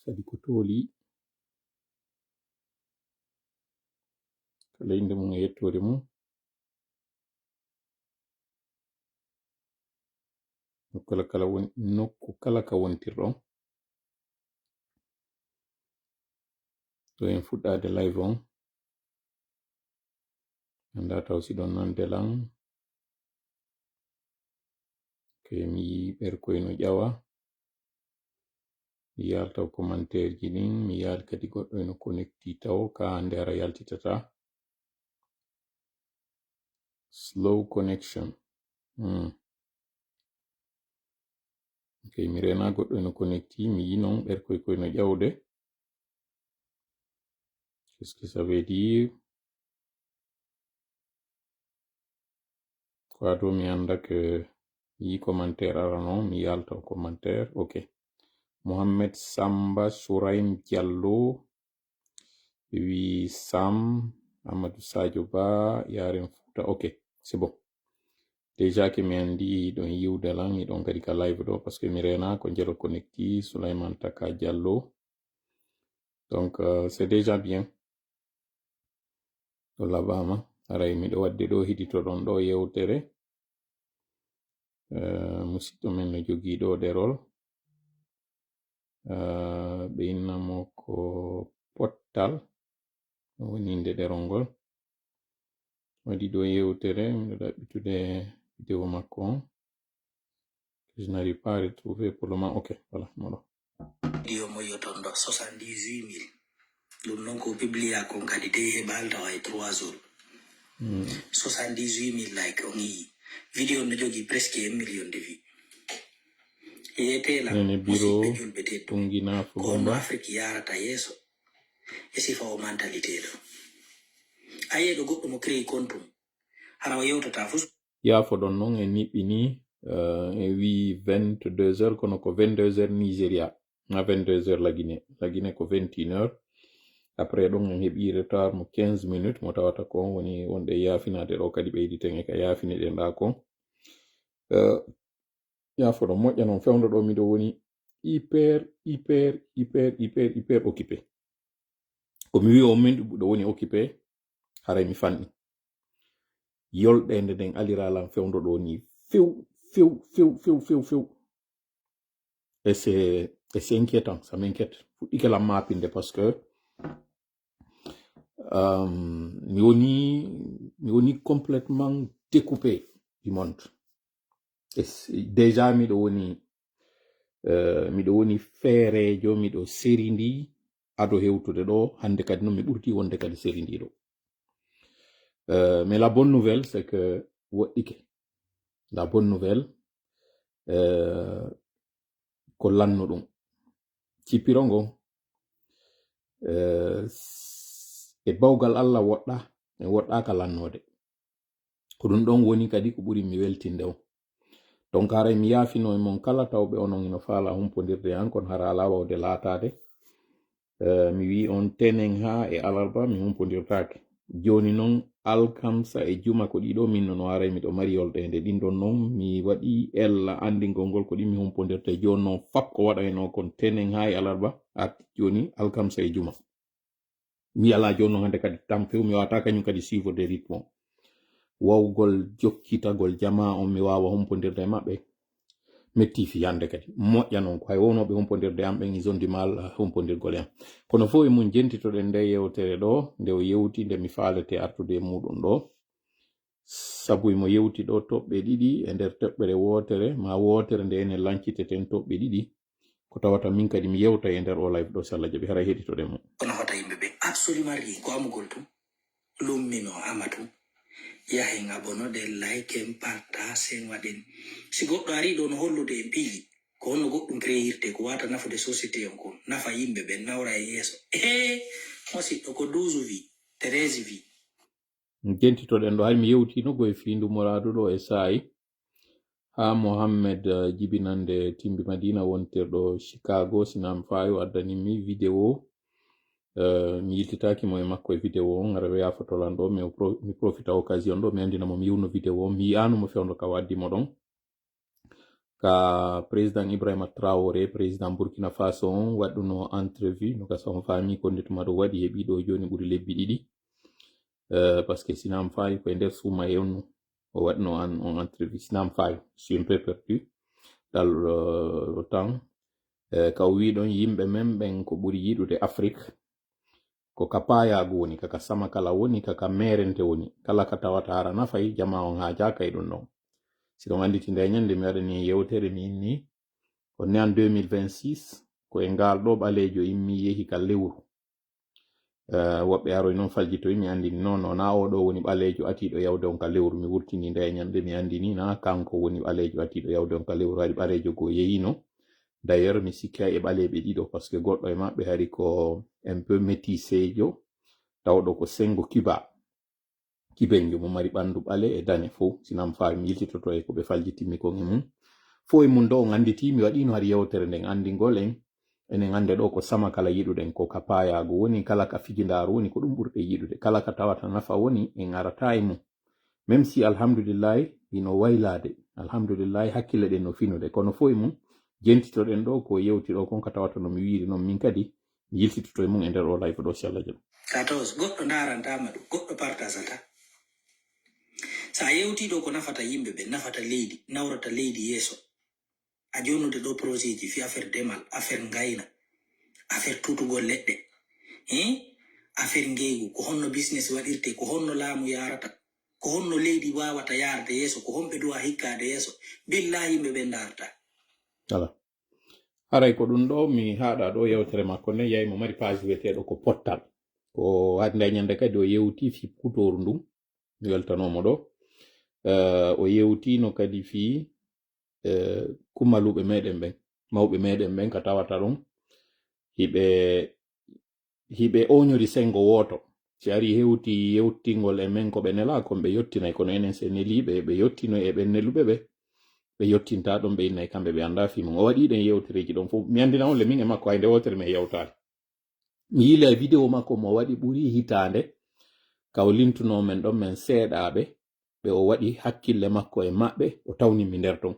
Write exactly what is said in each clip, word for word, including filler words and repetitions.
kadi ko tooli. Kala innde mum e yettoode mum. Nokku kala, kala won-, nokku kala ka wontirɗon. Ɗo en fuɗɗaade live on. Anndaa taw si ɗon nande lan. Ok, mi yii ɓerkoy no ƴawa. Mi yalta commentaire ji ɗin, mi yaal kadi goɗɗo eno connecti taw, ka hannde hara yaltitata. Slow connection. Hmm. Ok, mi rena goɗɗo eno connecti, mi yii non ɓerkoy koy no ƴawde. Qu'est-ce que ça veut dire? Ko ado mi annda que mi yii commentaire ara non, mi yalta o commentaire. Ok. Mohamed Samba Souraim Diallo. Ɓe wi Sam, Amadou Sadio Ba, Yaren Fouta. Ok, c'est bon. Déjà que mi anndi ɗon yiwde lan, mi ɗon kadi ka live ɗo, parce que mi rena ko Jelo Connecti, Souleymane Taka Diallo. Donc, euh, c'est déjà bien. O laɓaama. Aray miɗo wadde ɗo hiditoɗon ɗo yewtere. Eh, musiɗɗo men no jogii ɗo ɗerol. Eh, ɓe inna mo ko Pottal. Ɗum woni innde ɗerol ngol. Waɗi ɗo yewtere, miɗo ɗaɓɓitude video makko on. Je n'arrive pas à retrouver pour le moment. Ok, voilà, moɗo. Video mo yoton ɗo, soixante-dix-huit mille. Ɗum noon ko publia kon kadi dey heɓaali tawa e trois jours. Mm. Soixante-dix-huit mille like on yii. Video no jogii presque un million de vues. Yeetela, nene biro musiɓɓe julɓe tedduɓe. Tungi naafo ko honno gomba. Afrique yaarata yeeso e sifa o mentalité ɗo. A yi'e ɗo goɗɗo mo créé compte mum. Hara o yewtata fus. Yaafoɗon non, en niɓɓini, eh, en wi vingt-deux heures, kono ko vingt-deux heures Nigeria, na vingt-deux heures la Guinée. La Guinée ko vingt et une heures. Après ɗon en heɓi retard mo quinze minutes, mo tawata kon woni wonde yaafinaade ɗo kadi ɓeyditen e ka yaafiniɗen ɗa kon. Eh, yaafoɗon moƴƴa non, fewndo ɗo miɗo woni hyper, hyper, hyper, hyper, hyper occupé. Ko mi wi'i on min ɗo woni occupé, haray mi fanɗi. Yolɗeende nden alira lan fewndo ɗo ni few, few, few. Et c'est, et c'est inquiétant, ça m'inquiète. Fuɗɗike lan maapinde parce que, euh, mi woni, mi woni complètement découpé du monde. E s-, déjà miɗo woni, eh, miɗo woni feereejo, miɗo serindi ado hewtude ɗo. Hannde kadi non mi ɓurti wonde kadi serindiiɗo. Eh, mais la bonne nouvelle, c'est que woɗɗike. La bonne nouvelle, eh, ko lanno ɗum. Cippiro ngo, eh, s-, e bawgal Allah woɗɗa, en woɗɗaaka lannoode. Ko ɗum ɗon woni kadi ko ɓuri mi weltinde on. Donc, haray mi yaafino e mon kala tawɓe onon ino faala humpondirde e an, kono hara alaa wawde laataade. Eh, mi wi'i on tenen haa e alarba mi humpondirtaake. Jooni non, alkamsa e juma ko ɗiɗo min no haray miɗo mari yolɗeende. Ɗin ɗon non mi waɗi ella anndingol ngol ko ɗin mi humpondirta. Jooni non fap ko waɗaynoo kon tenen haa e alarba arti jooni alkamsa e juma. Mi alaa jooni non hannde kadi tan few, mi waawataa kañum kadi suivre rythme on. Wawgol jokkitagol jamaa on, mi waawa humpondirde e maɓɓe. Metti fii hannde kadi. Moƴƴa non ko hay wownooɓe humpondirde am ɓen, ils ont du mal à humpondirgol e am. Kono fof e mum jentitoɗen nde yewtere ɗo, nde o yewti, nde mi faalete artude e muɗum ɗo. Sabu imo yewti ɗo toɓɓe ɗiɗi e nder toɓɓere wootere, maa wootere nde enen lanciteten toɓɓe ɗiɗi. Ko tawata min kadi mi yewta e nder o live ɗo, si Allah jaɓi, haray heɗitoɗen mo. Ko nafata yimɓe ɓe? Absolument rien. Ko amugol tun. Lummino ama tun. Yahen abonoɗen, liken, partagen, waɗen. Si goɗɗo arii ɗo no hollude en piiji, ko honno goɗɗum créirte, ko wata nafude société on kon, nafa yimɓe ɓen, nawra en yeeso. Ee, musiɗɗo, ko douze vie, treize vie. Jentitoɗen ɗo, hay mi yewtino ko e fii ndu muraadu ɗo e saa'i. Haa Mohammed, eh, jibinande Timbi Madina wontirɗo Chicago, Sinan Fayo addani mi vidéo. Eh, mi yiltitaaki mo e makko e vidéo on, hara o yaafoto lan ɗo, mi pro-, mi profita occasion ɗo, mi anndina mo mi yi'uno vidéo on, mi yi'aano mo fewndo ka o addi mo ɗon. ka président Ibrahima Traoré, président Burkina Faso on, waɗuno entrevue, no ka son faami ko nde tuma ɗo waɗi, heɓi ɗo jooni ɓuri lebbi ɗiɗi. Euh, parce que si mi faami ko e nder suuma e on, o waɗno an, on entrevue, si mi faami, je suis un peu perdu dans le, le temps. Euh, ka o wi ɗon yimɓe men ɓen ko ɓuri yiɗude Afrique, ko ka paayaagu woni, ka ka sama kala woni, ka ka meerente woni, kala ka tawata hara nafay, jamaa on haajaaka e ɗum ɗon. Si ɗon annditi nde ñannde mi waɗani yewtere mi inni, on ne an deux mille vingt-six, ko e ngal ɗo ɓaleejo immi yehi ka lewru. Eh, woɓɓe aroy non faljitoy, mi anndini non, non, na o ɗo woni ɓaleejo atiiɗo yawde on ka lewru. Mi wurtini nde ñannde, mi anndini na kanko woni ɓaleejo atiiɗo yawde on ka lewru. Hari ɓaleejo goo yeyino. D'ailleurs, mi sikki hay e ɓaleeɓe ɗiɗo, parce que goɗɗo e maɓɓe hari ko un peu métisséjo, tawɗo ko senngo Cuba. Kibenjo mo mari ɓandu ɓale e dane fow, si mi faami mi yiltitoto e ko ɓe faljitimmi kon e mum. Fow e mum ɗo on annditi, mi waɗino hari yewtere nden anndingol en, enen annde ɗo ko sama kala yiɗuɗen, ko ka paayaagu woni, kala ka fijindaaru woni, ko ɗum ɓurɗe yiɗude. Kala ka tawata nafa woni, en arata e mum. Même si, alhamdulillahi, hino waylaade, alhamdulillahi, hakkille ɗen no finude, kono fow e mum, jentitoɗen ɗo ko yewti ɗo kon ka tawata no mi wiiri non min kadi, mi yiltitoto e mum e nder o live ɗo, si Allah jaɓi. Ka tawos, goɗɗo ndaaranta ma ɗum, goɗɗo partasata. So a yewtii ɗo ko nafata yimɓe ɓe, nafata leydi, nawrata leydi yeeso. A jonnude ɗo projet ji fii affaire demal, affaire ngayna, affaire tutugol leɗɗe, hein? Affaire ngeygu, ko honno business waɗirte, ko honno laamu yaarata, ko honno leydi waawata yaarde yeeso, ko honɓe duwa hikkaade yeeso. Billahi yimɓe ɓe ndaarta. Voilà. Haray ko ɗum ɗo mi haɗa ɗo yewtere makko nden, yahi mo mari page wi'eteeɗo ko Pottal. Ko hannde e ñannde kadi o yewti fii puutooru ndun. Mi weltanoo mo ɗo. Eh, o yewtiino kadi fii, eh, kummaluuɓe meɗen ɓen, mawɓe meɗen ɓen ka tawata ɗon hiɓe, hiɓe ooñori senngo wooto. Si ari hewti yewtingol e men ko ɓe nelaa kon ɓe yottinay, kono enen si en nelii ɓe, ɓe yottinay e ɓen neluɓe ɓe, ɓe yottintaa ɗon, ɓe innay kamɓe ɓe anndaa fii mum. O waɗii ɗen yewtereeji ɗon fow. Mi anndina on le min e makko hay nde wootere men yewtaali. Mi yiilay video makko mo waɗi ɓuri hitaande, ka o lintunoo men ɗon men seeɗaaɓe, ɓe o waɗi hakkille makko e maɓɓe, o tawni mi nder ton.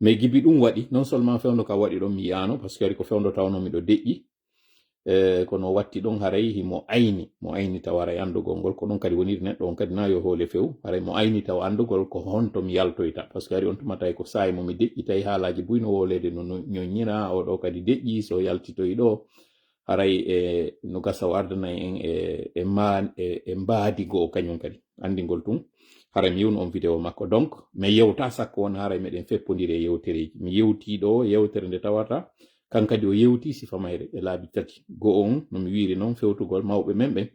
Mais gibi ɗum waɗi, non seulement fewndo ka waɗi ɗon mi yi'aano, parce que ari ko fewndo tawnoo miɗo deƴƴi. Eh, kono o watti ɗon haray himo ayni, mo ayni tawa haray anndugol ngol, ko ɗum kadi woniri neɗɗo on kadi na yo hoole few, haray mo ayni tawa anndugol ko honto mi yaltoyta, parce que ari on tuma tawi ko saa'i mo mi deƴƴi tawi haalaaji buy no wooleede no, no ñoññira, o ɗo kadi deƴƴi, so yaltitoyi ɗo, haray e no gasa o ardana en e, e ma-, e, e mbaadi goo kañum kadi. Anndingol tun, haray mi yewnu on video makko. Donc, mi yewta sakko won haray meɗen feppondiri e yewtereeji. Mi yewtii ɗo yewtere nde tawata, kan kadi o yewtii sifa mayre e laabi tati. Goo on, no mi wiiri non, fewtugol mawɓe men ɓen,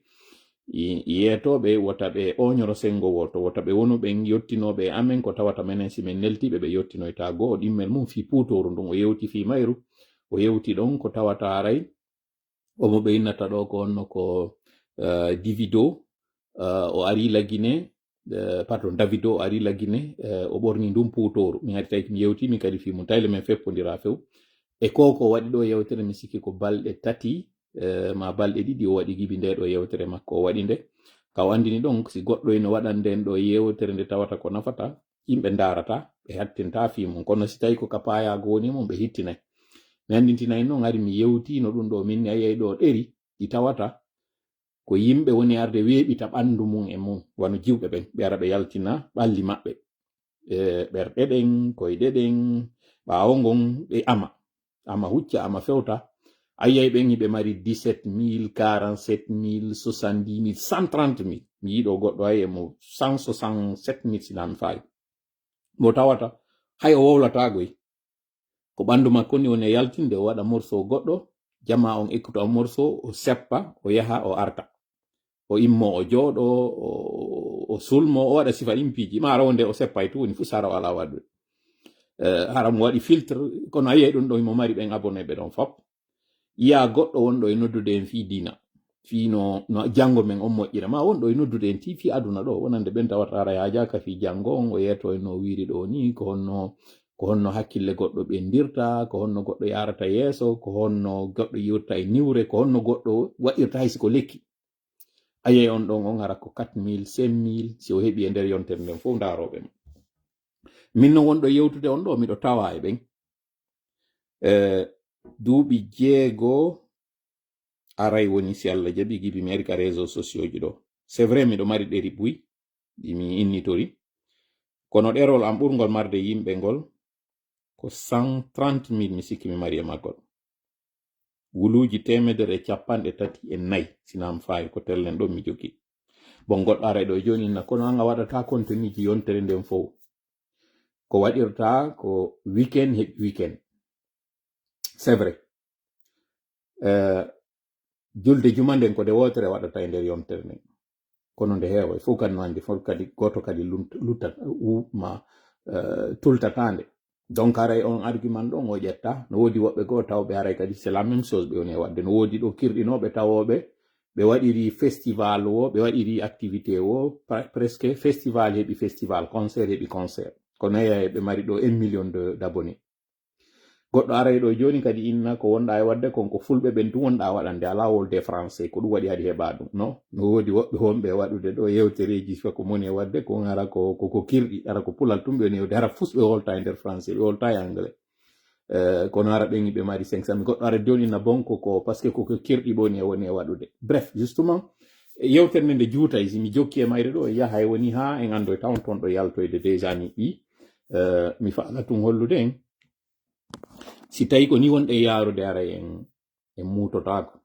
i-, yeetooɓe wota ɓe ooñoro senngo wooto, wota ɓe wonu ɓen yottinooɓe e amen ko tawata menen si men neltiiɓe ɓe yottinoyta. Goo o ɗimmel mum fii puutooru ndun, o yewti fii mayru, o yewti ɗon ko tawata haray omo ɓe innata ɗo ko honno ko, eh, Divido, eh, o ari Lagine, eh, pardon, Davido o ari Lagine, eh, o ɓorni ndun puutooru. Min hari tawi mi yewtii min kadi fii mum, tawi le men feppondira few. E ko ko waɗi ɗo yewtere, mi sikki ko balɗe tati, eh, ma balɗe ɗiɗi o waɗi gibi nde ɗo yewtere makko o waɗi nde. Ka o anndini ɗon, si goɗɗo ino waɗan nden ɗo yewtere nde tawata ko nafata, yimɓe ndaarata, ɓe hattinta fii mum. Kono si tawi ko ka paayaago woni mum, ɓe hittinay. Mi anndintinay non, hari mi yewtiino ɗum ɗo, min ne a yi'ay ɗo ɗeri ɗi tawata ko yimɓe woni arde weeɓita ɓanndu mum e mum, wano jiwɓe ɓen, ɓe ara ɓe yaltina ɓalli maɓɓe. E ɓerɗe ɗen, koyɗe ɗen, ɓaawo ngon, ɓe ama. Ama hucca, ama fewta. A yi'ay ɓen hiɓe mari dix-sept mille, quarante-sept mille, soixante-dix mille, cent trente mille. Mi yiɗo goɗɗo hay e mo cent soixante-sept mille si nan faayi. Mo tawata, hay o wowlataa goy. Ko ɓanndu makko ni woni e yaltinde, o waɗa morceau goɗɗo, jamaa on ekkuta on morceau, o seppa, o yaha, o arta. O immo, o jooɗo, o, o sulmo, o waɗa sifa ɗin piiji. Ma ara wonde o seppay tu woni fu sara o alaa waɗude. Eh, hara mo waɗi filtre, kono a yi'ay ɗum ɗo himo mari ɓen abonné ɓe ɗon fop. Yi'a goɗɗo wonɗo e noddude en fii diina, fii no, no janngo men on moƴƴira, ma wonɗo e noddude en ti fii aduna ɗo, wonande ɓen tawata haray haajaaka fii janngo on, o yeeto en no wiiri ɗo ni, ko honno, ko honno hakkille goɗɗo ɓenndirta, ko honno goɗɗo yaarata yeeso, ko honno goɗɗo yiwrata e niwre, ko honno goɗɗo waɗirta hay si ko lekki. A yi'ay on ɗon on hara ko quatre mille, cinq mille, si o heɓi e nder yontere nden fow ndaarooɓe mo. Min non wonɗo yewtude on ɗo, miɗo tawa e ɓen. Eh, duuɓi jeego aray woni, si Allah jaɓi, Gibi mi ari ka réseaux sociaux ji ɗo. C'est vrai, miɗo mari ɗeri buy, ɗi mi innitori. Kono ɗerol am ɓurngol marde yimɓe ngol, ko cent trente mille mi sikki mi mari e maggol. Wuluuji teemedere e capanɗe tati e nayi, si nam faayi ko tellen ɗon mi jogii. Bon, goɗɗo aray ɗo jooni inna, "Kono an a waɗata konteniji yontere nden fow. Ko waɗirta ko weekend heɓi weekend." C'est vrai. Eh, julde juma nden ko de wootere waɗata e nder yontere nden. Kono nde heewa, fof kadi no anndi, fof kadi gooto kadi lunt-, luttat-, u-, ma, eh, tultataande. Donc, haray on argument ɗon o ƴetta. No woodi woɓɓe goo tawɓe haray kadi c'est la même chose ɓe woni e waɗde. No woodi ɗo kirɗinooɓe tawooɓe, ɓe waɗiri festival wo, ɓe waɗiri activité wo, pre-, presque festival heɓi festival, concert heɓi concert. Kono eya ɓe mari ɗo un million de, d'abonnés. Goɗɗo aray ɗo jooni kadi inna ko wonɗaa e waɗde kon, ko fulɓe ɓen tun wonɗaa waɗande, alaa wolde français, ko ɗum waɗi hadi heɓaa ɗum. No, no woodi woɓɓe wonɓe e waɗude ɗo yewtereeji, so ko moni e waɗde, ko hara ko, ko, ko kirɗi, hara ko pulal tun ɓe woni e waɗude, hara fus ɓe holta e nder français, ɓe holta e anglais. Eh, kono hara ɓen ɓe mari cinq cent mille. Goɗɗo aray jooni inna bon ko, ko, parce que ko, ko kirɗi ɓe woni e, woni e waɗude. Bref, justement, yewtere nden nde juutay, si mi jokki e mayre ɗo, yahay woni haa en anndoy tawon ton ɗo yaltoyde déjà ni ɓi. Eh, mi faala tun hollude en. Si tawi ko ni wonɗen yaarude, haray en, en muutotaako.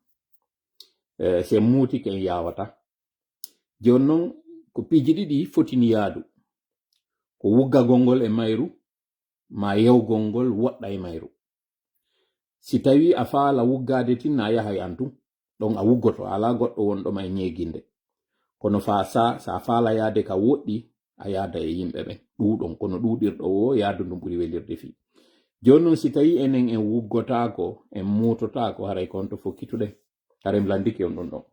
Eh, si en muutike, en yaawata. Jooni non, ko piiji ɗiɗi fotini yaadu. Ko wuggagol ngol e mayru, maa yewgol ngol woɗɗa e mayru. Si tawi a faala wuggaade tin, a yahay an tun. Ɗon a wuggoto, a alaa goɗɗo wonɗo ma e ñeeginde. Kono faa sa, sa faala yaade ka woɗɗi, a yaada e yimɓe ɓen. Ɗuuɗon, kono ɗuuɗirɗo wo, yaadu ndun ɓuri welirde fii. Jooni non, si tawi enen en wuggotaako, en muutotaako, haray ko honto fokkituɗen? Haray mi landike on ɗun ɗon.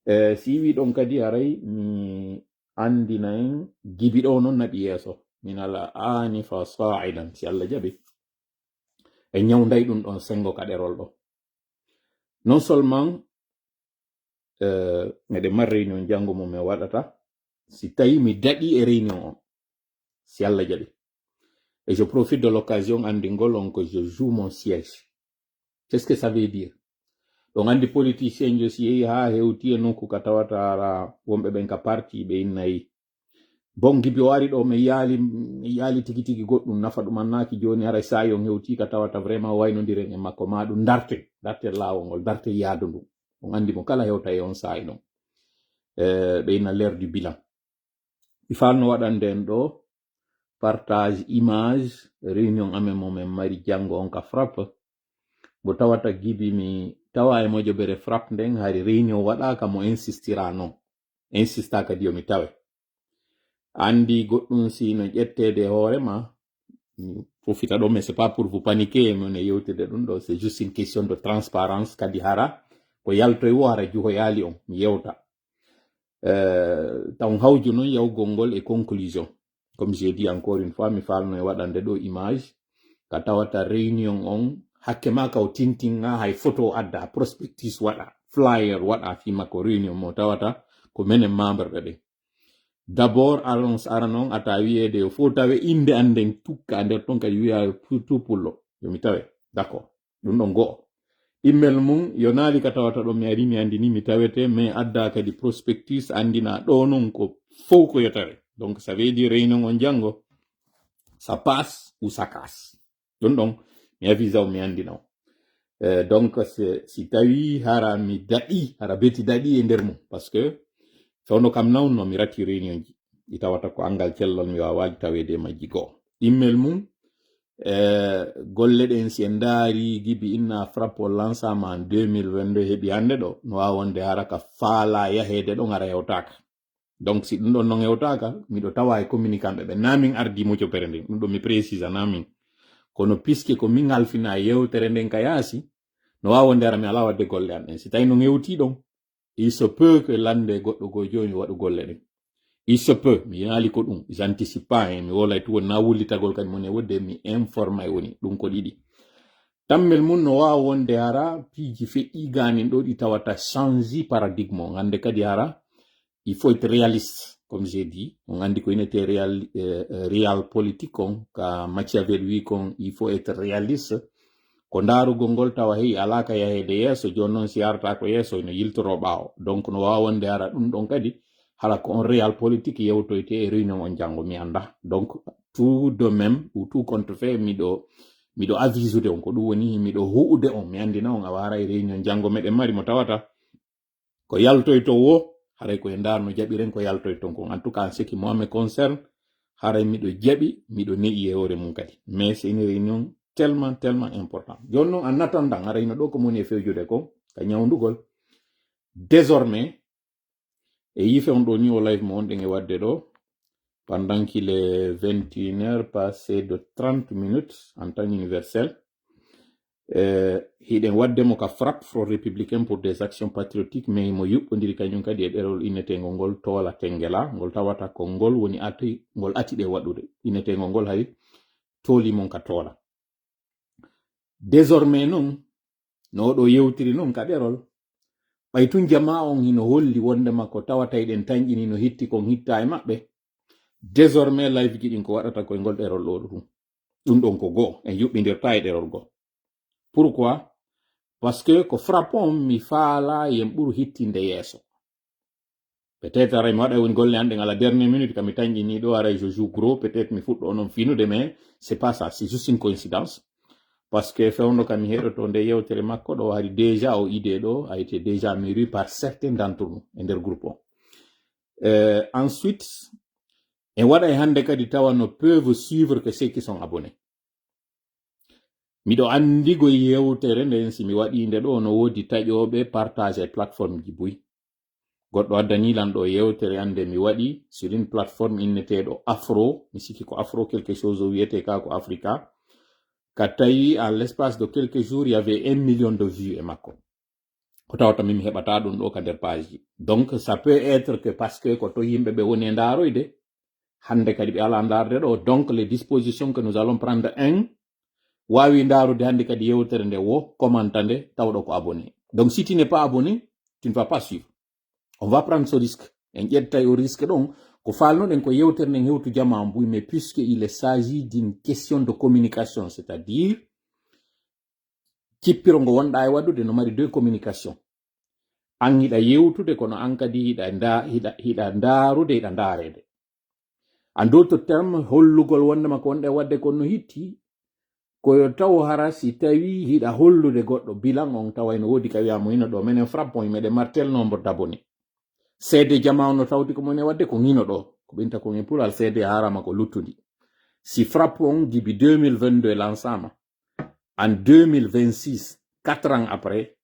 Eh, si wii ɗon kadi, haray mi andina en Gibi ɗo non naɓi yeeso. Min al aani fa saa'idan, si Allah jaɓi. E ñawnday ɗun ɗon sengo ka ɗerol ɗo. Non seulement, eh, meɗen mari réunion janngo mo mi waɗata, si tawi mi daɗi e réunion on, si Allah jaɓi. Et je profite de l'occasion anndingol on que je joue mon siège. Qu'est-ce que ça veut dire? Ɗon anndi politicien jo si yehi haa hewti e nokku ka tawata hara wonɓe ɓen ka parti ɓe innay. Bon, Gibi o ari ɗo, mi yaali, mi yaali tigi tigi goɗɗum nafa ɗum annaaki jooni, haray saa'i on hewti ka tawata vraiment waynondiren e makko, maa ɗum darten, darten laawol ngol, darten yaadu ndun. On anndi mo kala hewta e on saa'i ɗon. Eh, ɓe inna l'heure du bilan. Mi faalno waɗande en ɗo partage image réunion amen mo men mari janngo on ka Frappe. Mo tawata Gibi mi tawa e mojobere Frappe nden, hari réunion waɗaaka mo insistira non. Insista kadi yo mi tawe. Anndi goɗɗum si no ƴetteede e hoore ma, mi profita ɗo, mais c'est pas pour vous paniquer, mi woni e yewtide ɗum ɗo, c'est juste une question de transparence, kadi hara ko yaltoy wo hara juhoyaali on, mi yewta. Euh, taw hawju non yawgol ngol e conclusion. Comme j'ai dit encore une fois, mi faalno e waɗande ɗo image, ka tawata réunion on, hakke ma ka o tintinga hay photo adda, prospectus waɗa, flyer waɗa fii makko réunion mo tawata ko menen membre ɓe ɓen. D'abord, annonce arano on ata wi'eede yo fof tawe innde an nden tukka nder ton kadi wi'a tout, tout pullo. Yo mi tawe. D'accord. Ɗum ɗon go'o. Ɗimmel mum, yo naali ka tawata ɗon mi ari mi anndini mi tawete, mais adda kadi prospectus anndina ɗo non ko fow ko yo tawe. Donc, ça veut dire réunion on janngo, ça passe ou ça casse. Ɗum ɗon, mi avisa o, mi anndina o. Eh, donc, si, si tawi hara mi daɗi, hara beti daɗi e nder mum, parce que fewndo kam nawno mi rati réunion ji. Ɗi tawata ko anngal cellal mi waawaaji taweede e majji go'o. Ɗimmel mum, eh, golle ɗen si en ndaari Gibi inna Frappe o lansaama en deux mille vingt-deux heɓi hannde ɗo, no waawa wonde hara ka faala yaheede ɗon hara hewtaaka. Donc, si ɗum ɗon non hewtaaka, miɗo tawa e communiquant ɓe ɓen. Naa min ardi mojobere nden, ɗum ɗon mi précisa, naa min. Kono puisque ko min halfina yewtere nden ka yaasi, no waawa wonde hara mi alaa waɗde golle an ɗen. Si tawi non hewtii ɗon, il se peut que lande goɗɗo goo jooni waɗu golle ɗen. Il se peut, mi yaali ko ɗum, j'anticipe pas, hein, mi wolay tun woni naa wullitagol kadi mo ne wodde, mi informa e woni, ɗum ko ɗiɗi. Tammel mum no waawa wonde hara piiji feƴƴi gaanin ɗo ɗi tawata change paradigme on. Hannde kadi hara, il faut être réaliste. comme j'ai dit, on anndi ko ina te real, eh, eh, real politique on, ka Machiavel wi kon, il faut être réaliste. Ko ndaarugol ngol tawa hey alaa ka yaheede yeeso, jooni noon si arata ko yeeso ina yiltoroo ɓaawo. Donc no waawa wonde hara ɗum ɗon kadi, hara ko on real politique yewtoyte e réunion on janngo, mi annda. Donc tout de même, ou tout compte fait, miɗo, miɗo avisude on, ko ɗum woni miɗo hu'ude on, mi anndina on, awa hara e réunion janngo meɗen mari mo tawata ko yaltoyto wo, haray ko e ndaar no jaɓiren ko yaltoyton kon. En tout cas, en ce qui moi me concerne, haray miɗo jaɓi, miɗo ne'i e hoore mum kadi. Mais c'est une réunion tellement, tellement importante. Jooni noon, en attendant, haray no ɗo ko moni e fewjude kon, ka ñawndugol. Désormais, e yiife on ɗo ni o live mo on ɗen e waɗde ɗo, pendant qu'il est vingt et une heures passées de trente minutes en temps universel, eh, hiɗen waɗde mo ka FRAPP, Front Républicain pour des Actions Patriotiques, mais mo yuɓɓondiri kañum kadi e ɗerol innetengol ngol Toola Tengela, ngol tawata ko ngol woni ati, ngol ati ɗe waɗude. Innetengol ngol hay tooli mon ka Toola. Désormais non, no oɗo yewtiri non ka ɗerol, ɓay tun jamaa on hino holli wondema ko tawata eɗen tanƴini no hitti kon hitta e maɓɓe. Désormais live ji ɗin ko waɗata koye ngol ɗerol ɗo ɗum. Ɗum ɗon ko goo, en yuɓɓindirta e ɗerol goo. Pourquoi? Parce que ko FRAPP on mi faala yen ɓuru hittinde yeeso. Peut-être aray mi waɗa woni golle an ɗen à la dernière minute, ka mi tanƴini ɗo, aray je joue gros, peut-être mi fuɗɗo onon finude, mais c'est pas ça, c'est juste une coïncidence. Parce que fewndo ka mi heɗoto nde yewtere makko ɗo, hari déjà o idée ɗo a été déjà mûri par certains d'entre nous e nder groupe o. Euh, ensuite, en waɗa e hannde kadi tawa no peuvent suivre que ceux qui sont abonnés. Miɗo anndi goy yewtere nden, si mi waɗii nde ɗo, no woodi taƴooɓe partage e plateforme ji buy. Goɗɗo addanii lan ɗo yewtere an nde mi waɗi sur une plateforme inneteeɗo Afro, mi sikki ko Afro quelque chose o wiyetee ka ko Africa. Ka tawi, à l'espace de quelques jours, il y avait un million de vues e makko. Ko tawata min mi heɓata ɗum ɗo ka nder page ji. Donc, ça peut être que parce que ko to yimɓe ɓe woni e ndaaroyde, hannde kadi ɓe alaa ndaarde ɗo. Donc, les dispositions que nous allons prendre, un, waawi ndaarude hannde kadi yewtere nde wo, commenta nde, tawa ɗo ko abonné. Donc, si tu n'es pas abonné, tu ne vas pas suivre. On va prendre ce risque. En ƴettay o risque ɗon, ko faalnoɗen ko yewtere nden hewtu jamaa on buy, mais puisque il s'agit d'une question de communication, c'est-à-dire, cippiro ngo wonɗaa e waɗude no mari deux communication. An hiɗa yewtude, kono an kadi hiɗa nda-, hiɗa, hiɗa ndaarude, hiɗa ndaareede. En d'autres termes, hollugol wondema ko wonɗaa e waɗde kon no hitti, ko yo taw hara si tawi hiɗa hollude goɗɗo bilan on, tawa ene woodi ka wi'a mo hino ɗo, menen FRAPP on, meɗen mari tel nombre d'abonnés. Seede jamaa on no tawti ko moni e waɗde ko hino ɗo. Ko ɓinta kon e pular, seede haarama ko luttundi. Si FRAPP on gibi deux mille vingt-deux lansaama, en deux mille vingt-six, quatre ans après,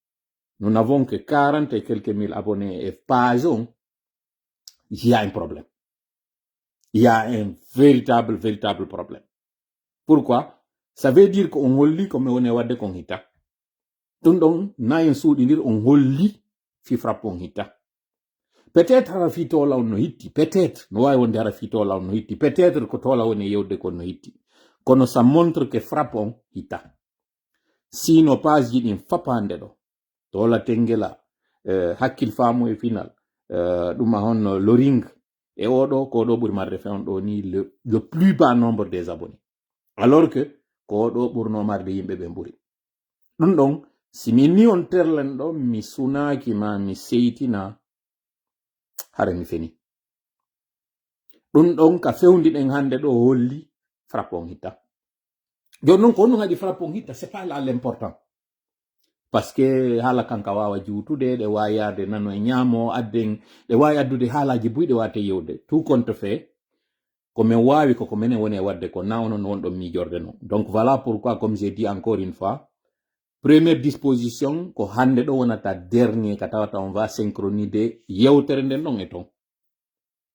nous n'avons que quarante et quelques mille abonnés e page on, il y a un problème. Il y a un véritable, véritable problème. Pourquoi? Ça veut dire ko on holli ko mi woni e waɗde kon hitta. Ɗum ɗon, na en suuɗindir, on holli fii FRAPP on hitta. Peut-être hara fii Toola on no hitti, peut-être, no waawi wonde hara fii Toola on no hitti, peut-être ko Toola woni e yewde kon no hitti. Kono ça montre que FRAPP on hitta. Sinon, page ji ɗin fap hannde ɗo, Toola Tengela, eh, Hakkil Faamu e Final, eh, ɗum a honno Loring, e oo ɗo, ko ɗo ɓuri marde fewndo ɗo ni le, le plus bas nombre des abonnés. Alors que ko ɗo ɓurno marde yimɓe ɓen ɓuri. Ɗum ɗon, si mi ni on terlen ɗo, mi sunaaki ma mi seytina, hara mi feni. Ɗum ɗon ka fewndi ɗen hannde ɗo holli FRAPP on hitta. Jooni non ko honɗum haɗi FRAPP on hitta, c'est pas là l'important. Parce que haala kan ka waawa juutude, ɗe waawi yaade nano e ñaamo, adden, ɗe waawi addude haalaaji buy ɗe waate yewde. Tout compte fait, ko men waawi ko, ko menen woni e waɗde ko, na onon wonɗon miijorde non. Donc voilà pourquoi, comme j'ai dit encore une fois, première disposition, ko hannde ɗo wonata dernier ka tawata on va synchroniser yewtere nden ɗon e ton.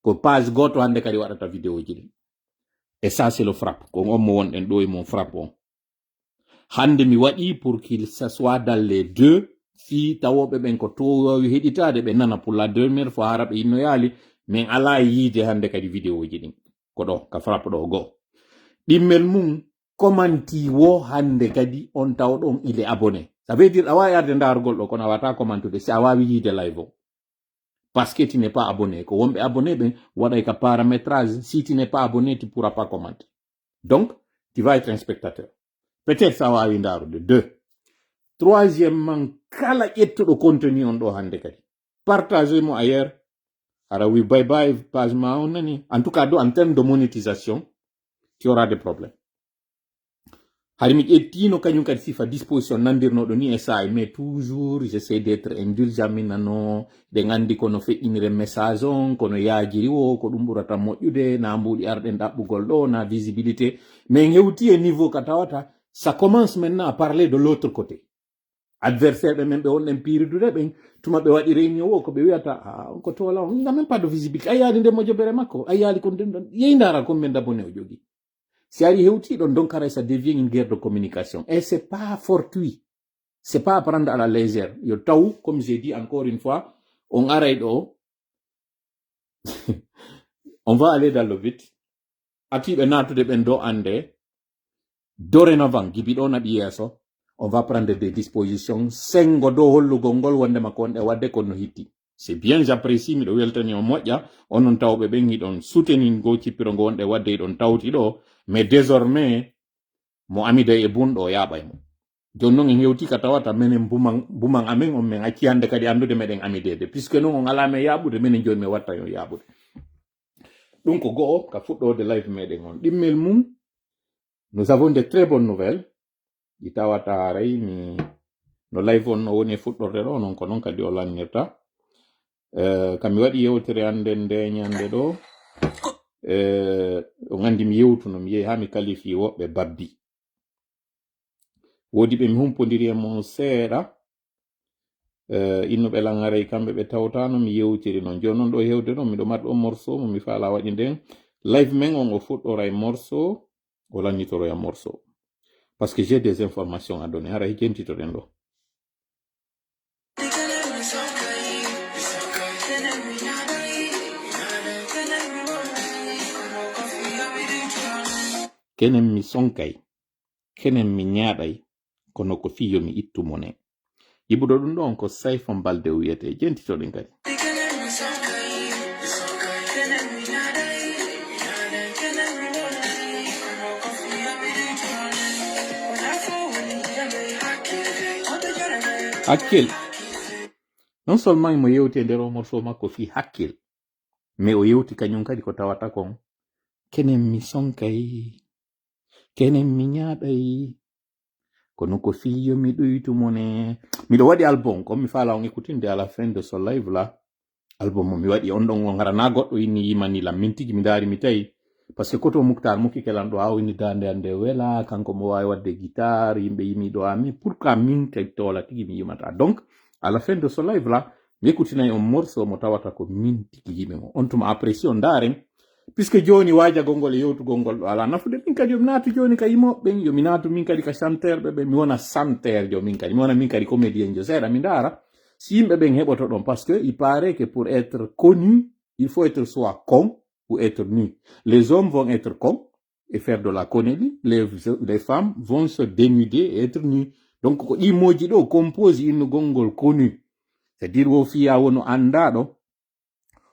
Ko page gooto hannde kadi waɗata vidéo ji ɗin. Et ça, c'est le FRAPP. Ko on mo wonɗen ɗo e mon FRAPP on. Hannde mi waɗi pour qu'il se soit dans les deux. Fii tawooɓe ɓen ko to waawi heɗitaade, ɓe nana pour la dernière fois, hara ɓe inno yaali, men alaa yiide hannde kadi vidéo ji ɗin. Ko ɗo, ka FRAPP ɗo goo. Ɗimmel mum, commenti wo hannde kadi on taw ɗon il est abonné. Ça veut dire, a waawi arde ndaarugol ɗo, kono a wata commentude, si a waawi yiide live o. Parce que tu n'es pas abonné. Ko wonɓe abonné ɓen waɗay ka paramétrage. Si tu n'es pas abonné, tu pourras pas commenter. Donc, tu vas être un spectateur. Peut-être ça va aller dans le deux. Troisièmement, kala ƴettuɗo contenu on ɗo hannde kadi, partagez mo ailleurs. Hara wi bye bye page ma on nani. En tout cas, do en termes de monétisation, tu auras des problèmes. Hari mi ƴettino kañum kadi sifa disposition nandirnoɗo ni e saa'i, mais toujours j'essaie d'être indulgent, mi nano, ɗen anndi kono feƴƴinire message on, kono yaajiri wo, ko ɗum ɓurata moƴƴude, na mbuuɗi arɗen ɗaɓɓugol ɗo, na visibilité. Mais en hewti e niveau ka tawata, ça commence maintenant à parler de l'autre côté. Adversaire ɓe men ɓe wonɗen piiridude ɓen, tuma ɓe waɗi réunion wo, ko ɓe wiyata, "Ah, on ko toola, on n'a même pas de visibilité." A yaali nden mo jobere makko, a yaali kon nden ɗon. Yehi ndaara kon men d'abonné o jogi. Si ari hewti ɗon, donc, haray ça devient une guerre de communication. Et c'est pas fortuit. C'est pas à prendre à la légère. Yo taw, comme j'ai dit encore une fois, on aray ɗo, on va aller dans le vide. Atiiɓe naatude ɓen do annde, dorénavant, gibi ɗo naɓi yeeso, on va prendre des dispositions, sengo dow hollugol ngol wonde ma ko wonɗe wadde kon no hitti. C'est bien, j'apprécie, miɗo weltani on moƴƴa, onon tawɓe ɓen hiɗon soutenir ngo cippiro ngo wonɗe wadde hiɗon tawti ɗo, mais désormais, mo amidey e bunɗo o yaaɓay mo. Jooni non en hewti ka tawata menen buman, buman amen on men acci hannde kadi anndude meɗen amideede, puisque non on alaa men yaaɓude, menen jooni men wattay on yaaɓude. Ɗum ko go'o ka fuɗɗoode live meɗen on. Ɗimmel mum, nous avons de très bonnes nouvelles. Ɗi tawata haray mi, no live on no woni e fuɗɗorde ɗo, non ko non kadi o lannirta. Eh, ka mi waɗi yewtere an nden nde ñande ɗo, eh, on anndi mi yewtuno, mi yehi haa mi kalifii woɓɓe babbi. Woodi ɓe mi humpondiri e mon seeɗa, eh, innuɓe lan haray kamɓe ɓe tawtaano, mi yewtiri non. Jooni non ɗo hewde ɗon, miɗo mari ɗon morceau mo mi faala waɗi nden. Live men on o fuɗɗoray morceau, o lannitoroya morceau. Parce que j'ai des informations à donner, haray jentitoɗen ɗo. Kenen mi sonkay, kenen mi ñaaɗay, kono ko fii yo mi ittu mone. Yiɓuɗo ɗum ɗon ko Sayfon Balde o wiyetee, jentitoɗen kadi. Hakkil. Non seulement mo yewti e nder o morceau makko fii hakkil, mais o yewti kañum kadi ko tawata kon, kenen mi sonkay, kenen mi ñaaɗay, kono ko fii yo mi ɗuytu mone. Miɗo waɗi album, comme mi faala on écoutinde à la fin de ce live là. Album mo mi waɗi on ɗon, on hara na goɗɗo inni yimani lan, min tigi mi ndaari mi tawi. Parce que koto Muktar Mukki kelan ɗo, a o inni daande an nde wela, kanko mo waawi waɗde guitare, yimɓe yimi ɗo, a, mais pourquoi min kay toola tigi mi yimata? Donc, à la fin de ce live là, mi écoutinay on morceau mo tawata ko min tigi yimi mo. On tuma apprécier on ndaaren, puisque jooni waajagol ngol e yewtugol ngol ɗo alaa nafude, min kadi yo mi naatu jooni ka yimooɓe ɓen, yo mi naatu min kadi ka chanteur ɓe ɓen, mi wona chanteur jo min kadi, mi wona min kadi comédien jo seeɗa, mi ndaara si yimɓe ɓen heɓoto ɗon, parce que il paraît que pour être connu, il faut être soit con ou être nu. Les hommes vont être cons et faire de la connerie, les, les femmes vont se dénuder et être nues. Donc, ko ɗi moji ɗo compose innugol ngol connu. C'est-à-dire, wo fiya wono anndaaɗo,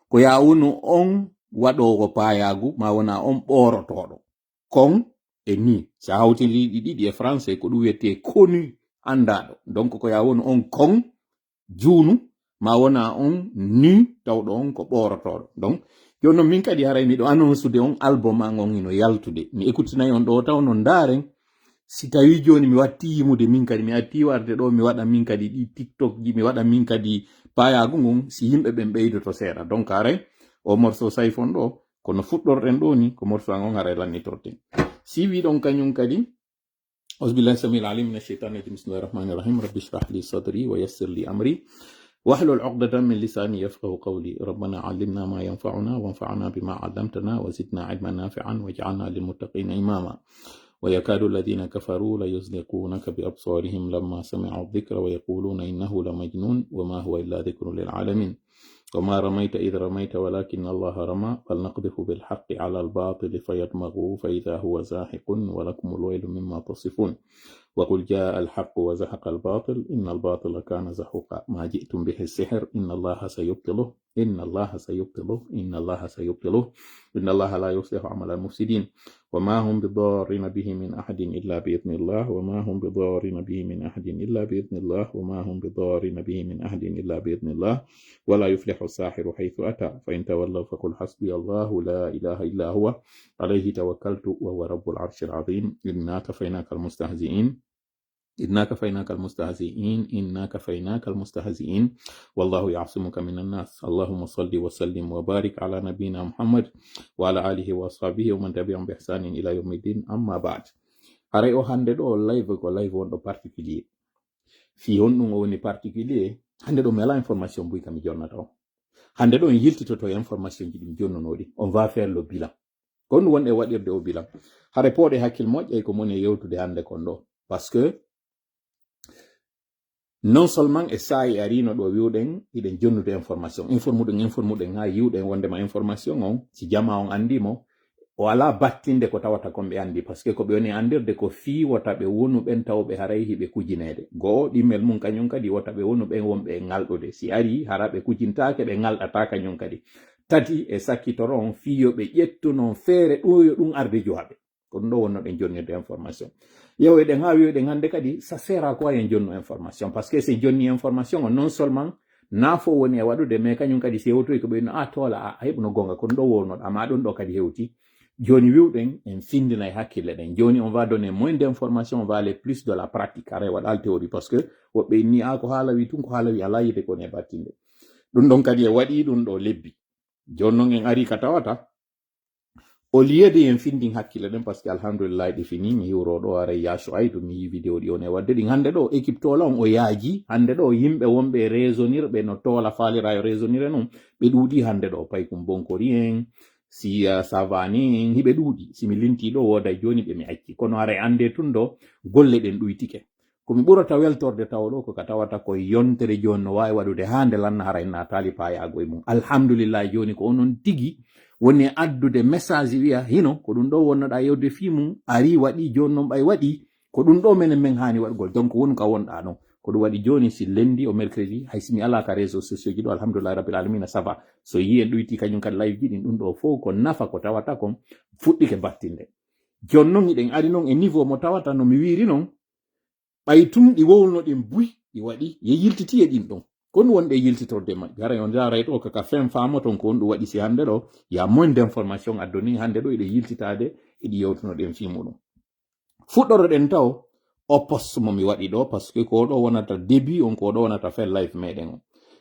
ko ya wonu on waɗoowo paayaagu, ma wona on ɓoorotooɗo. Kon e ni. Si a hawtindii ɗi ɗiɗi e français, ko ɗum wiyetee connu, anndaaɗo. Donc, ko ya wonu on kon juunu, ma wona on nu tawɗo on ko ɓoorotooɗo. Donc, jooni non min kadi haray miɗo annonsude on album an on hino yaltude. Mi écoutinay on ɗo taw no ndaaren. Si tawii jooni mi wattii yimude min kadi, mi attii warde ɗo, mi waɗa min kadi ɗi TikTok ji, mi waɗa min kadi paayaagu ngun, si yimɓe ɓen ɓeydoto seeɗa. Donc, haray o morceau Sayfon ɗo, kono fuɗɗorɗen ɗo ni, ko morceau an on haray lannitorten. Si wiɗon kañum kadi, أعوذ بالله السميع العليم من الشيطان الرجيم. بسم الله الرحمن الرحيم. رب اشرح لي صدري ويسر لي أمري واحلل عقدة من لساني يفقهوا قولي. ربنا علمنا ما ينفعنا وانفعنا بما علمتنا وزدنا علما نافعا واجعلنا للمتقين إماما. ويكاد الذين كفروا ليزلقونك بأبصارهم لما سمعوا الذكر ويقولون إنه لمجنون وما هو إلا ذكر للعالمين. وما رميت إذ رميت ولكن الله رمى، بل نقذف بالحق على الباطل فيدمغه فإذا هو زاحق ولكم الويل مما تصفون. وقل جاء الحق وزهق الباطل إن الباطل كان زهوقا. ما جئتم به السحر إن الله سيبطله إن الله سيبطله إن الله سيبطله إن الله لا يصلح عمل المفسدين. وما هم بضارين به من أحد إلا بإذن الله وما هم بضارين به من أحد إلا بإذن الله وما هم بضارين به من أحد إلا بإذن الله ولا يفلح الساحر حيث أتى. فإن تولوا فقل حسبي الله لا إله إلا هو عليه توكلت وهو رب العرش العظيم. إنا كفيناك المستهزئين إنا كفيناك المستهزئين إنا كفيناك المستهزئين. والله يعصمك من الناس. اللهم صل وسلم وبارك على نبينا محمد وعلى آله وأصحابه ومن تبعهم بإحسان إلى يوم الدين. أما بعد. Haray o hannde ɗo live ko live wonɗo particulier. Fii honɗum o woni particulier? Hannde ɗo mi alaa information buy ka mi jonnata on. Hannde ɗo en yiltitoto e information ji ɗi mi jonnunoo ɗi. On va faire le bilan. Ko honɗum wonɗen waɗirde o bilan? Hare pooɗe hakkil moƴƴa e ko moni e yewtude hannde kon ɗo. Parce que non seulement e saa'i ariino ɗo wi'uɗen, hiɗen jonnude information. Informuɗen, informuɗen haa yi'uɗen wondema information on, si jamaa on anndii mo, o alaa battinde ko tawata kon ɓe anndi, parce que ko ɓe woni anndirde ko fii wota ɓe wonu ɓen tawɓe haray hiɓe kujineede. Go'o, ɗimmel mum kañum kadi wota ɓe wonu ɓen wonɓe e ŋalɗude. Si arii, hara ɓe kujintaake, ɓe ŋalɗataa kañum kadi. Tati, e sakkitoro on fii yo ɓe ƴettu non feere ɗum yo ɗum arde juhaɓe. Ko ɗum ɗo wonnoɗen jonnirde information. Yewoyɗen haa wi'oyɗen hannde kadi, ça sert à quoi en jonnu information? Parce que si en jonni information on, non seulement naafo woni e waɗude, mais kañum kadi si hewtoyi ko ɓe no, "A toola, a, a heɓuno goonga, ko ɗum ɗo wownoɗo, amma ɗum ɗo kadi hewti." Jooni wi'uɗen, en findinay hakkille ɗen. Jooni on va donner moins d'informations, on va aller plus de la pratique. Aray waɗal théorie, parce que woɓɓe inni, "A ko haala wi tun, ko haala wi alaa yiite ko ne battinde." Ɗum ɗon kadi e waɗi ɗum ɗo lebbi. Jooni non en arii ka tawata, au lieu de en findin hakkille ɗen, parce que alhamdulillahi ɗi fini, mi hiwro ɗo aray Yaasu Aydu, mi yi vidéo ɗi on e waɗde ɗin. Hannde ɗo, équipe toola on o yaaji. Hannde ɗo, yimɓe wonɓe e raisonnirɓe no toola faalira yo raisonnire non, ɓe ɗuuɗi hannde ɗo. Paykum Bonkori en, Siya Savani en, hiɓe ɗuuɗi. Si mi lintii ɗo, wooday jooni ɓe mi acci. Kono aray annde tun ɗo, golle ɗen ɗuytike. Ko mi ɓurata weltorde tawo ɗo, ko ka tawata ko yontere jooni no waawi waɗude haa nde lanna haray naataali paayaago e mum. Alhamdulillahi, jooni ko onon tigi woni e addude message wi'a, hino, ko ɗum ɗo wonnoɗaa yewde fii mum, arii waɗii, jooni non ɓay waɗii, ko ɗum ɗo menen men haani waɗugol. Donc, wonu ka wonɗaa ɗon. Ko ɗum waɗi jooni si lundi o mercredi, hay si mi alaa ka réseaux sociaux ji ɗo, alhamdulillahi rabbil alamina, ça va. So yi'en ɗuyti kañum kadi live ji ɗin, ɗum ɗo fow ko nafa ko tawata kon fuɗɗike battinde. Jooni non hiɗen ari non e niveau mo tawata no mi wiiri non, ɓay tun ɗi wowlunoɗen buy, ɗi waɗi, ye yiltiti e ɗin ɗon. Ko ɗum wonɗe yiltitorde majji. Haray on jaaray ɗo ka, ka fen faamoton ko honɗum waɗi si hannde ɗo, y a moins d'information addoni hannde ɗo, eɗen yiltitaade, eɗi yewtunoɗen fii muɗum. Fuɗɗoroɗen taw, o post mo mi waɗi ɗo, parce que ko ɗo wonata début on, ko ɗo wonata fen live meɗen on.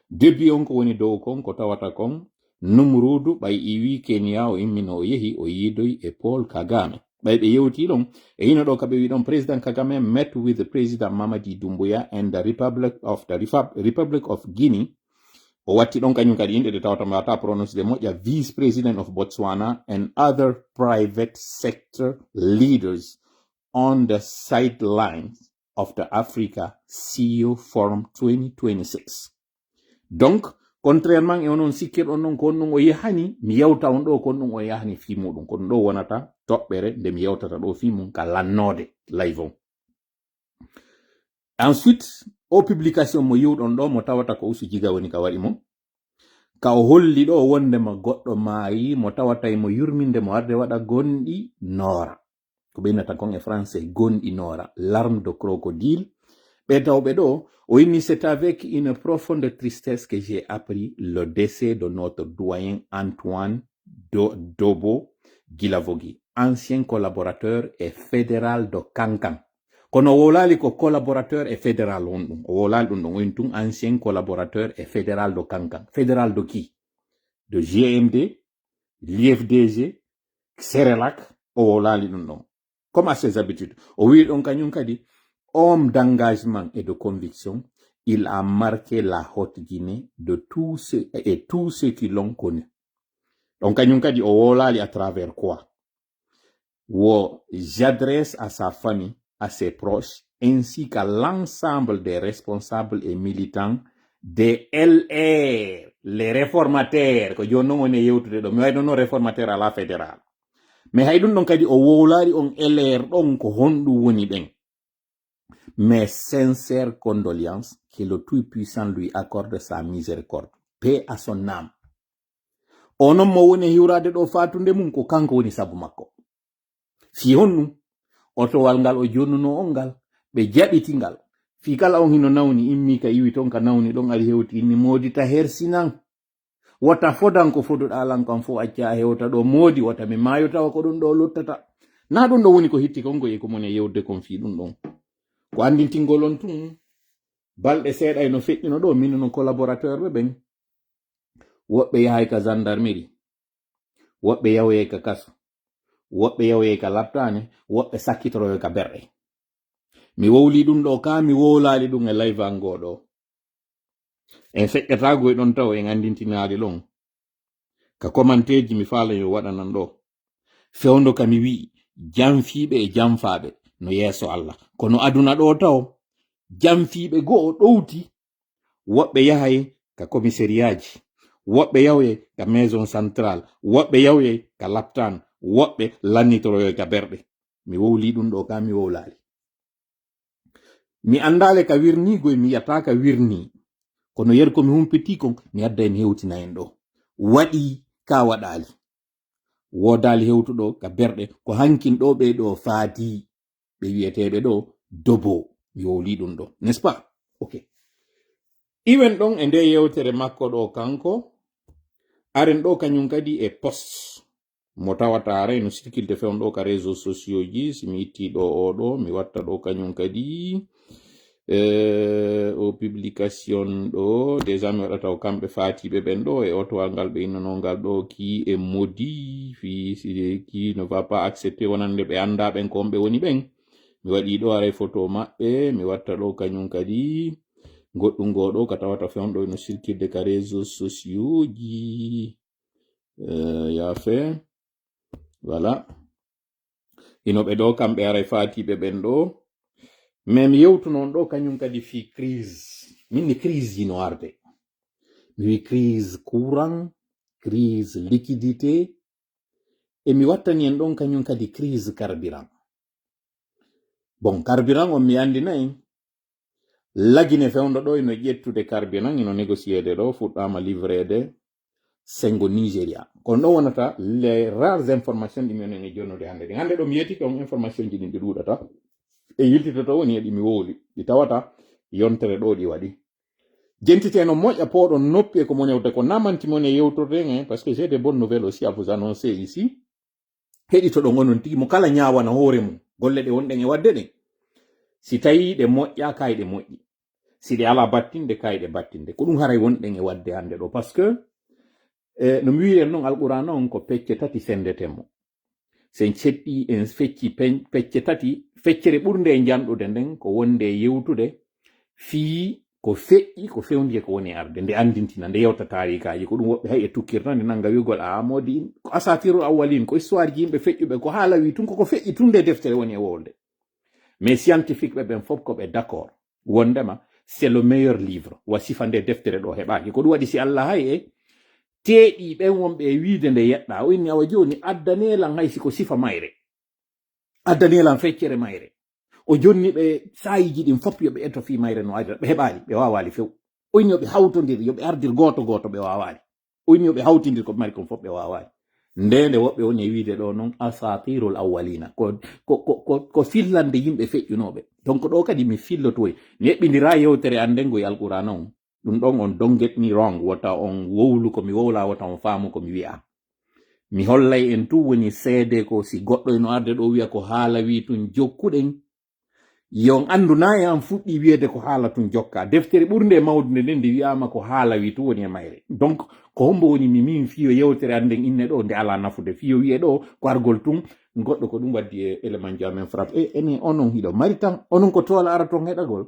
Début on ko woni dow kon, ko tawata kon, Numrudu, ɓay iwi Kenya, o immino, o yehi, o yiidoyi e Paul Kagame. Ɓay ɓe yewti ɗon, e hino ɗo ka ɓe wi ɗon, President Kagame met with President Mamadi Doumbouya and the Republic of the Refub-, Republic of Guinea. O watti ɗon kañum kadi inɗe ɗe tawata mi wata prononce de moƴƴa, Vice President of Botswana and other private sector leaders on the sidelines of the Africa C E O Forum twenty twenty-six. Donc, contrairement e onon sikkirɗon non ko on ɗum o yahani, mi yewta on ɗo ko on ɗum o yahani fii muɗum. Ko ɗum ɗo wonata toɓɓere nde mi yewtata ɗo fii mum ka lannoode live on. Ensuite, o publication mo yiwɗon ɗo mo tawata ko Usu Jiga woni ka waɗi mo. Ka o holli ɗo wondema goɗɗo maayi mo tawata e mo yurminde mo arde waɗa gonɗi noora. Ko ɓe innata kon e français gonɗi noora, larmes de crocodile. Ɓe tawɓe ɗo, o inni, c'est avec une profonde tristesse que j'ai appris le décès de notre doyen Antoine Do-, Dobo Gilavogi, ancien collaborateur et fédéral de Kankan. Kono o wowlaali ko collaborateur et fédéral on ɗum. O wowlaali ɗum ɗon, o inni tun ancien collaborateur et fédéral de Kankan. Fédéral de qui? De G M D, l'U F D G, Serelak, o wowlaali ɗum ɗon. Comme à ses habitudes. O wi'i ɗon kañum kadi, homme d'engagement et de conviction, il a marqué la Haute-Guinée de tous ceux, et tous ceux qui l'ont connu. Ɗon kañum kadi o wowlaali à travers quoi? Wo, j'adresse à sa famille, à ses proches, ainsi qu'à l'ensemble des responsables et militants des L R, les réformateurs, ko jooni non woni e yewtude ɗo. Mi wayi ɗon no réformateur à la fédérale. Mais hay ɗum ɗon kadi o wowlaali on L R ɗon ko honɗum woni ɓen. Mes sincères condoléances, que le Tout-Puissant lui accorde sa miséricorde. Paix à son âme. Onon mo woni e hiwraade ɗo faatunde mum, ko kanko woni sabu makko. Fii honɗum? Otowal ngal o jonnunoo on ngal, ɓe jaɓiti ngal. Fii kala on hino nawni, immii ka iwi ton ka nawni ɗon, ari hewti inni moodi ta hersinan. Wota fodan ko foduɗaa lan kan fof acca a hewta ɗo moodi, wota mi maayo tawa ko ɗum ɗo luttata. Naa ɗum ɗo woni ko hitti kon, ko e ko mon e yewde kon fii ɗum ɗon. Ko anndintingol on tun, balɗe seeɗa e no feƴƴuno ɗo, min no collaborateur ɓe ɓen. Woɓɓe yahay ka gendarmerie, woɓɓe yahoyay ka kaso, woɓɓe yahoyay ka laptaane, woɓɓe sakkitoroyay ka berɗe. Mi wowli ɗum ɗo ka, mi wowlaali ɗum e live an goo ɗo. En feƴƴataa goy ɗon taw, en anndintinaali ɗon. Ka komanteeji mi faala yo waɗanan ɗo. Fewndo ka mi wi'i, janfiiɓe e janfaaɓe no yeeso Alla. Kono aduna ɗo taw, janfiiɓe go'o ɗowti, woɓɓe yahay ka komiseriyaaji, woɓɓe yahoyay ka maison centrale, woɓɓe yahoyay ka laptaan, woɓɓe lannitoroyay ka berɗe. Mi wowli ɗum ɗo ka, mi wowlaali. Mi anndaale ka wirnii goy, mi yi'ataa ka wirnii. Kono yer ko mi humpitii kon, mi adda en hewtina en ɗo. Waɗii ka waɗaali. Woodaali hewtuɗo ka berɗe, ko hankin ɗo ɓee ɗo faatii, ɓe wi'eteeɓe ɗo dobo. Mi wowli ɗum ɗo. N'est-ce pas? Ok. Iwen ɗon e nde yewtere makko ɗo kanko, aren ɗo kañum kadi e post. Mo tawata aray no circulte fewn ɗo ka réseaux sociaux ji, si mi itti ɗo o ɗo, mi watta ɗo kañum kadi, eh, o publication ɗo, déjà mi waɗata o kamɓe faatiɓe ɓen ɗo, e otowal ngal ɓe innanongal ɗo, qui est maudit, fi, si, qui ne va pas accepter, wonande ɓe annda ɓen ko on ɓe woni ɓen. Mi waɗi ɗo aray photo maɓɓe, mi watta ɗo kañum kadi, goɗɗum goo ɗo ka tawata fewn ɗo no circulte ka réseaux sociaux ji. Eh, yaafe. Voilà. Hino ɓe ɗo, kamɓe aray faatiiɓe ɓen ɗo. Mais mi yewtuno on ɗo kañum kadi fii crise. Min ni crise ji no arde. Mi wi crise courant, crise liquidité. E mi wattani en ɗon kañum kadi crise carburant. Bon, carburant on mi anndina en. Lagine fewndo ɗo ino ƴettude carburant, ino négociede ɗo, fuɗɗaama livreede Sengo Nigeria. Kono ɗo wonata les rares informations ɗi minen e jonnude hannde ɗin. Hannde ɗo mi yeetike on information ji ɗin ɗi ɗuuɗata. E yiltitoto woni e ɗi mi wowli. Ɗi tawata yontere ɗo ɗi waɗi. Jentite no moƴƴa, pooɗon noppi e ko mon yewte, ko namanti mon e yewtorde en, parce que j'ai des bonnes nouvelles aussi à vous annoncer ici. Heɗitoɗon onon tigi mo kala ñaawana hoore mum golle ɗe wonɗen e waɗde ɗen. Si tawii ɗe moƴƴa, kay ɗe moƴƴi. Si ɗe alaa battinde, kay ɗe battinde. Ko ɗum haray wonɗen e waɗde hannde ɗo. Parce que, eh, no mi wi'iri en non, Alqur'aana on ko pecce tati senndeten mo. Si en ceɗɗii, en fecci pen-, pecce tati, feccere ɓurnde e janɗude nden ko wonde e yewtude fii ko feƴƴi, ko fewndi e ko woni e arde, nde anndintina, nde yewta taariikaaji. Ko ɗum woɓɓe hay e tukkirta, nde nannga wi'ugol, "Aa, moodi, ko asaatirul awwaliin, ko histoire ji yimɓe feƴƴuɓe, ko haala wi tun, ko ko feƴƴi tun nde deftere woni e wowlde." Mais scientifique ɓe ɓen fof ko ɓe d'accord wondema c'est le meilleur livre. Wa sifa nde deftere ɗo heɓaaki. Ko ɗum waɗi si Allah hay e teeɗii ɓen wonɓe e wiide nde yeɗɗaa, o inni, "Awa jooni addanee lan hay si ko sifa mayre." Addanee lan feccere mayre. O jonni ɓe saayiiji ɗin fof yo ɓe eto fii mayre no arira. Ɓe heɓaali, ɓe waawaali few. O inni yo ɓe hawtondir, yo ɓe ardir gooto gooto, ɓe waawaali. O inni yo ɓe hawtindir ko ɓe mari kon fof, ɓe waawaali. Nde nde woɓɓe woni e wiide ɗo non, asatirul awwalina. Ko, ko, ko, ko, ko fillande yimɓe feƴƴunooɓe. Donc ɗo kadi mi fillotoyi. Mi heɓɓindiraa yewtere an nden ngoy Alqur'aana on. Ɗum ɗon on don't get me wrong. Wota on wowlu ko mi wowla, wota on faamu ko mi wi'a. Mi hollay en tun woni seede ko si goɗɗo ino arde ɗo wi'a ko haala wi tun jokkuɗen. Yo on anndu naa e an fuɗɗi wi'ede ko haala tun jokka. Deftere ɓurnde e mawdude nden nde wi'aama ko haala wi tun woni e mayre. Donc, ko hombo woni mi min fiyo yewtere an nden inne ɗo nde alaa nafude. Fiyo wi'e ɗo ko argol tun goɗɗo ko ɗum waddi e élément ji amen frappe. E enen onon hiɗo mari tan, onon ko toola ara ton heɗagol.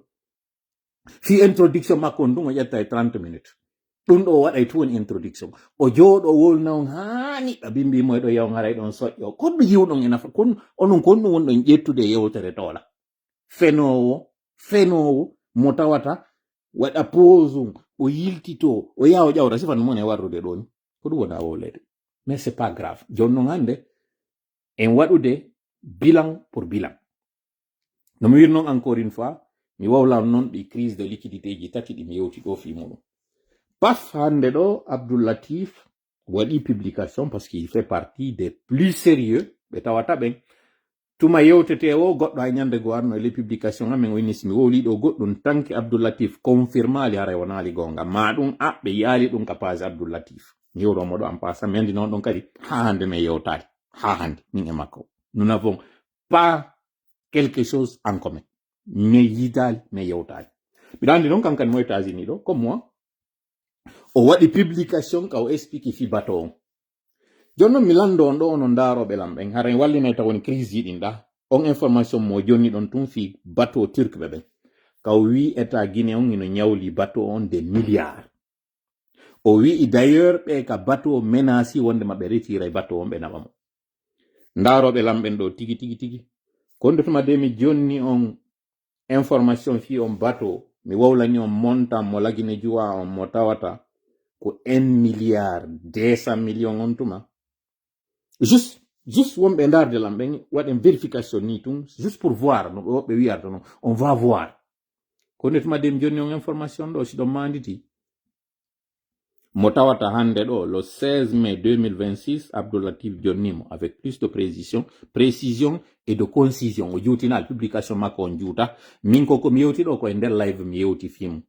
Fii introduction makko on ɗum o ƴetta e trente minutes. Ɗum ɗo o waɗay tun woni introduction. O jooɗo o wolna on haa niɓɓa bimbi mo e ɗo yaw haray ɗon soƴƴo. Kon ɗum yiwɗon e nafa. Kon, onon kon ɗum wonɗon ƴettude e yewtere toola. Fenoowo, fenoowo mo tawata waɗa pause on, o yiltitoo, o yaha o ƴawra sifa no mon e warrude ɗo ni. Ko ɗum wona wowlede. Mais c'est pas grave. Jooni non hannde, en waɗude bilan pour bilan. No mi wi'iri non encore une fois, Mi wowlan non ɗi crise de liquidité ji tati ɗi mi yewti ɗo fii muɗum. Paf, hannde ɗo Abdoul Latif waɗi publication, parce qu'il fait partie des plus sérieux ɓe tawata ɓen. Tuma yewtete o, goɗɗo hay ñande goo arno e ley publication amen o inni, si mi wowli ɗo goɗɗum, tanki Abdoul Latif confirmaali haray wonaali goonga. Ma ɗum a ɓe yi'aali ɗum ka page Abdoul Latif. Mi yewro mo ɗo en passant, mi anndi non ɗon kadi haa hannde mi yewtaali. Haa hannde min e makko, nous n'avons pas quelque chose en commun. Mi yiidaali, mi yewtaali. Miɗo anndi non kankani mo États-Unis ɗo, comme moi. O waɗi publication ka o explique fii bateau on. Jooni non mi lanndo on ɗo, onon ndaarooɓe lan ɓen, haray wallinay taw woni crise yiɗin ɗa. On information mo jonni ɗon tun fii bateau turc ɓe ɓen. Ka o wi'i état Guinée on hino ñawli bateau on des milliards. O wi'i d'ailleurs ɓe ka bateau menacé wonde ma ɓe retiray bateau on ɓe naɓa mo. Ndaarooɓe lan ɓen ɗo tigi, tigi, tigi. Kondo tuma de mi jonni on information fii on bateau, mi wowlani on montant mo La Guinée Joie on mo tawata ko un milliard deux cent millions on tuma. Juste, juste wonɓe ndaarde lan ɓen waɗen vérification ni tun, juste pour voir no ɓe woɓɓe wi'arta non, on va voir. Kondo tuma de mi jonni on information ɗo, si ɗon maanditi. Mo tawata hannde ɗo, le seize mai deux mille vingt-six, Abdoul Latif jonni mo avec plus de précision, précision et de concision. O juutinaali publication makko on juuta. Min ko, ko mi yewti ɗo ko e nder live mi yewti fii mum.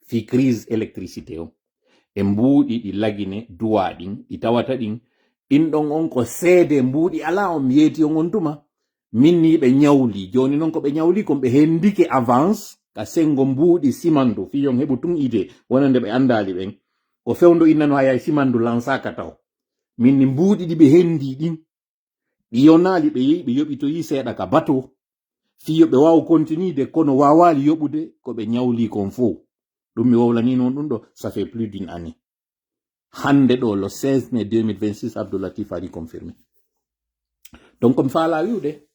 Fii crise électricité on. E mbuuɗi ɗi La Guinée duwaa ɗin, ɗi tawata ɗin. Ɗin ɗon on ko seede mbuuɗi alaa on mi yeeti on on tuma. Min ni ɓe ñawli. Jooni non ko ɓe ñawli kon ɓe hendike avance ka sengo mbuuɗi simandu. Fii on heɓu tun idée wonande ɓe anndaali ɓen. Ko fewndo innano hay hay simandu lansaaka taw. Min ni mbuuɗi ɗi ɓe hendi ɗin. Ɗi yonaali ɓe yehi ɓe yoɓitoyi seeɗa ka bateau. Fii yo ɓe waawu continude kono waawaali yoɓude ko ɓe ñawli kon fow. Ɗum mi wowlanii non ɗum ɗo, ça fait plus d'une année. Hannde ɗo, le seize mai deux mille vingt-six, Abdoul Latif ari confirmé. Donc, mi faalaa wi'ude,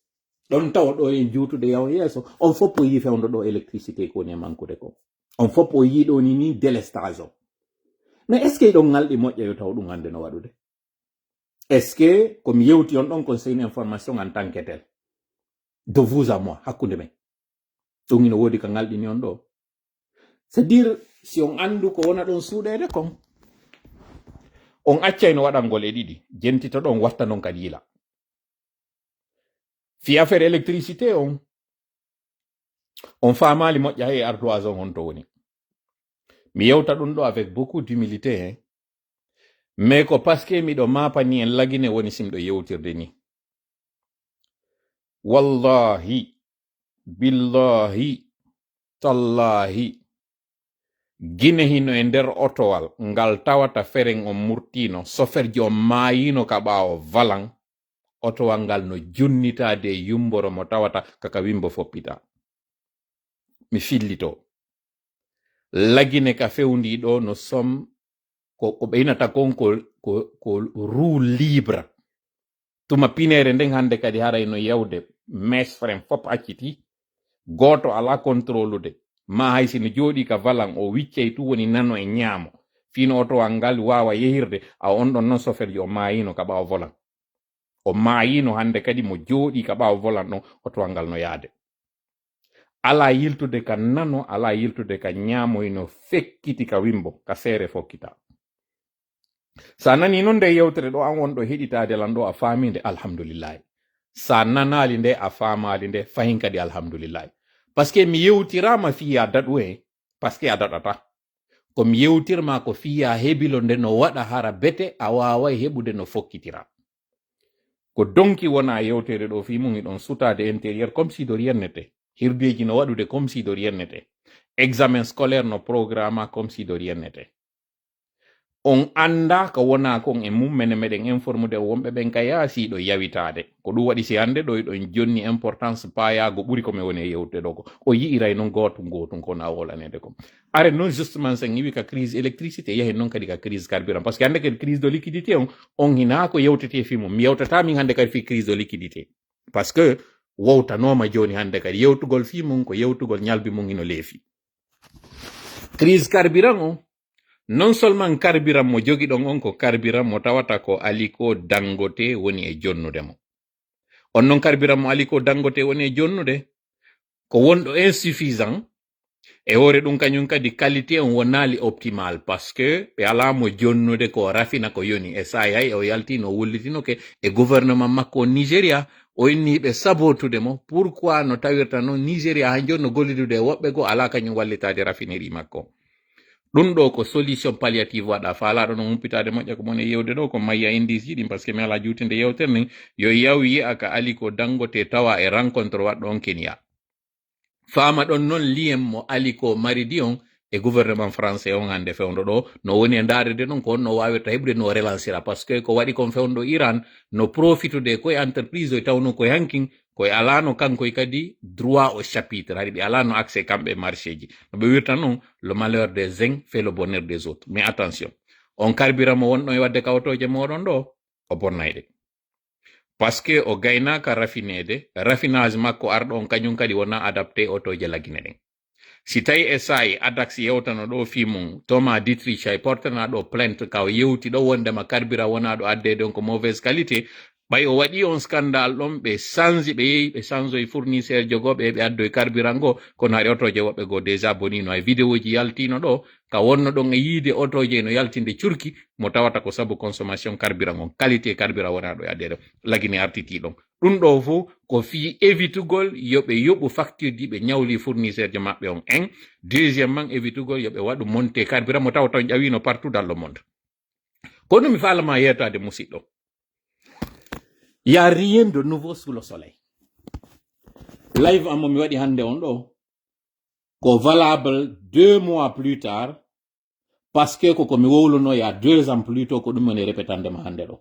ɗon tawa ɗo en juutude yaw yeeso, on fof o yii fewndo ɗo électricité ko woni e mankude ko. On fof o yii ɗo ni, ni délestage o. Mais est-ce que ɗon ngalɗi moƴƴa yo taw ɗum hannde no waɗude? Est-ce que ko mi yewti on ɗon, conseil information en tant que tel? De vous à moi, hakkunde men. Ɗum ina woodi ka ngalɗini on ɗo. C'est-à-dire, si on anndu ko wona ɗon suuɗeede kon, on accay no waɗangol e ɗiɗi, jentito ɗon, watta non kadi yila. Fii affaire électricité on, on faamaali moƴƴa e ardoise on honto woni. Mi yewta ɗum ɗo avec beaucoup d'humilité, hein. Mais ko parce que miɗo maapani en La Guinée woni si miɗo yewtirde ni. Wallahi, billahi, tallahi. Gine hino e nder otowal ngal tawata feren on murtiino, soferjo on maayiino ka ɓaawo valan, otowal ngal no junnitaade e yumboro mo tawata ka ka wimbo foppita. Mi fillito. La Guinée ka fewndi ɗo no som ko, ko ɓe inata kon ko, ko, ko roue libre. Tuma pineere nden hannde kadi haray no yawde, mes frein fop acciti. Gooto alaa contrôlude. Ma hay si no jooɗii ka valan, o wiccay tu woni nano e ñaamo. Fii no otowal ngal waawa yehirde, a on ɗon non soferjo o maayiino ka ɓaawo volan. O maayiino hannde kadi mo jooɗii ka ɓaawo volan ɗon, otowal ngal no yaade. Alaa yiltude ka nano, alaa yiltude ka ñaamo, hino fekkiti ka wimbo, ka seere fokkita. Sa nani non nde yewtere ɗo, an wonɗo heɗitaade lan ɗo, a faami nde, alhamdulillahi. Sa nanaali nde, a faamaali nde, fahin kadi alhamdulillahi. Parce que mi yewtiraama fii a daɗu he, parce que a daɗata. Ko mi yewtirma ko fii a hebilo nde no waɗa hara bete a waaway heɓude no fokkitira. Ko donki wona yewtere ɗo fii mum hiɗon sutaade intérieur comme si de rien n'était. Hirdeeji no waɗude comme si de rien n'était. Examen scolaire no programma comme si de rien n'était. On anndaa ko wona kon e mum, mene meɗen informude wonɓe ɓen ka yaasi ɗo yawitaade. Ko ɗum waɗi si hannde ɗo hiɗon jonni importance paayaago ɓuri ko mi woni e yewtude ɗo ko. O yi'iray non gootun gootun ko wona wowlaneede kon. Are non justement sen iwi ka crise électricité, yahen non kadi ka crise carburant. Parce que hannde kadi crise de liquidité on, on hinaa ko yewtetee fii mum. Mi yewtataa min hannde kadi fii crise de liquidité. Parce que wowtanooma jooni hannde kadi. Yewtugol fii mum ko yewtugol ñalbi mum hino leefi. Crise carburant on, non seulement carburant mo jogiɗon on ko carburant mo tawata ko Aliko Dangote woni e jonnude mo. On non carburant mo Aliko Dangote woni e jonnude, ko wonɗo insuffisant, E hoore ɗum kañum kadi qualité on wonaali optimal, parce que ɓe alaa mo jonnude ko rafina ko yoni. E saa'i hay o yalti no wullitinoke e gouvernement makko on Nigeria, o inni ɓe sabotude mo. Pourquoi no tawirta noon Nigeria han jooni no gollidude e woɓɓe goo alaa kañum wallitaade raffinerie makko? Ɗum ɗo ko solution palliative waɗa. Faalaaɗo no humpitaade moƴƴa ko mon e yewde ɗo, ko mayya indice ji ɗin, parce que mi alaa juutinde yewtere nden. Yo yaw yi'a ka Aliko Dangote tawa e rencontre waɗɗo on Kenya. Faama ɗon non lien mo Aliko Maridi on e gouvernement français on hannde fewndo ɗo. No woni e ndaarede non ko honno waawirta heɓude no relancera. Parce que ko waɗi kon fewndo Iran no profitude ko e entreprise o tawno ko e hankin ko e alaano kanko e kadi droit au chapitre. Hari ɓe alaano accès kamɓe e marché ji. No ɓe wirta non, le malheur des uns fait le bonheur des autres. Mais attention, on carburant mo wonɗon e waɗde ka otooje mooɗon ɗo, o bonnay ɗe. Parce que o gaynaaka raffineede, raffinage makko arɗo on kañum kadi wonaa adapté otooje Lagine ɗen. Si tawi e saa'i Adax yewtano ɗo fii mum, Thomas Dietrich hay portana ɗo plainte ka o yewti ɗo wondema carburant wonaa ɗo addeede on ko mauvaise qualité, ɓay o waɗi on scandale ɗon, ɓe sanji, ɓe yehi, ɓe sanjoyi fournisseur jogooɓe, ɓe addoyi carburant goo, kono hari otooje woɓɓe goo déjà bonino. Hay vidéo ji yaltino ɗo, ka wonno ɗon e yiide otooje no yaltinde curki, mo tawata ko sabu consommation carburant on, qualité carburant wonaa ɗo e addeede, Lagine artiti ɗon. Ɗum ɗo fof ko fii évitugol yo ɓe yoɓu facture ji ɓe ñawli fournisseur jo maɓɓe on en. Deuxièmement, évitugol yo ɓe waɗu monté carburant mo tawa taw ƴawino partout dans le monde. Kono mi faalama yeetaade musidɗo. Il y a rien de nouveau sous le soleil. Live am mo mi waɗi hannde on ɗo, ko valable deux mois plus tard, parce que ko ko mi wowluno il y a deux ans plus tôt, ko ɗum woni répétande ma hannde ɗo.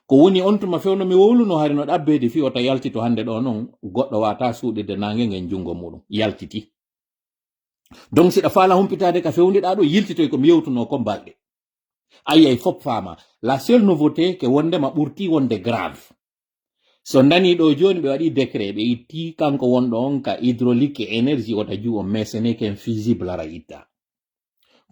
Ko woni on tuma fewndo mi wowluno hari no ɗabbeede fii wota yaltito hannde ɗo non, goɗɗo waata suuɗirde naange ngen junngo muɗum. Yaltiti. Donc, siɗa faala humpitaade ka fewndiɗaa ɗo, yiltitoy ko mi yewtuno kon balɗe. Ayi, ay fop faama. La seule nouveauté ke wondema ɓurti wonde grave. So nani ɗo jooni ɓe waɗi décret, ɓe itti kanko wonɗo on ka hydraulique et énergie wota juu on, mais ce n'est qu'un fusible ara itta.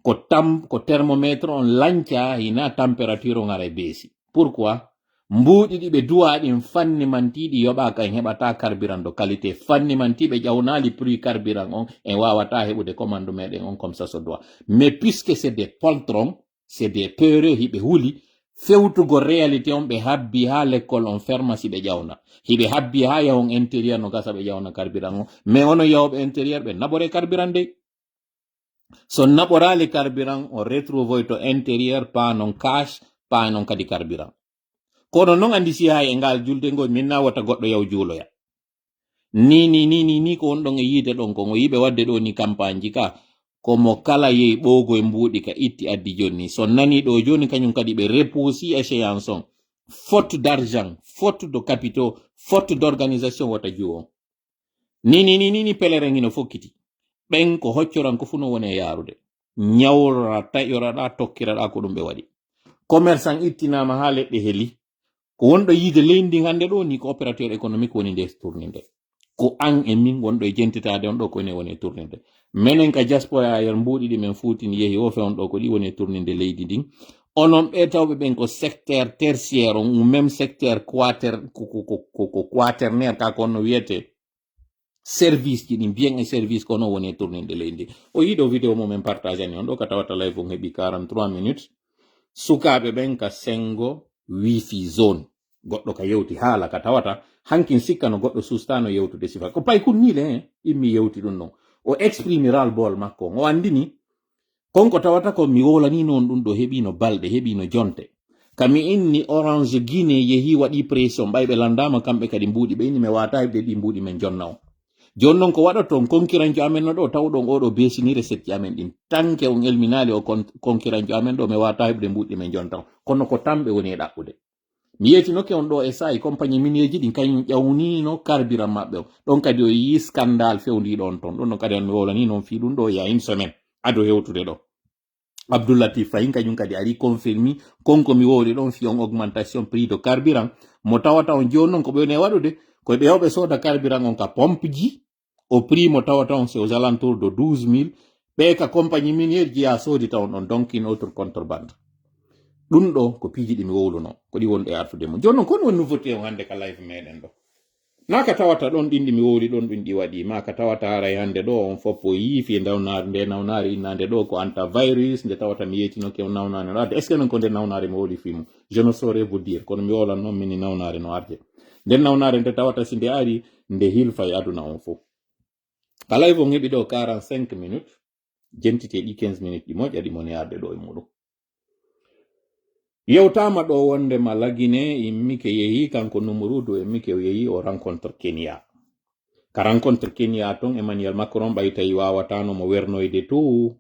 Ko tam-, ko thermomètre on lanca, hina température on ara e beesi. Pourquoi? Mbuuɗi ɗi ɓe duwa ɗin fanni manti ɗi yoɓa kan heɓata carburant de qualité. Fanni manti ɓe ƴawnaali prix carburant on, en wawata heɓude commande meɗen on comme ça se doit. Mais puisque c'est des poltrons, c'est des peureux, hiɓe huli, fewtugol réalité on ɓe habbi ha l'école on ferma si ɓe ƴawna. Hiɓe habbi ha yahon intérieur no gasa ɓe ƴawna carburant on. Mais onon yahooɓe intérieur ɓe naɓore carburant dey. So naɓoraali carburant, on retrouvoyto intérieur, paanon cash, paanon kadi carburant. Kono non anndi si hay e ngal julde ngol, min na wota goɗɗo yaw juuloya. Ni, ni, ni, ni, ni ko wonɗon e yiide ɗon kon, o yiɓe waɗde ɗo ni campagne ji ka, ko mo kala yehi ɓoogo e mbuuɗi ka itti addi jonni. So nani ɗo joni, kañum kadi ɓe repoussi échéance on. Faute d'argent, faute de capitaux, faute d'organisation wota juu on. Ni, ni, ni, ni, ni pèlerin hino fokkiti. Ɓen ko hoccoran ko fu no woni e yaarude. Ñawra, taƴoraɗa, tokkiraɗa ko ɗum ɓe waɗi. Commerçant ittinaama haa leɗɗe heli. Ko wonɗo yiide leydi ndin hannde ɗo ni ko opérateur économique woni nde tourninde. Ko an e min wonɗo e jentitaade on ɗo ko ene woni e tourninde. Menen ka diaspora yer mbuuɗi ɗi men fuutini yehi o fewon ɗo ko ɗi woni e tourninde leydi ndin. Onon ɓe tawɓe ɓen ko secteur tertiaire on, ou même secteur quater-, ko, ko, ko, ko, ko quaternaire ka ko on no wiyete. Service ji ɗin, bien e service ko onon woni e tourninde leydi. O yiɗo vidéo mo men partagani on ɗo ka tawata live on heɓi quarante-trois minutes. Sukaaɓe ɓen ka sengo wifi zone. Goɗɗo ka yewti haala ka tawata hankin sikka no goɗɗo sustano yewtude sifa. Ko pay kun ni le, immi yewti ɗum non. O exprimi ras-le-bol makko on. O andini, kon ko tawata ko mi wowlani non ɗum ɗo heɓino balɗe, heɓino jonte. Ka mi inni Orange Guinée yehi waɗi pression, ɓay ɓe landaama kamɓe kadi mbuuɗi, ɓe inni mi wata heɓde ɗi mbuuɗi men jonna on. Jooni non ko waɗoton konkiranjo amen no ɗo, tawɗon oɗo beesini recette ji amen ɗin. Tanke on elminaali o kon-, konkiranjo amen ɗo, mi wata heɓde mbuuɗi men jonta on. Kono ko tamɓe woni e ɗaɓɓude. Mi yeetinoke on ɗo e saa'i compagnie minière ji ɗin kañum ƴawnino carburant maɓɓe on. Ɗon kadi o yii scandale fewndiiɗo on ton. Ɗon non kadi on mi wowlani non fii ɗum ɗo il y a une semaine. Ado hewtude ɗo. Abdoulatif Faye kañum kadi ari confirmi kon ko mi wowli ɗon fii on augmentation prix de carburant. Mo tawata on jooni non ko ɓe woni e waɗude, ko ɓe heewɓe sooda carburant on ka pompe ji, au prix mo tawata on c'est aux alentours de douze mille. Ɓe ka compagnie minière ji ya soodi tawon ɗon, donc une autre contrebande. Ɗum ɗo ko piiji ɗi mi wowluno, ko ɗi wonɗo e artude mum. Jooni non, ko woni nouveauté on hannde ka live meɗen ɗo? Naa ka tawata ɗon ɗin ɗi mi wowli ɗon ɗin ɗi waɗi, maa ka tawata haray hannde ɗoo on fof o yiifi e nawnaare, nde nawnaare innaande ɗoo ko antivirus, nde tawata mi yeetinoke on nawnaare no arde. Est-ce que non ko nde nawnaare mi wowli fii mum? Je ne saurais vous dire, kono mi wowlan non min e nawnaare no arde. Nden nawnaare nde tawata si nde ari, nde hilfa e aduna on fof. Kala e fof on heɓi ɗoo quarante-cinq minutes, jentite ɗi quinze minutes ɗi moƴƴa ɗi moni arde ɗoo e muɗum. Yewtaama ɗoo wonde ma Lagine immike yehi, kanko Numurudu immike o yehi o rencontre Kenya. Ka rencontre Kenya ton, Emmanuel Macron ɓay tawi waawataano mo wernoyde to.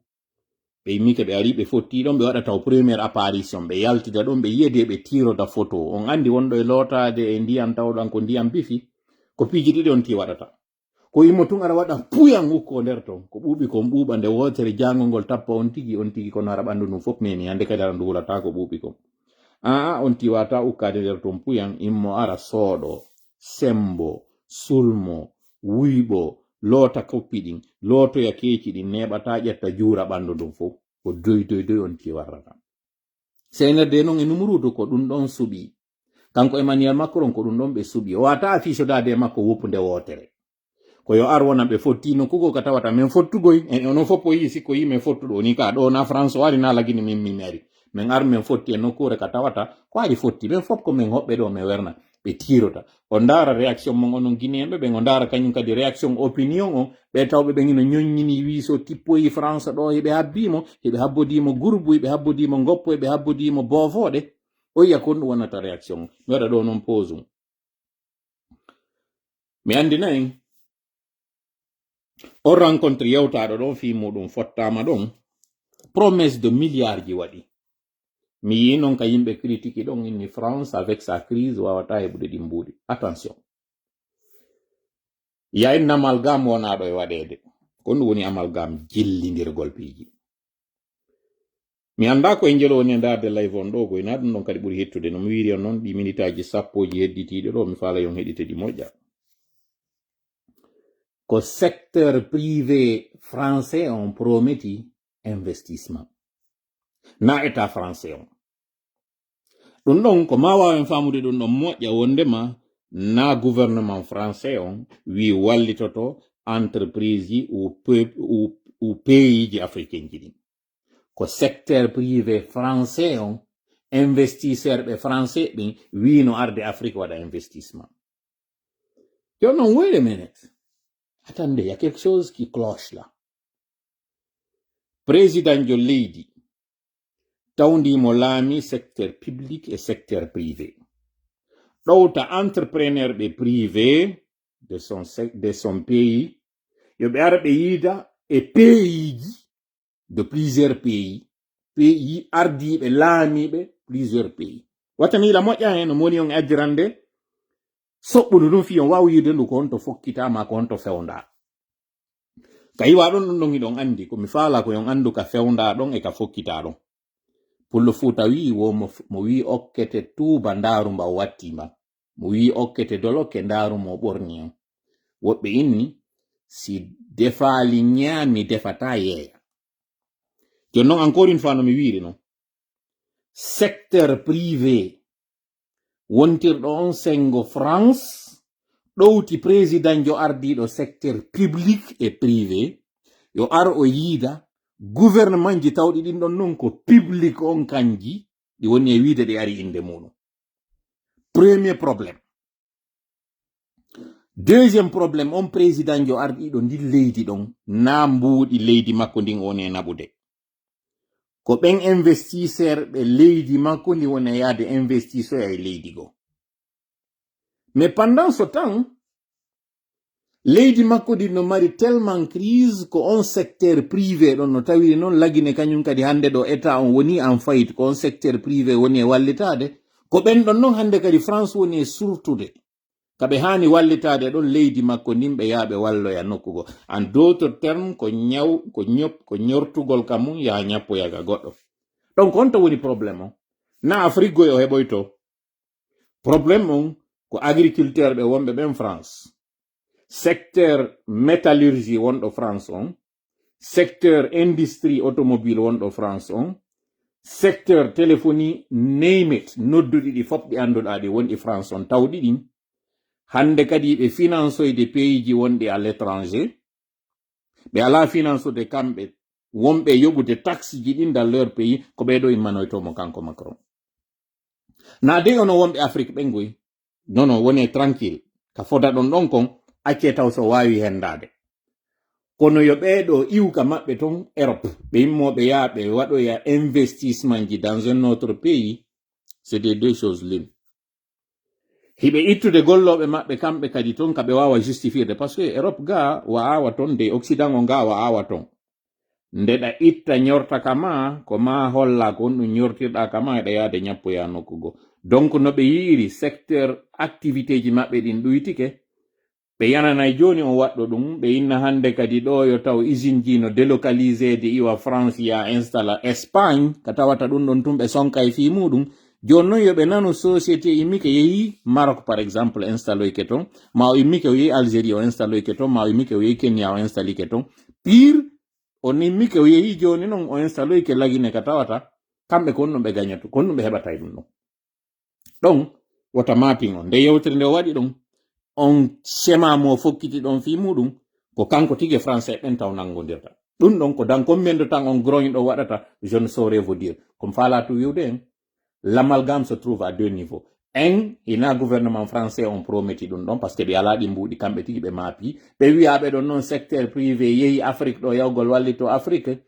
Ɓe immike ɓe ari ɓe fotti ɗon, ɓe waɗa taw première apparition, ɓe yaltida ɗon, ɓe yiyede, ɓe tiiroda photo. On anndi wonɗo e lootaade e ndiyan tawɗan ko ndiyan bifi, ko piiji ɗiɗi on tii waɗata. Ko immo tun ara waɗa puyan ukko nder ton. Ko ɓuuɓi kon ɓuuɓa nde wootere, jaangol ngol tappa on tigi, on tigi kono ara ɓanndu ndun fof memi. Hannde kadi ara ndu wulata ko ɓuuɓi kon. Aa, on tiwata ukkaade nder ton puyan, immo ara sooɗo, sembo, sulmo, wuyɓo, loota koppi ɗin, lootoya keeci ɗin, neeɓata ƴetta juura ɓanndu ndun fof. Ko doy doy doy on tiwarrata. Seenerde non e Numurudu ko ɗun ɗon suɓi. Kanko Emmanuel Macron ko ɗun ɗon ɓe suɓi. O wata fiisodaade e makko woppunde wootere. Ko yo ar wona ɓe fotti nokku goo ka tawata men fottugoy, en onon fof o yii sikko yii men fottuɗo ni ka ɗoo na France o ari na Lagine min min ari. Men ar men fotti e nokkuure ka tawata ko ari fotti. Men fof ko men hoɓɓe ɗoo men werna. Ɓe tiirota. On ndaara réaction mon onon Guinéen ɓe, ɓen on ndaara kañum kadi réaction opinion on. Ɓe tawɓe ɓen ino ñoññini wii so tippoyi France ɗoo, hiɓe habbii mo, hiɓe habbodii mo gurbu, hiɓe habbodii mo ngoppo, hiɓe habbodii mo boofooɗe. O yiya kon ɗum wonata réaction. Mi waɗa ɗoo non pause. Mi anndina en. On rencontre yewtaaɗo ɗon fii muɗum fottaama ɗon. Promesse de milliards ji waɗi. Mi yii non ka yimɓe critique ɗon inni France avec sa crise waawata heɓude ɗin mbuuɗi. Attention. Yayin amalgam wonaaɗo e waɗeede. Ko ɗum woni amalgam jillindirgol piiji. Mi anndaa ko e njelo woni e ndaarde live on ɗoo, goy naa ɗum ɗon kadi ɓuri hettude. No mi wiiri on non, ɗi minitaaji sappo ji hedditiiɗi ɗoo, mi faala yon heɗite ɗi moƴƴa. Ko secteur privé français on prometi investissement. Na état français on. Ɗum ɗon ko ma waawen faamude ɗum ɗon moƴƴa wondema na gouvernement français on wi wallitoto entreprise ji ou pe-, ou, ou pays ji africain ji ɗin. Ko secteur privé français on, investisseur ɓe français ɓen wino arde Afrique waɗa investissement. Yo non, wait a minute. Attendez, il y a quelque chose qui cloche là. Président jo leydi, tawndi mo laami secteur public e secteur privé. Ɗowta entrepreneur ɓe privé de son sec-, de son pays, yo ɓe ara ɓe yiida e pays ji de plusieurs pays, pays ardiiɓe, laamiiɓe plusieurs pays. Wata miila moƴƴa heen, no moni on ajjirande, soɓɓudu ɗum fii on waawu yiide ndu ko honto fokkitaa maa ko honto fewndaa. Ka iwa ɗon ɗum ɗon hiɗon anndi, ko mi faala ko yon anndu ka fewndaa ɗon e ka fokkitaa ɗon. Pullo Fuuta wi'i wo mo, mo wi'i okkete tuuba ndaaru mba o wattii mba. Mo wi'i okkete dolokke ndaaru mo o ɓorni on. Woɓɓe inni, si defaali ñaami defataa yeeya. Jooni non, encore une fois, no mi wiiri non. Secteur privé wontirɗo on sengo France, ɗowti président jo ardiiɗo secteur public et privé, yo ar o yiida gouvernement ji tawɗi ɗin ɗon non ko public on kanji, ɗi woni e wiide ɗi ari innde muɗum. Premier problème. Deuxième problème, on président jo ardiiɗo ndin leydi ɗon, na mbuuɗi leydi makko ndin o woni e naɓude. Ko ɓen investisseur ɓe leydi makko ndi woni e yaade investisseur e leydi goo. Mais pendant ce temps, leydi makko ndi no mari tellement crise ko on secteur privé ɗon no tawiri non lagine kañum kadi hannde ɗo état on woni en faillite, ko on secteur privé woni e wallitaade. Ko ɓen ɗon non hannde kadi France woni e surtude. Ka ɓe haani wallitaade ɗon leydi makko ndin ɓe yaha ɓe walloya nokku goo. En d'autres termes, ko ñaw, ko ñop-, ko ñortugol ka mum yaha ñappoya ka goɗɗo. Donc, honto woni problème on? Na Afrique goo o heɓoyto. Problème on ko agriculteur ɓe wonɓe ɓen France. Secteur métallurgie wonɗo France on. Secteur industrie automobile wonɗo France on. Secteur téléphonie, name it, nodduɗi ɗi fof ɗi annduɗaa ɗi wonɗi France on tawɗi ɗin. Hannde kadi ɓe finansoyde peyiiji wonɗi à l'étranger. Ɓe alaa finansude kamɓe wonɓe yoɓude taxeji ɗin dans leur pays, ko ɓee ɗoo immanoytoo mo kanko Macron. Naa dey onon wonɓe Afrique ɓen goy? Non, non, wonee tranquille. Ka fodaɗon ɗon kon, accee taw so waawi hendaade. Kono yo ɓee ɗoo iwu ka maɓɓe ton Europe, ɓe immoo ɓe yaha ɓe waɗoya investissement ji dans un autre pays, c'est des deux choses l'une. Hiɓe ittude gollooɓe maɓɓe kamɓe kadi ton ka ɓe waawa justifiirde, parce que Europe gaa wa aawa ton, de Occident on gaa wa aawa ton. Nde ɗa itta ñorta ka maa, ko maa hollaa ko honɗun ñortirɗaa ka maa, eɗa yaade ñappoyaa nokku goo. Donc no ɓe yi'iri secteur activitéji maɓɓe ɗin ɗuytike, ɓe yananay jooni on waɗɗo ɗun, ɓe inna hannde kadi ɗoo yo taw usine ji no délocaliseede iwa France yaa installa Espagne, ka tawata ɗun ɗon tun ɓe sonkay fii muuɗun. Jooni non yo ɓe nanu société immike yehi Maroc par exemple installoyke ton, ma o immike o yehi Algérie o installoyke ton, ma o immike o yehi Kenya o installike ton. Pire, o immike o yehi jooni non o installoyke Lagine ka tawata, kamɓe ko honɗun ɓe gañata, ko honɗun ɓe heɓata e ɗun ɗon. Ɗon, wota mapping on. Nde yewtere nde o waɗi ɗon, on schéma mo fokkiti ɗon fii muuɗun, ko kanko tigi e Français ɓen taw nanngondirta. Ɗun ɗon ko dans combien de temps on grogne ɗo waɗata, je ne saurais vous dire. Ko mi faalaa tun wi'ude en, l'amalgame se trouve à deux niveaux. En, hina gouvernement français on prometi ɗun ɗon, parce que ɓe alaa ɗin mbuuɗi kamɓe tigi ɓe maapi. Ɓe wi'aa ɓe ɗon non secteur privé yehi Afrique ɗo yawgol wallito Afrique.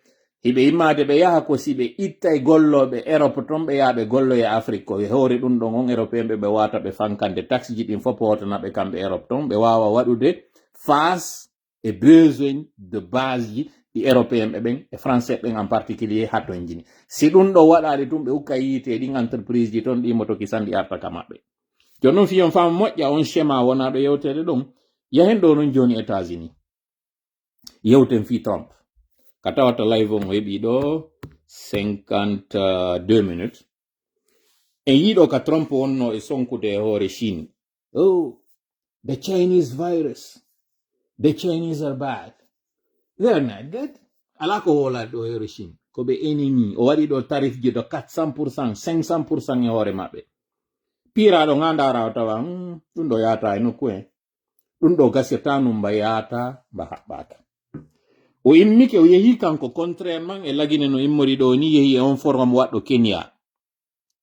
Hiɓe immaade ɓe yaha ko si ɓe ittay gollooɓe Europe ton, ɓe yaha ɓe golloya Afrique. Ko e hoore ɗun ɗon on Européen ɓe, ɓe wata ɓe fankande taxeji ɗin fof pootana ɓe kamɓe Europe ton, ɓe waawa waɗude face e besoin de base ji ɗi Européen ɓe ɓen e Français ɓen en particulier hattonjini. Si ɗun ɗo waɗaali tun, ɓe ukka yiite ɗin entreprise ji ton, ɗi moto kisan ɗi arta ka maɓɓe. Jooni non, fii on faama moƴƴa on schéma wonaaɗo yewteede ɗon, yahen ɗo non jooni États-Unis. Yewten fii Trump. Ka tawata live on o heɓi ɗo cinquante-deux minutes. En yiɗo ka Trump wonno e sonkude e hoore Chine. Oh, the Chinese virus. The Chinese are bad. They're not good. Alaa ko wowla ɗo e hoore Chine. Ko ɓe enemi. O waɗi ɗo tarif ji ɗo quatre cents pour cent, cinq cents pour cent e hoore maɓɓe. Piiraaɗo nga ndaara o tawa, hmm, ɗun ɗo yaata e nokku en. Ɗun ɗo gasirta nun mba yaata, mba haɓɓaaka. O immike, o yehi kanko, contrairement e Lagine no immori ɗo ni, yehi e on forum waɗɗo Kenya.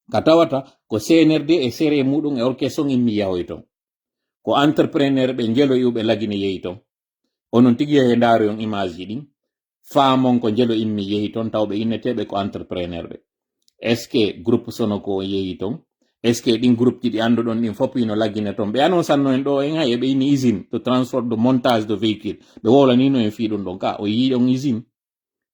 Ka tawata ko C N R D e sere muɗum e orchestre on immi yahoy ton. Ko entrepreneur ɓe Njelo iwɓe Lagine yehi ton. Onon tigi yahe ndaaroyon image ji ɗin. Faamon ko Njelo immi yehi ton, taw ɓe inneteeɓe ko entrepreneur ɓe. Est-ce que groupe Sonoko on yehi ton? Est-ce que ɗin groupe ji ɗi annduɗon ɗin fof hino Lagine ton? Ɓe annonsanno en ɗo en hay eɓe inni usine de transport de montage de véhicule. Ɓe wowlanino en fii ɗum ɗon ka, o yii ɗon usine.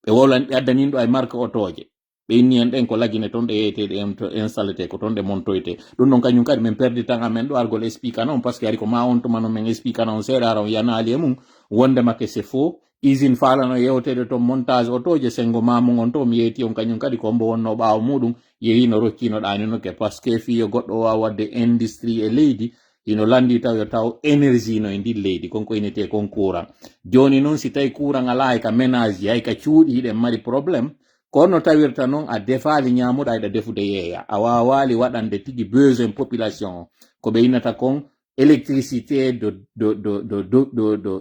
Ɓe wowlan, ɓe addanin ɗo ay marque otooje. Ɓe inni en ɗen ko Lagine ton ɗe yeeyetee, ɗe em-, to installete, ko ton ɗe montoyte. Ɗum ɗon kañum kadi min perdi tan amen ɗo argol expliquer non, parce que ari ko ma on tuma non min expliquer non seeɗa ara on yanaali e mum, wonde make c'est faux. Usine faalano yewteede ton montage otooje, sengo ma mum on to mi yeyti on kañum kadi ko mbo wonno ɓaawo muɗum, yehi no rokki no ɗaaninoke, parce que fii yo goɗɗo waawa waɗde industrie e leydi, hino lanndii taw yo taw énergie no e ndin leydi, kon ko inetee kon courant. Jooni non si tawi courant alaa hay ka ménage ji, hay ka cuuɗi hiɗen mari problème, ko no tawirta non a defaali ñaamuɗa, hiɗa defude yeeya. A waawaali waɗande tigi besoin population o. Ko ɓe innata kon électricité de, de,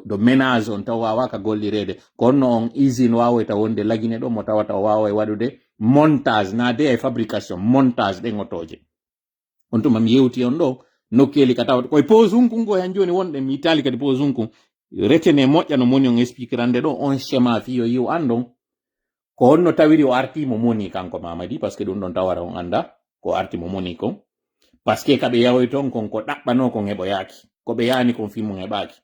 de ménage on taw waawaaka gollireede. Ko honno on usine waawoyta wonde Lagine ɗo mo tawata o waaway waɗude montage, naa de e fabrication, montage ɗen otooje. On tuma mi yewti on ɗo, nokkeeli ka tawata koye pause hunkun goo, han jooni wonɗen mi ittaali kadi pause hunkun. Retenez moƴƴa no moni on expliquerande ɗo, on schéma fii yo yiw anndon. Ko honno tawiri o arti mo moni kanko Mamadi, parce que ɗum ɗon tawara on annda ko arti mo moni kon. Parce que ka ɓe yahoy ton kon ko ɗaɓɓanoo kon heɓoyaaki. Ko ɓe yaani kon fii mum heɓaaki.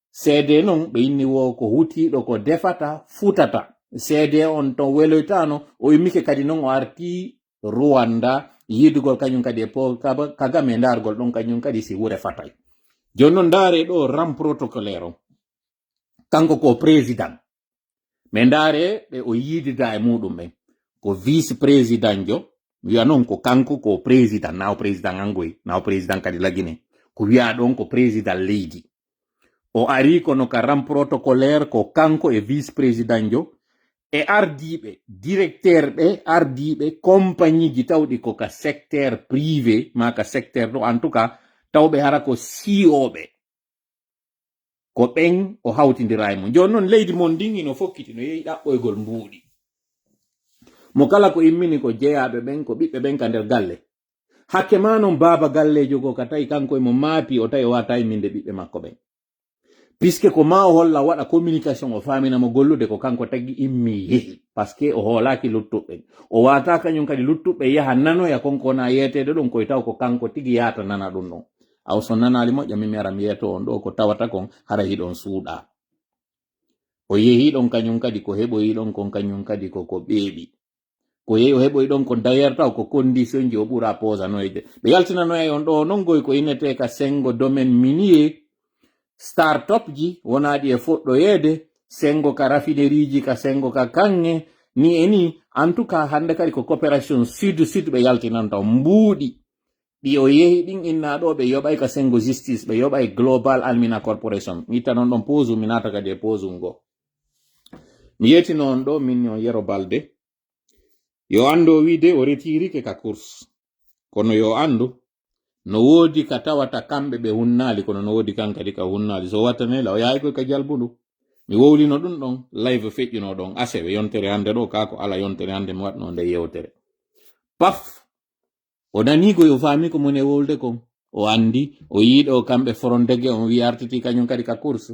Seede non ɓe inni wo ko hutiiɗo ko defata futata. Seede on ton weloytaano, o immike kadi non o arti Rwanda, yiidugol kañum kadi e Paul Kaga-, Kagame, ndaargol ɗon kañum kadi si wure fatay. Jooni non ndaare ɗo rang protocolaire on. Kanko ko président. Mais ndaare ɓe o yiidida e muɗum ɓen. Ko vice président jo, wiya non ko kanko ko président, na o président Angoy, na o président kadi Lagine. Ko wiya ɗon ko président leydi. O ari kono ka rang protocolaire ko kanko e vice président jo, e ardiiɓe, directeur ɓe, ardiiɓe compagnie ji tawɗi ko ka secteur privé, ma ka secteur ɗo, en tout cas, Tawɓe hara ko sii'ooɓe. Ko ɓen o hawtindira e mun. Jooni non leydi mon ndin hino fokkiti no yehi ɗaɓɓoygol mbuuɗi. Mo kala ko immini ko jeyaaɓe ɓen, ko ɓiɓɓe ɓen ka nder galle. Hakke maa non baaba galleejo goo ka tawi kanko e mo maapi, o tawi o waawataa imminde ɓiɓɓe makko ɓen. Puisque ko maa o holla waɗa communication o faamina mo gollude ko kanko tagi immi yehi. Parce que o hoolaaki luttuɓe ɓen. O waawataa kañum kadi luttuɓe yaha nanoya kon ko wona yeeteede ɗon koy taw ko kanko tigi yaata nana ɗum ɗon. Aw so nanaali moƴƴa min mi ara mi yeeto on ɗo ko tawata kon hara hiɗon suuɗa. O yehi ɗon kañum kadi ko heɓoyi ɗon kon kañum kadi ko ko ɓeeɓi. Ko yehi o heɓoyi ɗon ko d'ailleurs taw ko condition ji o ɓura posanoyde. Ɓe yaltinanoya on ɗo non goy ko innete ka sengo domaine minier, start-up ji wonaaɗi e foɗɗoyeede, sengo ka raffinerie ji, ka sengo ka kaŋŋe, ni e ni. En tout cas, hannde kadi ko coopération sud-sud ɓe yaltinanta on mbuuɗi. Ɗi o yehi ɗin inna ɗo ɓe yoɓay ka sengo justice, ɓe yoɓay Global Almina Corporation. Mi itta non ɗon pause, mi naata kadi e pause ngo. Mi yeetino on ɗo, min on Yero Balde. Yo anndu o wiide o retirike ka course. Kono yo anndu, no woodi ka tawata kamɓe ɓe hunnaali, kono no woodi kan kadi ka hunnaali. So wattane la, o yahay koy ka jalbundu. Mi wowlino ɗum ɗon, live feƴƴuno ɗon, asewe yontere hannde ɗo, kaa ko ala yontere hannde mi waɗno nde yewtere. Paf! O nanii ko yo faami ko mone wowlde kon. O anndi, o yiiɗo kamɓe frondege, on wi'i artiti kañum kadi ka course.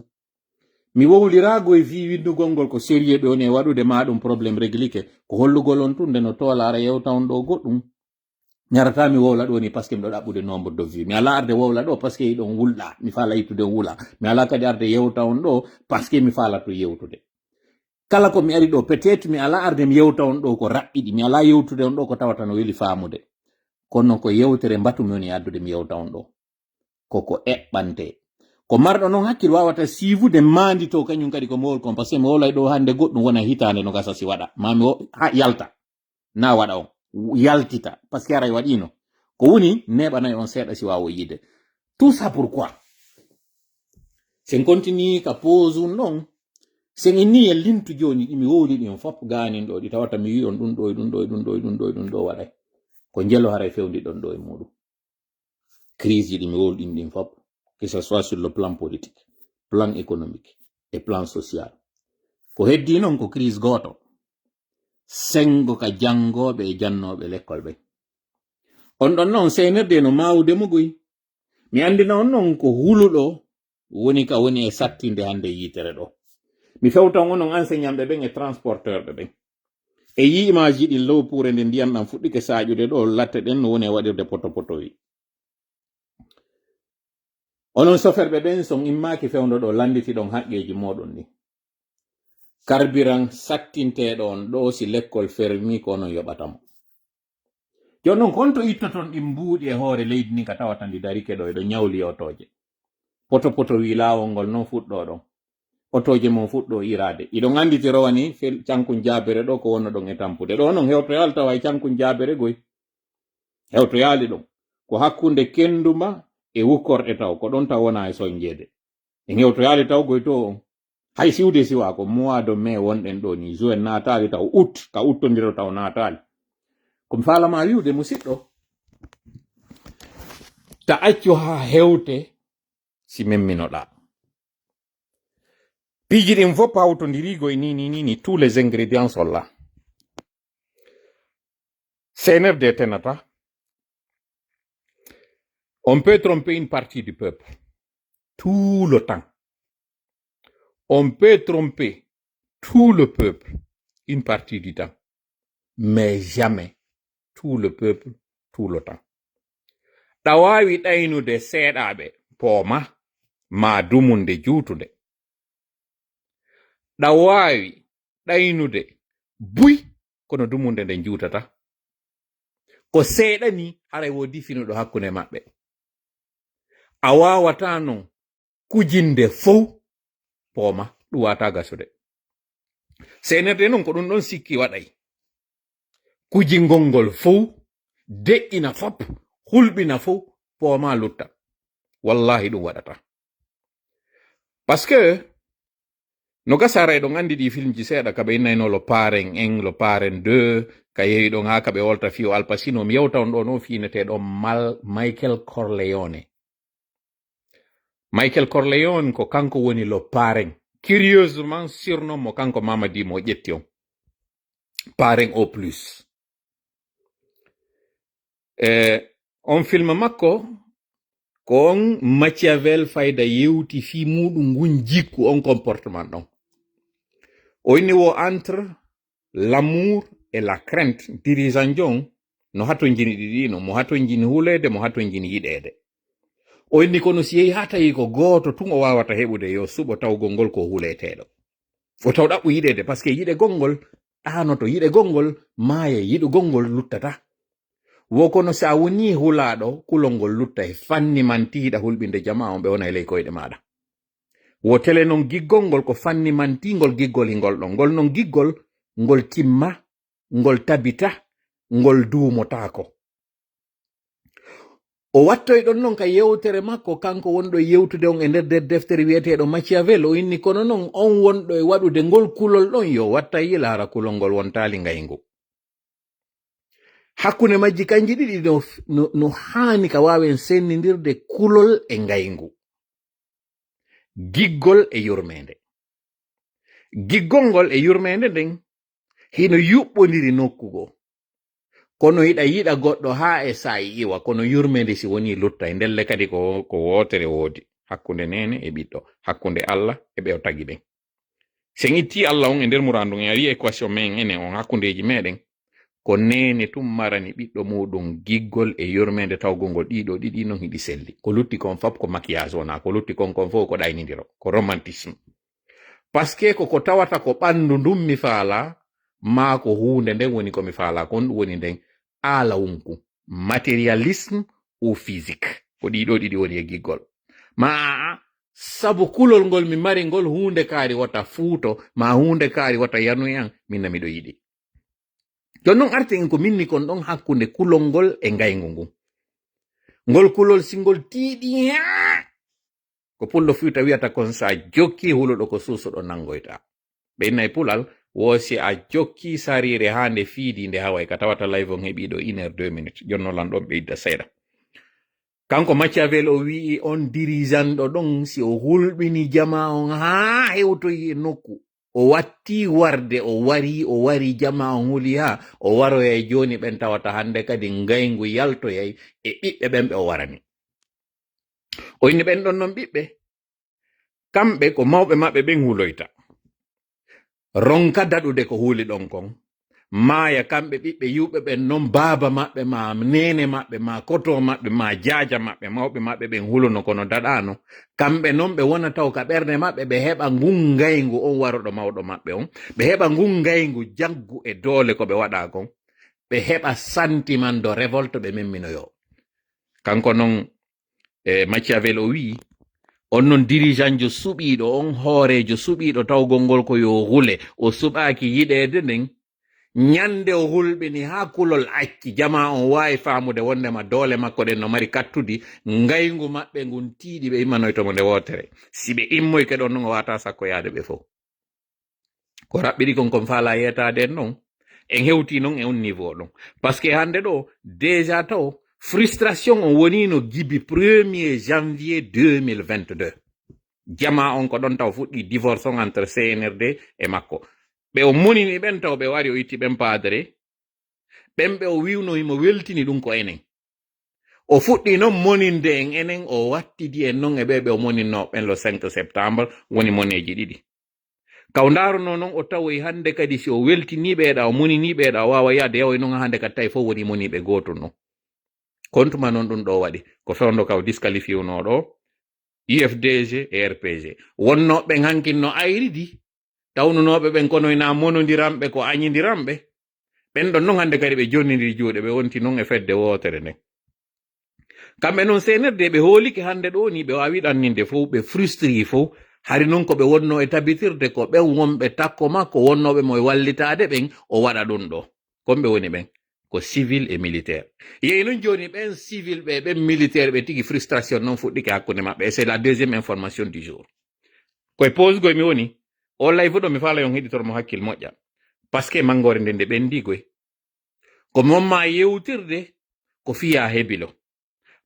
Mi wowliraago e fii winndugol ngol ko sérieux ɓe woni e waɗude, maa ɗum problème réglike. Ko hollugol on tun nde no toola ara yewta on ɗo goɗɗum. Mi arataa mi wowla ɗo ni parce que miɗo ɗaɓɓude nombre de vue. Mi alaa arde wowla ɗo parce que hiɗon wulɗa. Mi faala yittude on wula. Mi alaa kadi arde yewta on ɗo parce que mi faala to yewtude. Kala ko mi ari ɗo, peut-être mi alaa arde mi yewta on ɗo ko raɓɓiɗi. Mi alaa yewtude on ɗo ko tawata no weli faamude. Kono ko yewtere mbatu mi woni addude mi yewta on ɗo. Ko ko eɓɓante. Ko marɗo non hakkil wawata siifude maandito kañum kadi ko mowol kon. Parce que mi wowlay ɗo hannde goɗɗum wona hitaande no gasa si waɗa. Ma mi wo-, ha yalta. Na waɗa on. Yaltita. Parce que aray waɗino. Ko woni neɓanay on seeɗa si wawo yiide. Tout ça pourquoi? Sen continue ka pause un ɗon. Sen inni e lintu jooni ɗi mi wowli ɗin fop gaanin ɗo. Ɗi tawata mi wi'i on ɗum ɗo e ɗum ɗo e ɗum ɗo e ɗum ɗo e ɗum ɗo waɗay. Ko njelo haray fewndi ɗon ɗo e muɗum. Crise ji ɗi mi wowli ɗin ɗin fop. Que ce soit sur le plan politique, plan économique et plan social. Ko heddi non ko crise gooto. Sengo ka janngooɓe e jannooɓe lekkol ɓen. On ɗon non seenirde no maawude mo goy. Mi anndina on non ko huluɗo woni ka woni e sattinde hannde yiitere ɗo. Mi fewtan onon enseignantɓe ɓen e transporteurɓe ɓen. E yii image ji ɗin low puure nde ndiyan ɗan fuɗɗike saaƴude ɗo, latte ɗen no woni e waɗirde poto poto wi. Onon soferɓe ɓen, son immaaki fewndo ɗo, lannditi ɗon haqqeeji mooɗon ɗin. Carburant sattinteeɗo on ɗo, si lekkol fermi, ko onon yoɓata mo. Jooni non, ko honto ittoton ɗin mbuuɗi e hoore leydi ndin ka tawata ndi darike ɗo, eɗon ñawli e otooje? Poto poto wi laawol ngol non fuɗɗo ɗon. Otooje mon fuɗɗo iraade. Iɗon anndi ti rowani fel cankun jaabere ɗo ko wonno ɗon e tampude. Ɗo non hewtoyaali tawa e cankun jaabere goy. Hewtoyaali ɗon. Ko hakkunde Kenduma e Wukkorɗe taw. Ko ɗon taw wona e soñjeede. En hewtoyaali taw goy to on. Hay siwde siwa ko mois de mai wonɗen ɗo ni. Juin naataali taw août. Ka uttondiro taw naataali. Ko mi faalama wi'ude musiɗɗo. Ta accu haa hewte si memminoɗaa. Piiji ɗin fof hawtondiriigo e ni, ni, ni, ni, tous les ingrédients sont là. C N R D tenata, on peut tromper une partie du peuple. Tout le temps. On peut tromper tout le peuple une partie du temps. Mais jamais tout le peuple tout le temps. Ɗa waawi ɗaynude seeɗaaɓe pooma, maa dumunde juutunde. Ɗa waawi ɗaynude buy, kono dumunde nden juutata. Ko seeɗa ni, haray wo difinuɗo hakkunde maɓɓe. A waawataa non kujinde fow pooma, ɗum waawataa gasude. Seenerde non ko ɗum ɗon sikki waɗay. Kujingol ngol fow, deƴƴina fop, hulɓina fow, pooma lutta. Wallahi ɗum waɗata. Parce que no gasa aray ɗon anndi ɗi filmji seeɗa, ka ɓe innayno Le Parrain un, Le Parrain deux, ka yehi ɗon haa ka ɓe wolta fiyo Al Pacino. Mi yewta on ɗo non fiinetee ɗon Mal-, Michael Corleone. Michael Corleone ko kanko woni le parrain. Curieusement, surnom mo kanko Mamadi mo ƴetti on. Parrain au plus. E on film makko, ko on Machiavel fayda yewti fii muuɗum ngun jikku, on comportement ɗon. O inni wo entre l'amour et la crainte, dirigeant jon no hatonjini ɗiɗi no, mo hatonjini huleede, mo hatonjini yiɗeede. O inni kono si yehi haa tawi ko gooto tun o waawata heɓude, yo suɓo tawgol ngol ko huleteeɗo. O taw ɗaɓɓu yiɗeede, parce que yiɗegol ngol ɗaanoto, yiɗegol ngol maaya, yiɗugol ngol luttata. Wo kono si a wonii hulaaɗo, kulol ngol luttay, fanni man tiiɗa hulɓinde jamaa on ɓe wona e ley koyɗe maaɗa. Wo tele non giggol ngol ko fanni man tiingol giggol hingol ɗon. Ngol non giggol, ngol timma, ngol tabita, ngol duumotaako. O wattoy ɗon non ka yewtere makko, kanko wonɗo e yewtude on e nder, nder deftere wi'eteeɗo Machiavel, o inni kono non on wonɗo e waɗude ngol kulol ɗon, yo wattay yila hara kulol ngol wontaali ngayngu. Hakkunde majji kanji ɗiɗi no, no, no haani ka waawen sennindirde kulol e ngayngu. Giggol e yurmeende. Giggol ngol e yurmeende nden hino yuɓɓondiri nokku goo. Kono hiɗa yiɗa goɗɗo haa e saa'i iwa, kono yurmeende si wonii luttay. Ndelle kadi ko, ko wootere woodi hakkunde neene e ɓiɗɗo, hakkunde Alla e ɓe o tagi ɓen. Si en ittii Alla on e nder muraadu ndun, en ari équation men enen on hakkundeeji meɗen, ko neene tun marani ɓiɗɗo muuɗum giggol e yurmeende tawgol ngol ɗiɗo ɗiɗi non hiɗi selli. Ko lutti kon fop ko maquillage wonaa, ko lutti kon kon fof ko ɗaynindiro, ko romantisme. Parce que ko ko tawata ko ɓanndu ndun mi faalaa, maa ko huunde nden woni ko mi faalaa, kon ɗun woni nden aalawunku, matérialisme ou physique. Ko ɗiɗo ɗiɗi woni e giggol. Maa a'a, sabu kulol ngol mi mari ngol, huunde kaari wota fuuto, maa huunde kaari wota yanu e an, min na miɗo yiɗi. Jon non arti en ko minni kon ɗon hakkunde kulol ngol e ngayngu ngun. Ngol kulol si ngol tiiɗi haa ko Pullo Fuuta wi'ata kon, sa jokki huluɗo ko suusuɗo nanngoyta. Ɓe inna e Pulal, wo si a jokki sariire haa nde fiidi nde haway ka tawata live on heɓi ɗo une heure deux minutes. Jon non lan ɗon ɓeyda seeɗa. Kanko Machiavel o wi'i on dirigeant ɗo ɗon si o hulɓini jamaa on haa hewtoyi e nokku. O watti warde, o wari, o wari jamaa on huli haa o waroyay jooni ɓen tawata hannde kadi ngayngu yaltoyay e ɓiɓɓe ɓen ɓe o warani. O inni ɓen ɗon non ɓiɓɓe, kamɓe ko mawɓe maɓɓe ɓen huloyta. Ronka daɗude ko huuli ɗon kon. Maaya kamɓe ɓiɓɓe yi'uɓe ɓen non baaba maɓɓe, maa neene maɓɓe, maa koto maɓɓe, maa jaaja maɓɓe, mawɓe maɓɓe ɓen hulono kono daɗaano. Kamɓe non ɓe wona taw ka ɓernde maɓɓe, ɓe heɓa ngun ngayngu on waroɗo mawɗo maɓɓe on. Ɓe heɓa ngun ngayngu jaggu e doole ko ɓe waɗa kon. Ɓe heɓa sentiment de révolte ɓe memminoyo. Kanko non, e, Machiavel o wi'i, on non dirigeantjo suɓiiɗo, on hooreejo suɓiiɗo tawgol ngol ko yo hule, o suɓaaki yiɗeede nden. Ñande o hulɓini haa kulol acci, jamaa on waawi faamude wondema doole makko ɗen no mari kattudi, ngayngu maɓɓe ngun tiiɗi, ɓe immanoyto mo nde wootere. Si ɓe immoyke ɗon non, o wata sakko yaade ɓe fow. Ko raɓɓiɗi kon, kon faalaa yeetaade en non. En hewtii non e on niveau ɗon. Parce que hannde ɗo, déjà taw, frustration on wonii no gibi premier janvier deux mille vingt-deux. Jamaa on ko ɗon taw fuɗɗii divorce on entre C N R D e makko. Ɓe o monini ɓen taw ɓe wari o itti ɓen paadere. Ɓen ɓe o wi'uno himo weltini ɗum ko enen. O fuɗɗii non moninde en enen, o wattidi en non e ɓe ɓe o moninnoo ɓen le cinq septembre, woni moneeji ɗiɗi. Ka o ndaarunoo non, o tawoyi hannde kadi si o weltinii ɓe ɗa, o moninii ɓe ɗa, o waawa yaade yawoy non hannde kadi tawi fof woni moniiɓe gooto non. Kontuma non ɗum ɗo waɗi, ko fewndo ka o disqualifiunoo ɗo, U F D G e R P G. Wonnoo ɓen hankin no ayridi, tawnunooɓe ɓen kono ina monondiranɓe ko añindiranɓe. Ɓen ɗon non hannde kadi ɓe jonnindiri juuɗe, ɓe wonti non e fedde wootere nden. Kamɓe non C N R D ɓe hoolike hannde ɗo ni, ɓe waawi ɗanninde fow, ɓe frustri fow. Hari non ko ɓe wonnoo e tabitirde ko ɓen wonɓe takko makko wonnooɓe mo e wallitaade ɓen, o waɗa ɗum ɗo. Kon ɓe woni ɓen, ko civil e militaire. Yehi non jooni ɓen civil ɓe, ɓen militaire ɓe tigi frustration non fuɗɗike hakkunde maɓɓe. Et c'est la deuxième information du jour. Koye pause goy mi woni, o live ɗo mi faala yon heɗitor mo hakkil moƴƴa. Parce que manngoore nde nde ɓendi goy. Ko mon ma yewtirde ko fiya hebilo.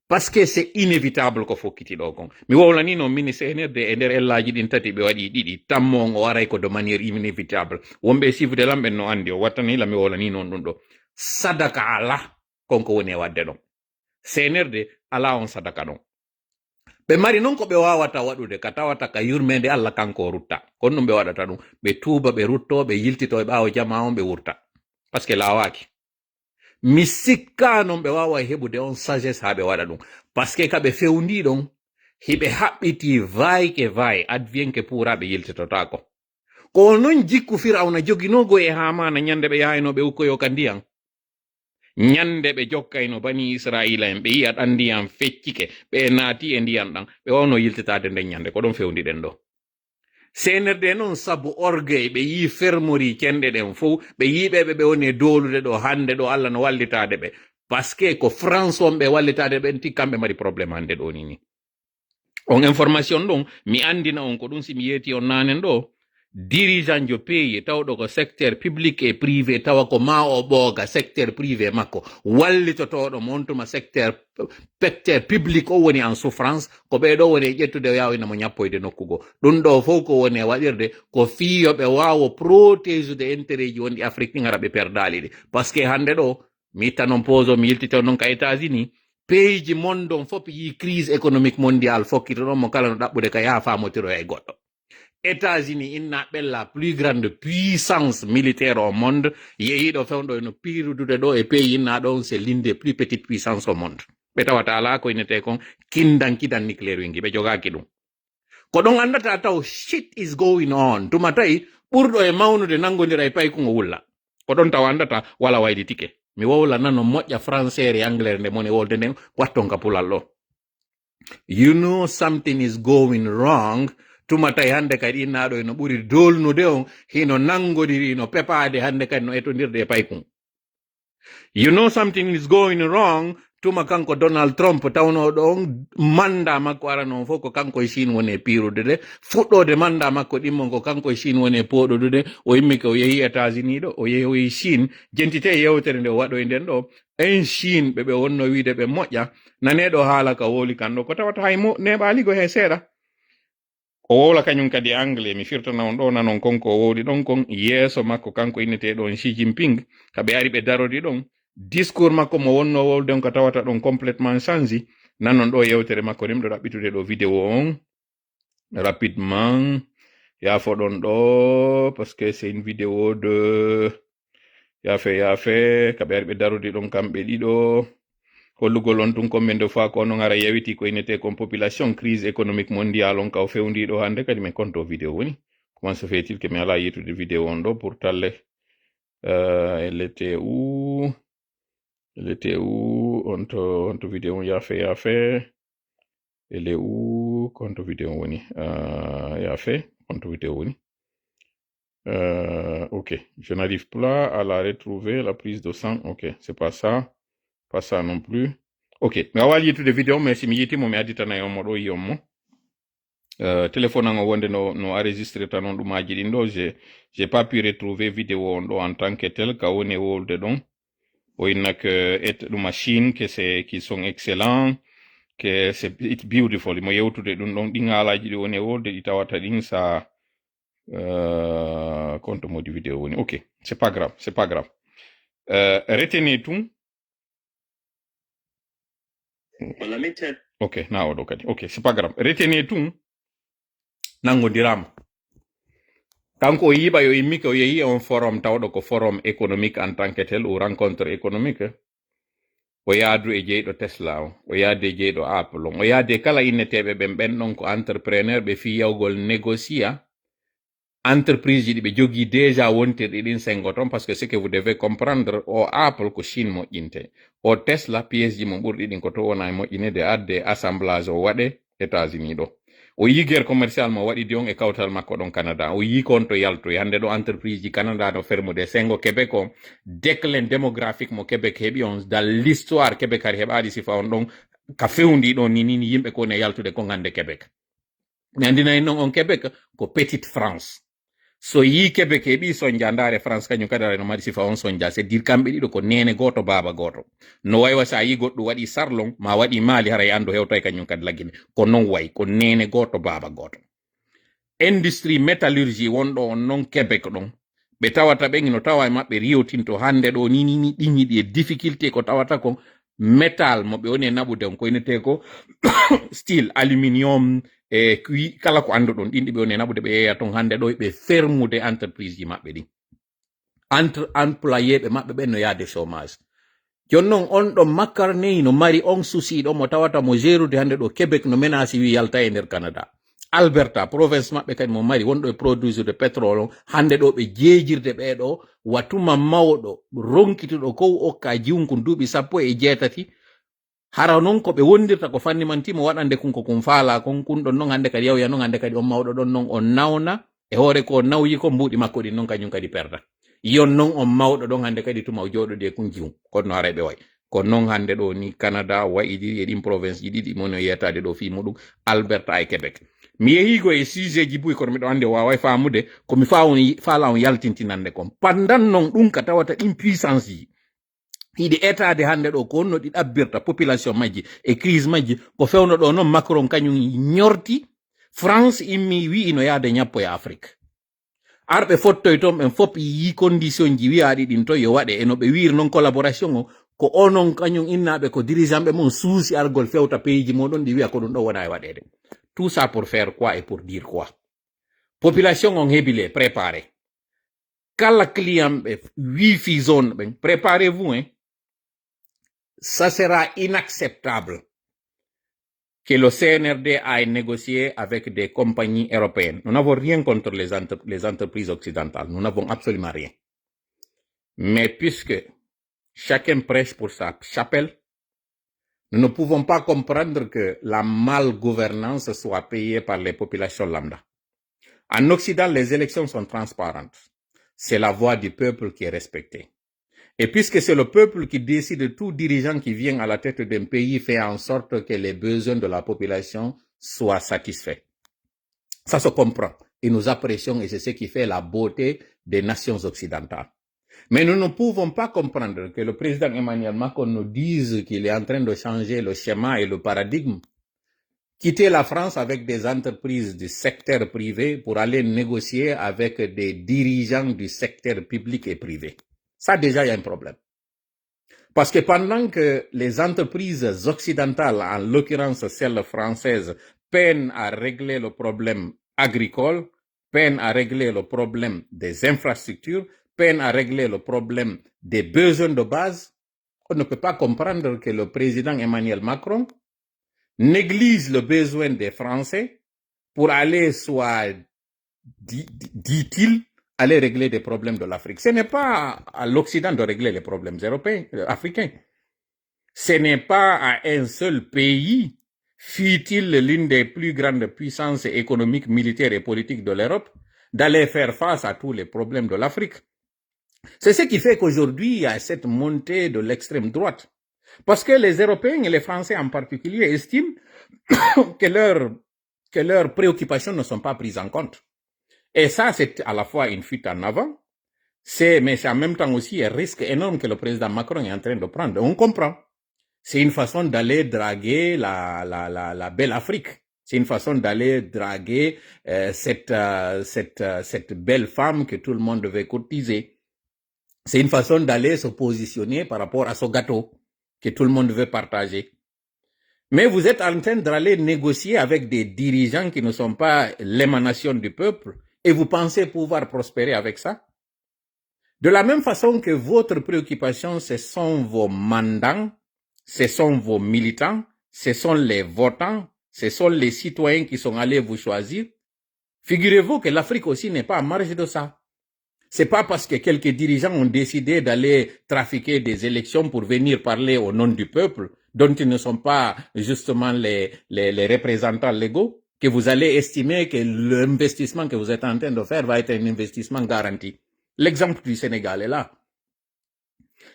Parce que c'est inévitable ko fokkiti ɗo kon. Mi wowlani non mini C N R D e nder ellaaji ɗin tati ɓe waɗi ɗiɗi. Tammo on o aray ko de manière inévitable. Wonɓe e suivre lan ɓen no andi o wattani la mi wowlani non ɗum ɗo. Sadaka ala kon ko woni e wadde ɗon. C N R D ala on sadaka ɗon. Ɓe mari non ko ɓe wawata waɗude ka tawata ka yurmeende Allah kanko o rutta. Kon ɗum ɓe waɗata ɗum. Ɓe tuuba, ɓe rutto, ɓe yiltito e ɓaawo jamaa on ɓe wurta. Parce que laawaaki. Mi sikkaa non ɓe waaway heɓude on sagesse haa ɓe waɗa ɗum. Parce que ka ɓe fewndii ɗon, hiɓe haɓɓitii vaay ke vaay, advienne que pourra ɓe yiltitotaako. Ko non jikku Firawna joginoo go e Haamaana ñande ɓe yahaynoo ɓe ukkoyoo ka ndiyan. Ñande ɓe jokkayno Banii Isra'iila en, ɓe yi'a ɗan ndiyan feccike, ɓe naati e ndiyan ɗan, ɓe waawno yiltitaade nden ñande. Ko ɗon fewndi ɗen ɗoo. C N R D non sabu orgueil ɓe yii fermori cenɗe ɗen fow, ɓe yii ɓe ɓe ɓe woni e doolude ɗo hannde ɗo Allah no wallitaade ɓe. Parce que ko France on ɓe wallitaade ɓen ti kamɓe mari problème hannde ɗo ni ni. On information ɗon, mi anndina on ko ɗum si mi yeeti on naanen ɗo, dirigeant jo pays tawɗo ko secteur public et privé tawa ko ma o ɓooga secteur privé makko, wallitotooɗo mo on tuma secteur, secteur public o woni en souffrance, ko ɓee ɗo woni e ƴettude o yaawina mo ñappoyde nokku goo. Ɗum ɗo fow ko woni e waɗirde, ko fii yo ɓe waawo protéger de intérêt ji wonɗi Afrique ɗin hara ɓe perdaali ɗi. Parce que hannde ɗo, mi itta non pause o, mi yiltito non ka États-Unis, pays ji monde on fof yii crise économique mondiale fokkito ɗon mo kala no ɗaɓɓude ka yaha faamotiroya e goɗɗo. États-Unis inna ɓen la plus grande puissance militaire au monde, yehiɗo fewndo no piirudude ɗo e pays inna ɗon, c'est l'une des plus petites puissances au monde. Ɓe tawata alaa ko innete kon kindan kidan nucléaire wingi, ɓe jogaaki ɗum. Ko ɗon anndata taw shit is going on. Tuma tawi ɓurɗo e mawnude nanngondira e paykun o wulla. Ko ɗon tawa anndata wala waylitike. Mi wowla nano moƴƴa français e anglais nde mone wolde nden watton ka pulal ɗo. You know something is going wrong. Tuma tawi hannde kadi inna ɗo ino ɓuri dolnude on, hino nanngodiri, hino pepaade hannde kadi no etondirde e paykun. You know something is going wrong. Tuma kanko Donald Trump tawnooɗo on manda makko arano on fof ko kanko e Chine woni e piirude de. Fuɗɗoode manda makko ɗimmon ko kanko e Chine woni e pooɗodude. O immi ko o yehi États-Unis ɗo, o yehi o yehi Chine. Jentite e yewtere nde o waɗoy nden ɗo. En Chine ɓe ɓe wonno wiide ɓe moƴƴa. Nane ɗo haala ka wowli kan ɗo. Ko tawata hay mo neeɓaali go he seeɗa. O wowla kañum kadi e anglais, mi firtana on ɗo nanon kon ko o wowli ɗon kon, yeeso makko kanko inneteeɗo on Xi Jinping, ka ɓe ari ɓe darodi ɗon, discours makko mo wonno wowlde on ka tawata ɗon complètement change, nanon ɗo yewtere makko nden ɗo ɗaɓɓitude ɗo vidéo on, rapidement, yaafo ɗon ɗo, parce que c'est une vidéo de, yaafe, yaafe, ka ɓe ari ɓe darodi ɗon kamɓe ɗiɗo. Hollugol on tun combien de fois ko onon ara yawiti ko innete kon population crise économique mondiale on ka o fewndi ɗo hannde kadi mais konto vidéo woni. Comment se fait-il que mi ala yettude vidéo on ɗo pour talle? Euh, elle était où? Elle était où? On to, on to vidéo on yaafe, yaafe. Elle est où? Konto vidéo on woni. Euh, yaafe, konto vidéo on woni. Euh, ok, je n'arrive pas à la retrouver, la prise de sang. Ok, c'est pas ça. Pas ça non plus. Ok, mi wawa yettude vidéo, mais si mi yiti mo, mi additanay on mo ɗo, yi on mo. Euh, téléphone an o wonde no, no enregistré tan on ɗumaji ɗin ɗo. J'ai, j'ai pas pu retrouver vidéo on ɗo en tant que tel, ka woni e wowlde ɗon. O inna que et ɗum machine, que c'est, qui sont excellents, que c'est, it's beautiful. Mo yewtude ɗum ɗon, ɗin haalaji ɗi woni e wowlde, ɗi tawata ɗin sa Euh, konto modi vidéo woni. Ok, c'est pas grave, c'est pas grave. Euh, retenez tout. Wala mi tel. Ok, na oɗo kadi. Ok, c'est pas grave. Retenez tout. Nanngodirama. Kanko o yiɓa yo immike o yehi e on forum tawɗo ko forum économique en tant que tel ou rencontre économique. O yaadu e jeyɗo Tesla on, o yaadu e jeyɗo Apple on, o yaadu e kala inneteeɓe ɓen, ɓen ɗon ko entrepreneur ɓe fii yawgol négocier entreprise ji ɗi ɓe jogii déjà wontirɗi ɗin sengo ton, parce que ce que vous devez comprendre, o Apple ko Chine moƴƴinte, o Tesla pièce ji mo ɓurɗi ɗin ko to wona e moƴƴinede, adde assemblage o waɗe États-Unis ɗo. O yii guerre commerciale mo waɗi di on e kawtal makko ɗon Canada. O yii ko on to yaltoyi. Hannde ɗo entreprise ji Canada no fermude. Sengo Québec on, déclin démographique mo Québec heɓi on, dans l'histoire Québec hari heɓaali sifa on ɗon, ka fewndi ɗon ni, ni, ni yimɓe ko ne yaltude kon hannde Québec. Mi anndinay non on Québec ko petite France. So yii Kebek e ɓii sonja, ndaare France kañum kadi aray no mari sifa on sonja. C'est dire kamɓe ɗiɗo ko neene gooto, baaba gooto. No waywa so a yii goɗɗum waɗi Sarlon, ma waɗi Maali, haray anndu hewtay kañum kadi Lagine. Ko non wayi, ko neene gooto, baaba gooto. Industrie métallurgie wonɗo on non Kebek ɗon, ɓe tawata ɓen ino tawa e maɓɓe riyotinto hannde ɗo ni, ni, ni ɗin yiɗi e difficulté ko tawata kon métal mo ɓe woni e naɓude on ko inetee ko steel, aluminium, e kala ko annduɗon ɗin ɗi ɓe woni e naɓude ɓe yeeya ton hannde ɗo ɓe fermude entreprise ji maɓɓe ɗin. Entre employéɓe maɓɓe ɓen no yaade chômage. Jooni non on ɗon Macarney no mari on souci ɗo mo tawata mo gérude hannde ɗo Québec no menace wi yalta e nder Canada. Alberta, province maɓɓe kadi mo mari wonɗo e produire de pétrole on, hannde ɗo ɓe jeejirde ɓee ɗo, wa tuma mawɗo, ronkituɗo kow okka jiwun kun duuɓi sappo e jeetati. Hara non ko ɓe wondirta ko fanni man timo waɗande kun ko kun faalaa kon, kun ɗon non hannde kadi yawya non hannde kadi on mawɗo ɗon non on nawna, e hoore ko nawyi ko mbuuɗi makko ɗin non kañum kadi perda. Yon non on mawɗo ɗon hannde kadi tuma o jooɗodi e kun jiwun, kono no haray ɓe wayi. Ko non hannde ɗo ni Canada wa'idi e ɗin province ji ɗiɗi mo no yeetaade ɗo fii muɗum, Alberta e Québec. Mi yehiigo e sujet ji buy kono miɗo anndi o waaway faamude ko mi faa on, faalaa on yaltintinande kon. Pandan non ɗum ka tawata ɗin puissance ji hiɗi etaade hannde ɗo ko honno ɗi ɗabbirta population majji e crise majji, ko fewno ɗo non Macron kañum ñorti France immi wi'i no yaade ñappo e Afrique. Arɓe fottoy ton ɓen fof yii condition ji wi'aaɗi ɗin ton yo waɗe e no ɓe wi'iri non collaboration o, ko onon kañum innaaɓe ko dirigeant ɓe mon suusi argol fewta pays ji muɗum ɗi wi'a ko ɗum ɗo wona e waɗeede. Tout ça pour faire quoi et pour dire quoi? Population on hebile, préparé. Kala client ɓe wifi zone ɓen, préparez-vous, hein. Ça sera inacceptable que le C N R D aille négocier avec des compagnies européennes. Nous n'avons rien contre les, entre- les entreprises occidentales. Nous n'avons absolument rien. Mais puisque chacun prêche pour sa chapelle, nous ne pouvons pas comprendre que la malgouvernance soit payée par les populations lambda. En Occident, les élections sont transparentes. C'est la voix du peuple qui est respectée. Et puisque c'est le peuple qui décide, tout dirigeant qui vient à la tête d'un pays fait en sorte que les besoins de la population soient satisfaits. Ça se comprend. Et nous apprécions, et c'est ce qui fait la beauté des nations occidentales. Mais nous ne pouvons pas comprendre que le président Emmanuel Macron nous dise qu'il est en train de changer le schéma et le paradigme. Quitter la France avec des entreprises du secteur privé pour aller négocier avec des dirigeants du secteur public et privé. Ça, déjà, il y a un problème. Parce que pendant que les entreprises occidentales, en l'occurrence celles françaises, peinent à régler le problème agricole, peinent à régler le problème des infrastructures, peinent à régler le problème des besoins de base, on ne peut pas comprendre que le président Emmanuel Macron néglige le besoin des Français pour aller, soit, di- di- dit-il, aller régler des problèmes de l'Afrique. Ce n'est pas à l'Occident de régler les problèmes européens, euh, africains. Ce n'est pas à un seul pays, fût-il l'une des plus grandes puissances économiques, militaires et politiques de l'Europe, d'aller faire face à tous les problèmes de l'Afrique. C'est ce qui fait qu'aujourd'hui, il y a cette montée de l'extrême droite. Parce que les Européens et les Français en particulier estiment que leurs, que leurs préoccupations ne sont pas prises en compte. Et ça, c'est à la fois une fuite en avant, c'est, mais c'est en même temps aussi un risque énorme que le président Macron est en train de prendre. On comprend. C'est une façon d'aller draguer la, la, la, la belle Afrique. C'est une façon d'aller draguer euh, cette, euh, cette, euh, cette belle femme que tout le monde veut courtiser. C'est une façon d'aller se positionner par rapport à ce gâteau que tout le monde veut partager. Mais vous êtes en train d'aller négocier avec des dirigeants qui ne sont pas l'émanation du peuple et vous pensez pouvoir prospérer avec ça? De la même façon que votre préoccupation, ce sont vos mandants, ce sont vos militants, ce sont les votants, ce sont les citoyens qui sont allés vous choisir, figurez-vous que l'Afrique aussi n'est pas à marge de ça. C'est pas parce que quelques dirigeants ont décidé d'aller trafiquer des élections pour venir parler au nom du peuple, dont ils ne sont pas justement les, les, les représentants légaux, que vous allez estimer que l'investissement que vous êtes en train de faire va être un investissement garanti. L'exemple du Sénégal est là.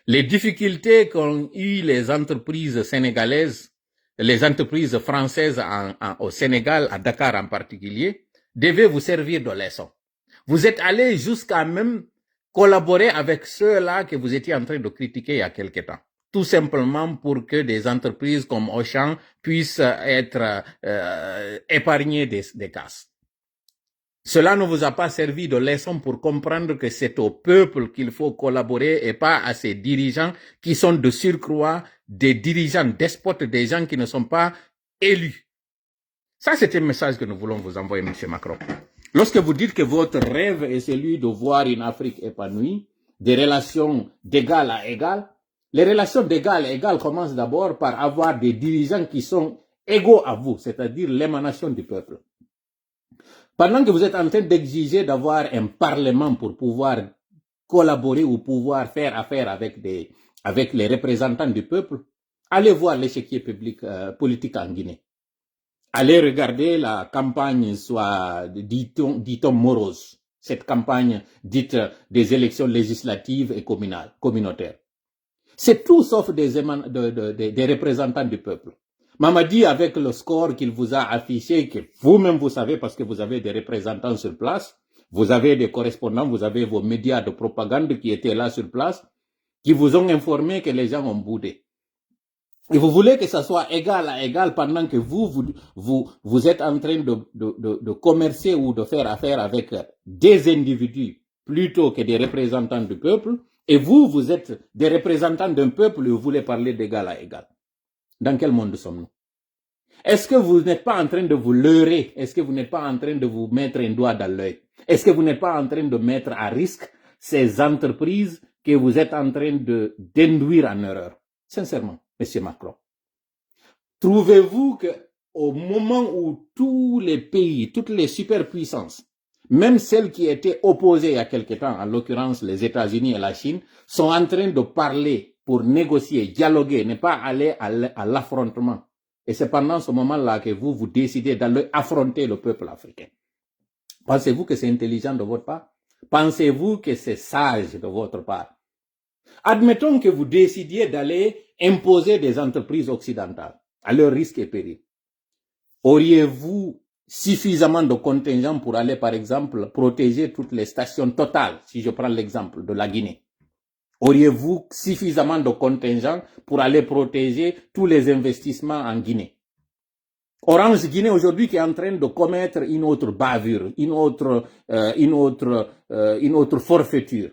Les difficultés qu'ont eues les entreprises sénégalaises, les entreprises françaises en- en- au Sénégal, à Dakar en particulier, devaient vous servir de leçon. Vous êtes allé jusqu'à même collaborer avec ceux-là que vous étiez en train de critiquer il y a quelque temps. Tout simplement pour que des entreprises comme Auchan puissent être euh, épargnées des, des casses. Cela ne vous a pas servi de leçon pour comprendre que c'est au peuple qu'il faut collaborer et pas à ces dirigeants qui sont de surcroît des dirigeants despotes, des gens qui ne sont pas élus. Ça, c'est un message que nous voulons vous envoyer, monsieur Macron. Lorsque vous dites que votre rêve est celui de voir une Afrique épanouie, des relations d'égal à égal, les relations d'égal à égal commencent d'abord par avoir des dirigeants qui sont égaux à vous, c'est-à-dire l'émanation du peuple. Pendant que vous êtes en train d'exiger d'avoir un parlement pour pouvoir collaborer ou pouvoir faire affaire avec des, avec les représentants du peuple, allez voir l'échiquier public, euh, politique en Guinée. Allez regarder la campagne, soit, dit-on, dit-on morose, cette campagne dite des élections législatives et communales, communautaires. C'est tout sauf des, éman- de- de- de- des représentants du peuple. Mamadi, avec le score qu'il vous a affiché, que vous-même vous savez parce que vous avez des représentants sur place, vous avez des correspondants, vous avez vos médias de propagande qui étaient là sur place, qui vous ont informé que les gens ont boudé. Et vous voulez que ça soit égal à égal pendant que vous, vous, vous, vous êtes en train de, de, de, de commercer ou de faire affaire avec des individus plutôt que des représentants du peuple, et vous, vous êtes des représentants d'un peuple et vous voulez parler d'égal à égal. Dans quel monde sommes-nous ? Est-ce que vous n'êtes pas en train de vous leurrer ? Est-ce que vous n'êtes pas en train de vous mettre un doigt dans l'œil ? Est-ce que vous n'êtes pas en train de mettre à risque ces entreprises que vous êtes en train de, d'induire en erreur ? Sincèrement, monsieur Macron, trouvez-vous que au moment où tous les pays, toutes les superpuissances, même celles qui étaient opposées il y a quelque temps, en l'occurrence les États-Unis et la Chine, sont en train de parler pour négocier, dialoguer, ne pas aller à l- à l'affrontement. Et c'est pendant ce moment-là que vous, vous décidez d'aller affronter le peuple africain. Pensez-vous que c'est intelligent de votre part ? Pensez-vous que c'est sage de votre part ? Admettons que vous décidiez d'aller imposer des entreprises occidentales à leur risque et péril. Auriez-vous suffisamment de contingents pour aller, par exemple, protéger toutes les stations Total, si je prends l'exemple de la Guinée ? Auriez-vous suffisamment de contingents pour aller protéger tous les investissements en Guinée ? Orange Guinée aujourd'hui qui est en train de commettre une autre bavure, une autre, euh, une autre, euh, une autre forfaiture.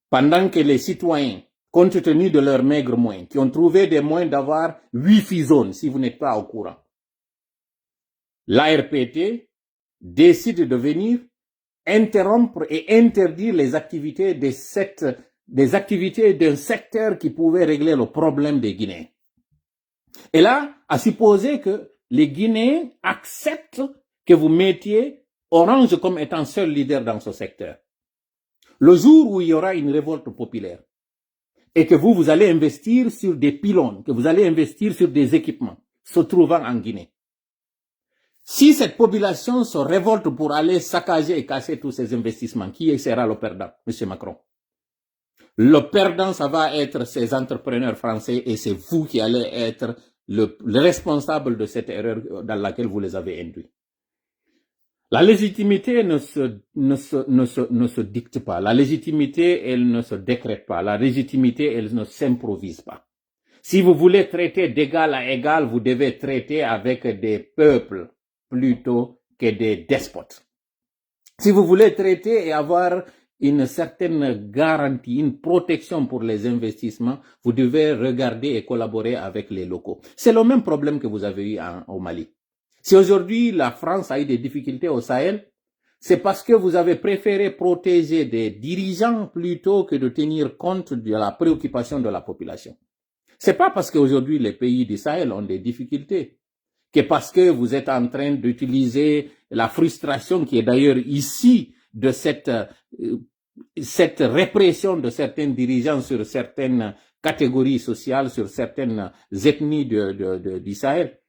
Pendant que les citoyens, compte tenu de leurs maigres moyens, qui ont trouvé des moyens d'avoir Wi-Fi zone, si vous n'êtes pas au courant, l'A R P T décide de venir interrompre et interdire les activités de cette, des activités d'un secteur qui pouvait régler le problème des Guinéens. Et là, à supposer que les Guinéens acceptent que vous mettiez Orange comme étant seul leader dans ce secteur. Le jour où il y aura une révolte populaire et que vous, vous allez investir sur des pylônes, que vous allez investir sur des équipements se trouvant en Guinée, si cette population se révolte pour aller saccager et casser tous ces investissements, qui sera le perdant, monsieur Macron ? Le perdant, ça va être ces entrepreneurs français et c'est vous qui allez être le, le responsable de cette erreur dans laquelle vous les avez induits. La légitimité ne se, ne se, ne se, ne se dicte pas. La légitimité, elle ne se décrète pas. La légitimité, elle ne s'improvise pas. Si vous voulez traiter d'égal à égal, vous devez traiter avec des peuples plutôt que des despotes. Si vous voulez traiter et avoir une certaine garantie, une protection pour les investissements, vous devez regarder et collaborer avec les locaux. C'est le même problème que vous avez eu en- au Mali. Si aujourd'hui la France a eu des difficultés au Sahel, c'est parce que vous avez préféré protéger des dirigeants plutôt que de tenir compte de la préoccupation de la population. C'est pas parce qu'aujourd'hui les pays du Sahel ont des difficultés que parce que vous êtes en train d'utiliser la frustration qui est d'ailleurs issue de cette, euh, cette répression de certains dirigeants sur certaines catégories sociales, sur certaines ethnies de, de, de, du Sahel,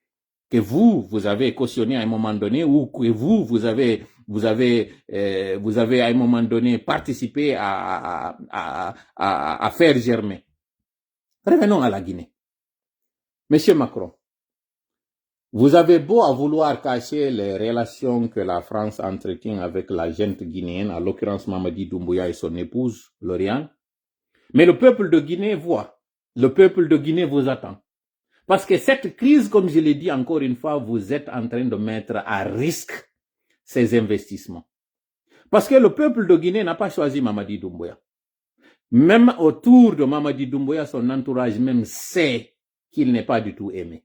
que vous, vous avez cautionné à un moment donné, ou que vous, vous avez, vous avez, euh, vous avez à un moment donné participé à, à, à, à, à faire germer. Revenons à la Guinée. Monsieur Macron, Vous avez beau à vouloir cacher les relations que la France entretient avec la gente guinéenne, à l'occurrence Mamadi Doumbouya et son épouse, Lauriane, mais le peuple de Guinée voit, le peuple de Guinée vous attend. Parce que cette crise, comme je l'ai dit encore une fois, vous êtes en train de mettre à risque ces investissements. Parce que le peuple de Guinée n'a pas choisi Mamadi Doumbouya. Même autour de Mamadi Doumbouya, son entourage même sait qu'il n'est pas du tout aimé.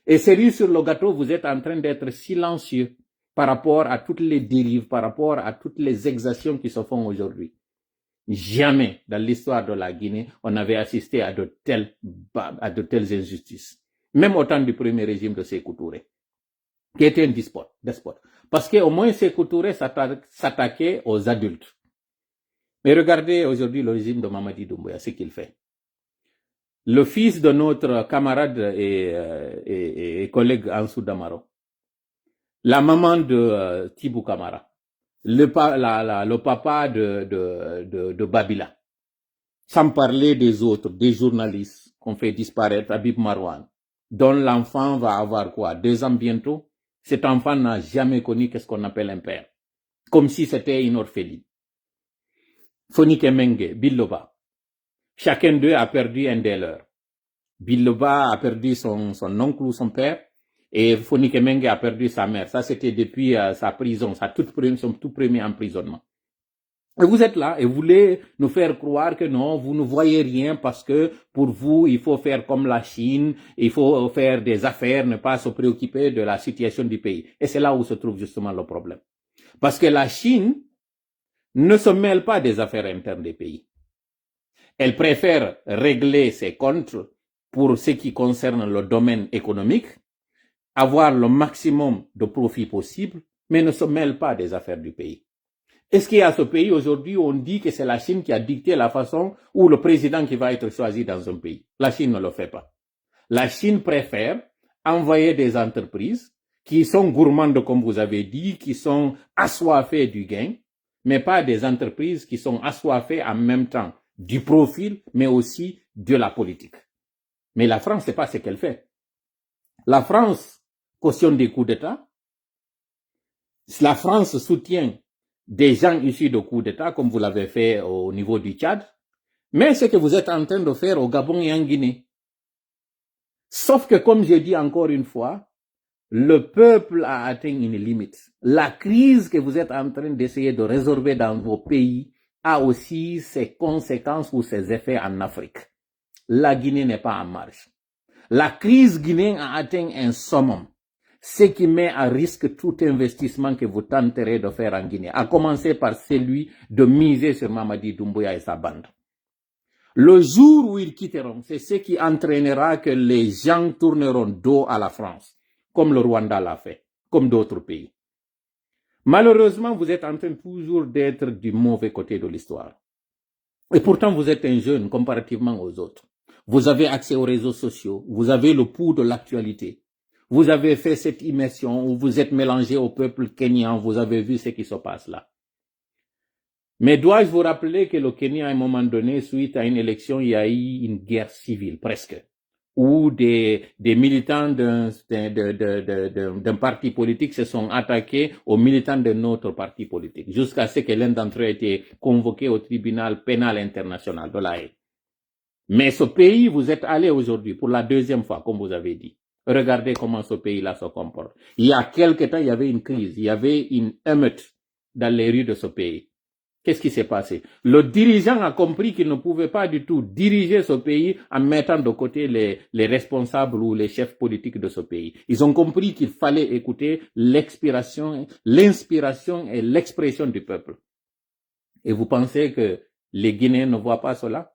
Et cerise sur le gâteau, vous êtes en train d'être silencieux par rapport à toutes les dérives, par rapport à toutes les exactions qui se font aujourd'hui. Jamais dans l'histoire de la Guinée, on avait assisté à de telles, à de telles injustices. Même au temps du premier régime de Sékou Touré, qui était un despote, despote. Parce qu'au moins Sékou Touré s'attaquait aux adultes. Mais regardez aujourd'hui le régime de Mamadi Doumbouya, ce qu'il fait. Le fils de notre camarade et, euh, et, et collègue Ansou Damaro, la maman de euh, Tibou Kamara, le, pa, la, la, le papa de, de, de, de Babila, sans parler des autres, des journalistes qu'on fait disparaître, Habib Marwan, dont l'enfant va avoir quoi, deux ans bientôt. Cet enfant n'a jamais connu qu'est-ce qu'on appelle un père. Comme si c'était une orpheline. Fonike Menge, Billoba. Chacun d'eux a perdu un des leurs. Billoba a perdu son, son oncle ou son père. Et Fonike Menge a perdu sa mère. Ça, c'était depuis euh, sa prison, sa toute première, son tout premier emprisonnement. Et vous êtes là et vous voulez nous faire croire que non, vous ne voyez rien parce que pour vous, il faut faire comme la Chine, il faut faire des affaires, ne pas se préoccuper de la situation du pays. Et c'est là où se trouve justement le problème. Parce que la Chine ne se mêle pas des affaires internes des pays. Elle préfère régler ses comptes pour ce qui concerne le domaine économique, avoir le maximum de profit possible, mais ne se mêle pas des affaires du pays. Est-ce qu'il y a ce pays aujourd'hui où on dit que c'est la Chine qui a dicté la façon ou le président qui va être choisi dans un pays? La Chine ne le fait pas. La Chine préfère envoyer des entreprises qui sont gourmandes, comme vous avez dit, qui sont assoiffées du gain, mais pas des entreprises qui sont assoiffées en même temps du profil, mais aussi de la politique. Mais la France, c'est pas ce qu'elle fait. La France cautionne des coups d'État. La France soutient des gens issus de coups d'État, comme vous l'avez fait au niveau du Tchad. Mais ce que vous êtes en train de faire au Gabon et en Guinée. Sauf que, comme je dis encore une fois, le peuple a atteint une limite. La crise que vous êtes en train d'essayer de résorber dans vos pays a aussi ses conséquences ou ses effets en Afrique. La Guinée n'est pas en marche. La crise guinéenne a atteint un summum, ce qui met à risque tout investissement que vous tenterez de faire en Guinée, à commencer par celui de miser sur Mamadi Doumbouya et sa bande. Le jour où ils quitteront, c'est ce qui entraînera que les gens tourneront dos à la France, comme le Rwanda l'a fait, comme d'autres pays. Malheureusement, vous êtes en train toujours d'être du mauvais côté de l'histoire. Et pourtant, vous êtes un jeune comparativement aux autres. Vous avez accès aux réseaux sociaux, vous avez le pouls de l'actualité. Vous avez fait cette immersion où vous êtes mélangé au peuple kényan, vous avez vu ce qui se passe là. Mais dois-je vous rappeler que le Kenya, à un moment donné, suite à une élection, il y a eu une guerre civile, presque, où des, des militants d'un, d'un, de, de, de, de, d'un parti politique se sont attaqués aux militants d'un autre parti politique, jusqu'à ce que l'un d'entre eux ait été convoqué au tribunal pénal international de La Haye. Mais ce pays, vous êtes allé aujourd'hui pour la deuxième fois, comme vous avez dit. Regardez comment ce pays-là se comporte. Il y a quelque temps, il y avait une crise, il y avait une émeute dans les rues de ce pays. Qu'est-ce qui s'est passé? Le dirigeant a compris qu'il ne pouvait pas du tout diriger ce pays en mettant de côté les, les responsables ou les chefs politiques de ce pays. Ils ont compris qu'il fallait écouter l'expiration, l'inspiration et l'expression du peuple. Et vous pensez que les Guinéens ne voient pas cela?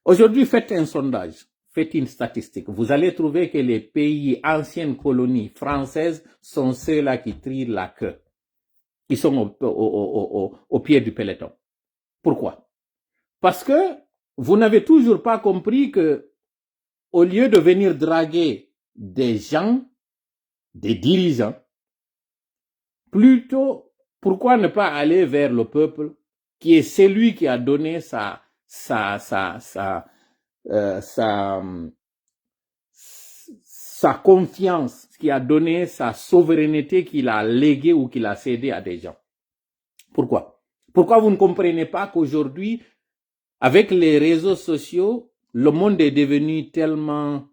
Aujourd'hui, faites un sondage, faites une statistique. Vous allez trouver que les pays, anciennes colonies françaises, sont ceux-là qui tirent la queue, qui sont au, au, au, au, au pied du peloton. Pourquoi? Parce que vous n'avez toujours pas compris que, au lieu de venir draguer des gens, des dirigeants, plutôt, pourquoi ne pas aller vers le peuple qui est celui qui a donné sa, sa, sa, sa, euh, sa, euh, sa confiance, qui a donné sa souveraineté qu'il a léguée ou qu'il a cédée à des gens. Pourquoi? Pourquoi vous ne comprenez pas qu'aujourd'hui, avec les réseaux sociaux, le monde est devenu tellement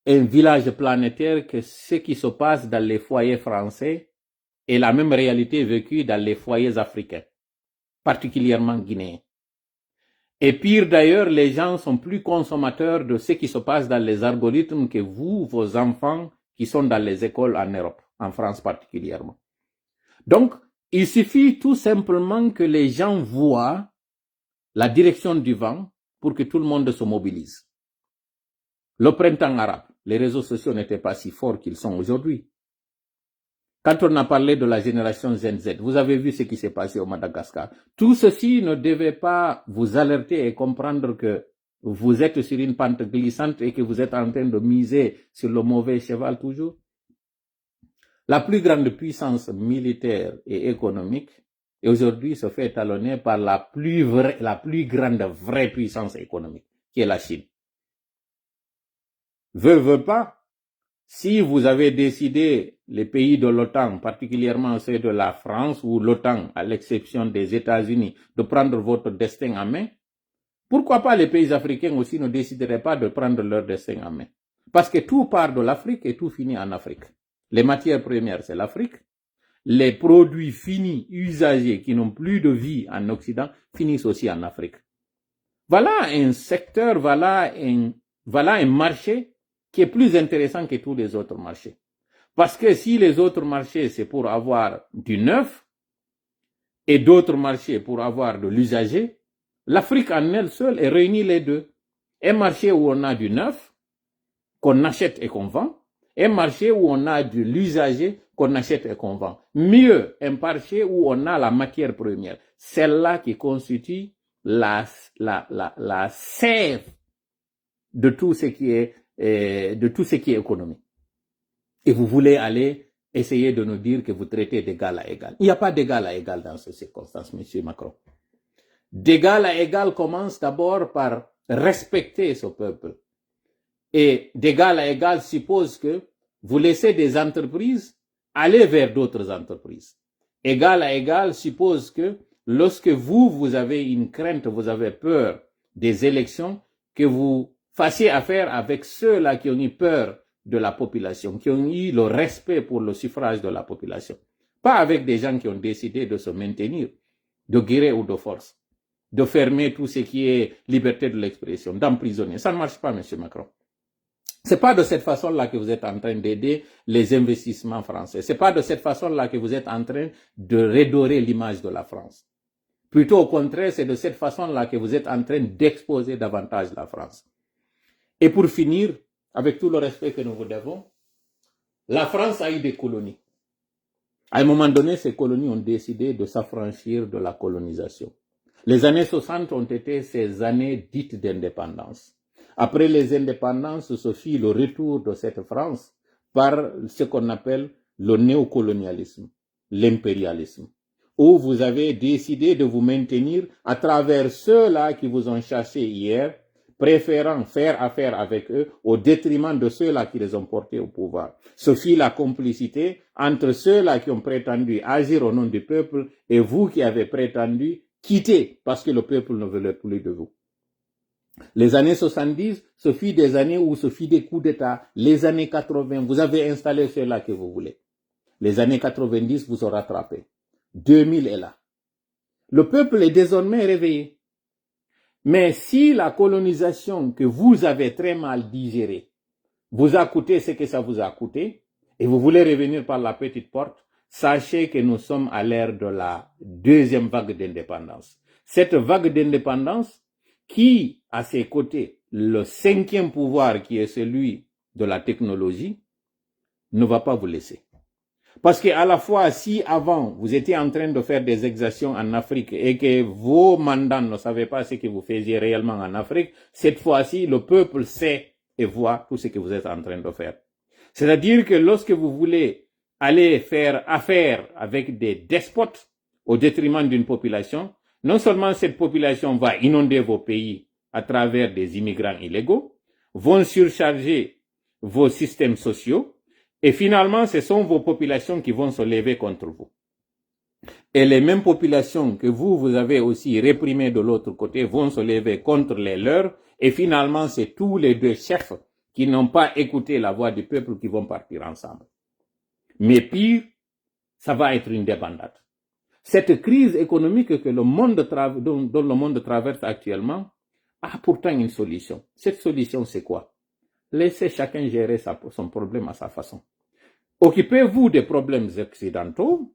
un village planétaire que ce qui se passe dans les foyers français est la même réalité vécue dans les foyers africains, particulièrement guinéens. Et pire d'ailleurs, les gens sont plus consommateurs de ce qui se passe dans les algorithmes que vous, vos enfants, qui sont dans les écoles en Europe, en France particulièrement. Donc, il suffit tout simplement que les gens voient la direction du vent pour que tout le monde se mobilise. Le printemps arabe, les réseaux sociaux n'étaient pas si forts qu'ils sont aujourd'hui. Quand on a parlé de la génération Gen Z, vous avez vu ce qui s'est passé au Madagascar. Tout ceci ne devait pas vous alerter et comprendre que vous êtes sur une pente glissante et que vous êtes en train de miser sur le mauvais cheval toujours. La plus grande puissance militaire et économique aujourd'hui se fait étalonner par la plus vraie, la plus grande vraie puissance économique, qui est la Chine. Veut, veut pas, si vous avez décidé, les pays de l'OTAN, particulièrement ceux de la France ou l'OTAN, à l'exception des États-Unis, de prendre votre destin en main, pourquoi pas les pays africains aussi ne décideraient pas de prendre leur destin en main? Parce que tout part de l'Afrique et tout finit en Afrique. Les matières premières, c'est l'Afrique. Les produits finis, usagés, qui n'ont plus de vie en Occident, finissent aussi en Afrique. Voilà un secteur, voilà un, voilà un marché qui est plus intéressant que tous les autres marchés. Parce que si les autres marchés, c'est pour avoir du neuf, et d'autres marchés pour avoir de l'usager, l'Afrique en elle seule est réunie les deux. Un marché où on a du neuf, qu'on achète et qu'on vend, un marché où on a de l'usager, qu'on achète et qu'on vend. Mieux, un marché où on a la matière première, celle-là qui constitue la, la, la, la sève de tout ce qui est, euh, de tout ce qui est économie. Et vous voulez aller essayer de nous dire que vous traitez d'égal à égal. Il n'y a pas d'égal à égal dans ces circonstances, monsieur Macron. D'égal à égal commence d'abord par respecter ce peuple. Et d'égal à égal suppose que vous laissez des entreprises aller vers d'autres entreprises. Égal à égal suppose que lorsque vous, vous avez une crainte, vous avez peur des élections, que vous fassiez affaire avec ceux-là qui ont eu peur de la population, qui ont eu le respect pour le suffrage de la population. Pas avec des gens qui ont décidé de se maintenir, de gré ou de force, de fermer tout ce qui est liberté de l'expression, d'emprisonner. Ça ne marche pas, monsieur Macron. C'est pas de cette façon-là que vous êtes en train d'aider les investissements français. C'est pas de cette façon-là que vous êtes en train de redorer l'image de la France. Plutôt au contraire, c'est de cette façon-là que vous êtes en train d'exposer davantage la France. Et pour finir, avec tout le respect que nous vous devons, la France a eu des colonies. À un moment donné, ces colonies ont décidé de s'affranchir de la colonisation. Les années soixante ont été ces années dites d'indépendance. Après les indépendances, ce fut le retour de cette France par ce qu'on appelle le néocolonialisme, l'impérialisme, où vous avez décidé de vous maintenir à travers ceux-là qui vous ont chassés hier, préférant faire affaire avec eux au détriment de ceux-là qui les ont portés au pouvoir. Ce fut la complicité entre ceux-là qui ont prétendu agir au nom du peuple et vous qui avez prétendu quitter parce que le peuple ne voulait plus de vous. Les années soixante-dix, ce fut des années où ce fut des coups d'État. Les années quatre-vingts, vous avez installé ceux-là que vous voulez. Les années quatre-vingt-dix vous ont rattrapé. Deux mille est là. Le peuple est désormais réveillé. Mais si la colonisation que vous avez très mal digérée vous a coûté ce que ça vous a coûté, et vous voulez revenir par la petite porte, sachez que nous sommes à l'ère de la deuxième vague d'indépendance. Cette vague d'indépendance qui, à ses côtés, le cinquième pouvoir qui est celui de la technologie, ne va pas vous laisser. Parce que à la fois, si avant vous étiez en train de faire des exactions en Afrique et que vos mandants ne savaient pas ce que vous faisiez réellement en Afrique, cette fois-ci, le peuple sait et voit tout ce que vous êtes en train de faire. C'est-à-dire que lorsque vous voulez aller faire affaire avec des despotes au détriment d'une population, non seulement cette population va inonder vos pays à travers des immigrants illégaux, vont surcharger vos systèmes sociaux, et finalement, ce sont vos populations qui vont se lever contre vous. Et les mêmes populations que vous, vous avez aussi réprimées de l'autre côté vont se lever contre les leurs, et finalement, c'est tous les deux chefs qui n'ont pas écouté la voix du peuple qui vont partir ensemble. Mais pire, ça va être une débandade. Cette crise économique que le monde tra- dont, dont le monde traverse actuellement a pourtant une solution. Cette solution, c'est quoi? Laissez chacun gérer sa- son problème à sa façon. Occupez-vous des problèmes occidentaux,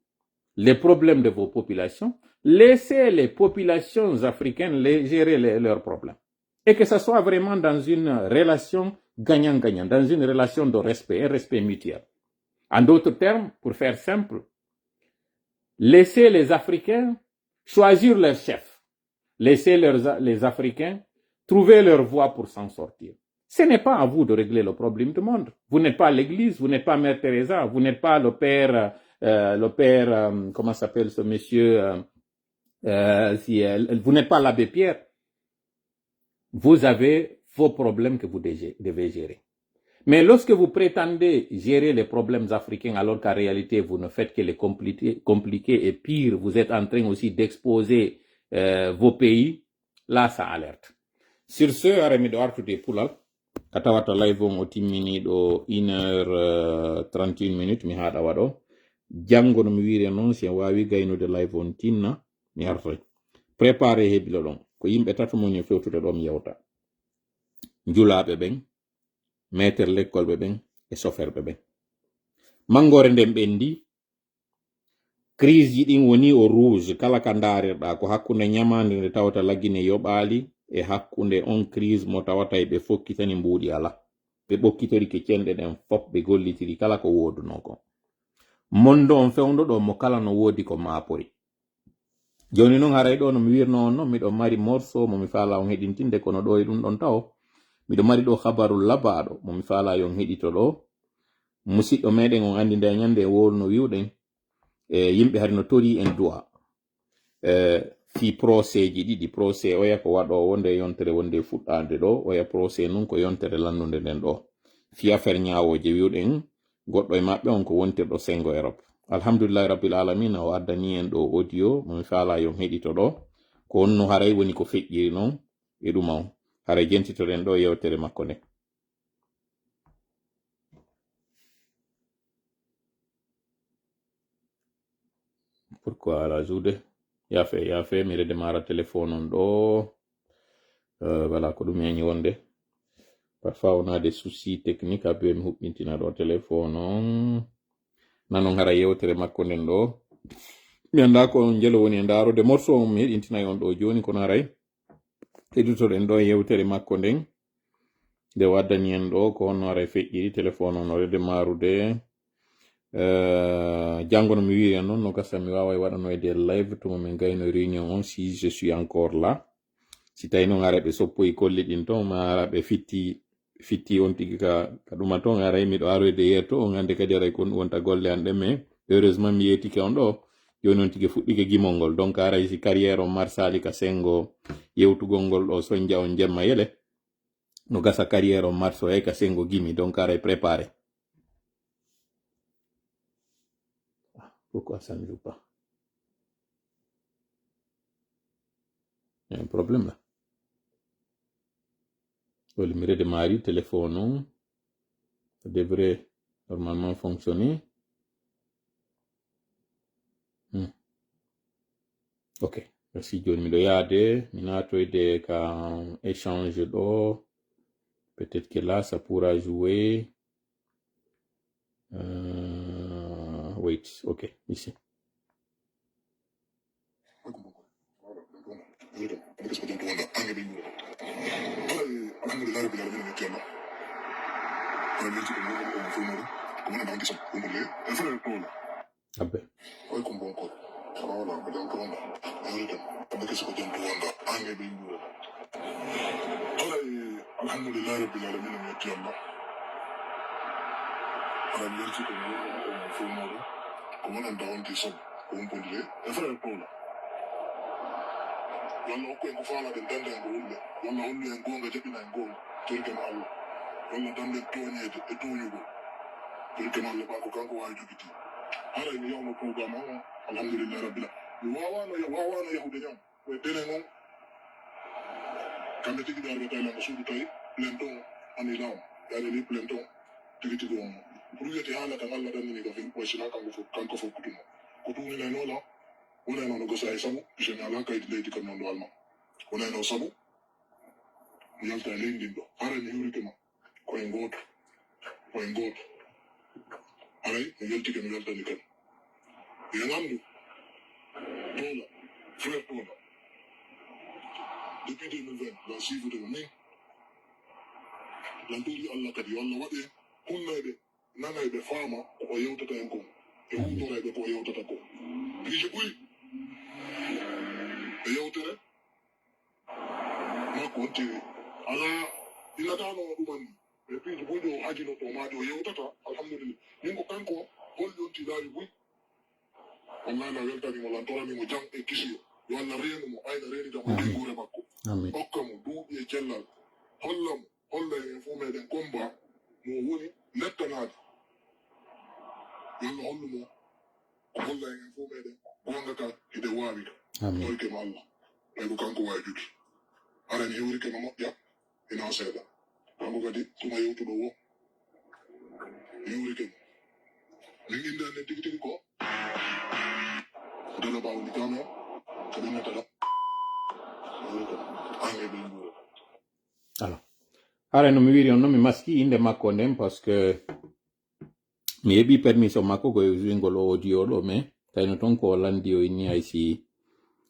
les problèmes de vos populations. Laissez les populations africaines les- gérer les- leurs problèmes. Et que ça soit vraiment dans une relation gagnant-gagnant, dans une relation de respect, un respect mutuel. En d'autres termes, pour faire simple, laissez les Africains choisir leur chef. Laissez leurs- les Africains trouver leur voie pour s'en sortir. Ce n'est pas à vous de régler le problème du monde. Vous n'êtes pas l'église, vous n'êtes pas Mère Teresa, vous n'êtes pas le père, euh, le père, euh, comment s'appelle ce monsieur, euh, euh, si, euh, vous n'êtes pas l'abbé Pierre. Vous avez vos problèmes que vous dé- devez gérer. Mais lorsque vous prétendez gérer les problèmes africains alors qu'en réalité vous ne faites que les compliquer, compliquer et pire, vous êtes en train aussi d'exposer euh, vos pays, là ça alerte. Sur ce, haray miɗo artude e pulal, ka tawata live on o timminiiɗo une heure euh, trente et une minutes, mi haɗa waɗo. Janngo no mi wiiri non, si en waawi gaynude live on tinna, mi artoy. Préparé hebilo ɗon. Ko yimɓe tato moni e fewtude ɗo mi yewta. Njulaaɓe ɓen, maître lekkolɓe ɓen, e soferɓe ɓen. Manngoore nden ɓendi, crise ji ɗin woni o rouge, kala ka ndaarirɗaa, ko hakkunde ñamaande nde tawata lagine yoɓaali, e hakkunde on crise mo tawata e ɓe fokkitani mbuuɗi alaa. Ɓe ɓokkitori ke cenɗe ɗen fop, ɓe gollitiri kala ko woodunoo kon. Mondo on fewndo ɗo mo kala no woodi ko maapori. Jooni non haray ɗo no mi wiirno on non, miɗo mari morceau mo mi faala on heɗintinde, kono ɗo e ɗum ɗon tawo. Miɗo mari ɗo habaru labaaɗo mo mi faala yo on heɗito ɗo. Musiɗɗo meɗen on andi nde ñande e wowluno wiwɗen. E yimɓe hari no tori en du'a. E fii procès ji ɗiɗi, procès oya ko waɗoowo nde yontere wonde fuɗɗaade ɗo, oya procès nun ko yontere lannunde nden ɗo. Fii affaire ñaawooje wiwɗen, goɗɗo e maɓɓe on ko wontirɗo Sengo Europe. Alhamdulillahi Rabbil Alamina, o addani en ɗo audio mo mi faala yo on heɗito ɗo. Ko on no haray woni ko feƴƴiri non e ɗuma on. Haray jentitoɗen ɗo yewtere makko nde. Pourquoi ala joude? Yafe, yafe, mi redemaara téléphone on ɗo. Euh, voilà, ko ɗum yani wonde. Parfois, on a des soucis techniques, abe mi huɓɓintina ɗo téléphone on. Nanon hara yewtere makko nden ɗo. Mi annda ko on jelo woni e ndaarude morceau on, mi heɗintinay on ɗo jooni, kono haray heɗitoɗen ɗo yewtere makko nden. Nde waddani en ɗo, ko honno haray feƴƴiri, téléphone on no rede maarude. Eh, janngo no mi wiiri en non, no gasa mi waaway waɗanoyde live tuma min gayno réunion on, si je suis encore là. Si tawi non ara ɓe soppoyi kolli ɗin ton, ma ara ɓe fitti, fitti on tigi ka, ka ɗuma ton, aray miɗo aroyde yeeto on, hannde kadi aray kon wonta golle an ɗen, mais heureusement mi yeetike on ɗo. Jooni on tigi fuɗɗike gimol ngol. Donc aray si carrière on marsaali ka sengo yewtugol ngol ɗo sonja on jemma yele. No gasa carrière on marsoyay ka sengo gimi, donc aray préparé. Pourquoi ça ne joue pas? Il y a un problème là. Wala mi redemaari téléphone on devrait normalement fonctionner. Hmm. Ok, merci. Jooni miɗo yaade, mi naatoyde ka échange ɗo. Peut-être que là, ça pourra jouer. Euh, wait, ok, ici. Alhamdulillahi rabbil alamin, mi yetti Allah. Aɗa welti ɗum, ɗum, ɗum, ɗum, ɗum, ko wona ɗon kisam, ɗum, ɗum, ɗum, ɗum, ɗum, ɗum, ɗum. Abbe. Oy ko bonko. Wala ko jam ko wonda. Yurita. Abbe kesi ko jam ko wonda. Ange be yura. Alhamdulillahi rabbil alamin, mi yetti Allah. Aɗa welti ɗum, ɗum, ɗum, ɗum, ɗum, ɗum, ɗum. Ko wona ɗon kisam. Ko humpondire e frère Paula. Yo Allah hokku en ko faalaɗen, danda en ko hulɓe. Yo Allah hollu en goonga, jaɓina en goonga. Torgen Allah. Walla dannden tooñeede e tooñugol. Ɓurke ma Allah ɓaa ko kanko waawi jogiti. Haray mi yawno programme on, alhamdulillahi rabbil alamin. Mi waawaano, waawaano yahude ñam. Ko e denen on, kamɓe tigi ɓe arɓe Thailand, suudu tawi plainte on, ani law, ɓe ari ni plainte on, tigi tigi on. Pour wiyete haala kan Allah ɗannini ka fin, way sina kanko fof, kanko fof kutumo. Ko tuuninay noon la, wonay noon no gosa e sabu, puisque mi alaa kaydi leydi kam non ɗo Alma. Wonay noon sabu, mi yalta e leydi ndin ɗo. Haray mi hiwrike ma. Ko en gooto. Ko en gooto. Haray, mi weltike, mi weltani kadi. Yo landu. Toola. Frère Toola. Depuis deux mille vingt, la suivre de min. Lantori Allah kadi, yo Allah waɗe hunnayɓe, nanayɓe, faama ko o yewtata en kon. E huutorayɓe ko o yewtata kon. Piiji buy. E yewtere. Makko on tigi alaa, ɗi nataano ɗum anndi. E piiji buy ɗi o hajino ɗo, maa ɗi o yewtata, alhamdulillah. Min ko kanko holli on tilaaji buy. Wallahi na weltani mo, lan torani mo jam e kisiyo. Yo Allah reenu mo, ayna reenida mo Amin. Ɓeynguure makko. Amin. Okka mo duuɓi e cellal. Holla mo, holla en fof meɗen combat mo woni lettanaade. Yo Allah hollu mo. Ko holla en fof meɗen, goonga ka hiɗen waawi ka. Amin. Ɗoyke mo Allah. Ɓay ko kanko waawi juuti. Aran hewrike no moƴƴa, ina seeɗa. Kanko kadi, tuma yewtuɗo wo, hewrike mo. Min innde annen tigi tigi ko Dolo Bawni Kame, ko min natata. Hewrike mo. An e ɓe nguura. Alors, haray no mi wiiri on, no mi maski innde makko nden, parce que mi heɓi permission makko ko e usingol o audio ɗo, mais tawino ton ko o landi o inni hay si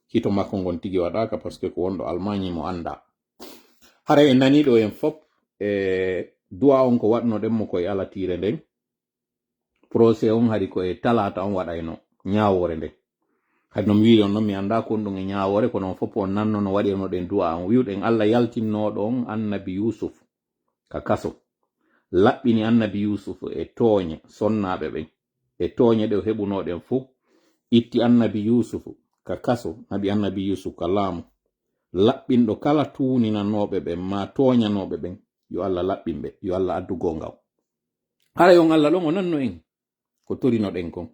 hito makko ngon tigi waɗaaka, parce que ko wonɗo Allemagne mo annda. Haray en nani ɗo en fop, e du'a on ko waɗnoɗen mo ko e alatiire nden. Procès on hari ko e talaata on waɗayno ñaawoore nden. Hari no mi wiiri on non, mi annda ko on ɗum e ñaawoore, kono on fop on nanno no waɗirnoɗen du'a on. Wi'uɗen Allah yaltinnooɗo on annabi Yuusuf ka kaso, laɓɓini annabi Yuusuf e tooñe sonnaaɓe ɓen, e tooñe ɗe o heɓunooɗen fuu, itti annabi Yuusuf ka kaso, naɓi annabi Yuusuf ka laamu. Laɓɓinɗo kala tuuninanooɓe ɓen maa tooñanooɓe ɓen, yo Allah laɓɓin ɓe, yo Allah addu goonga on. Haray on Allah ɗon o nanno en ko torinoɗen kon.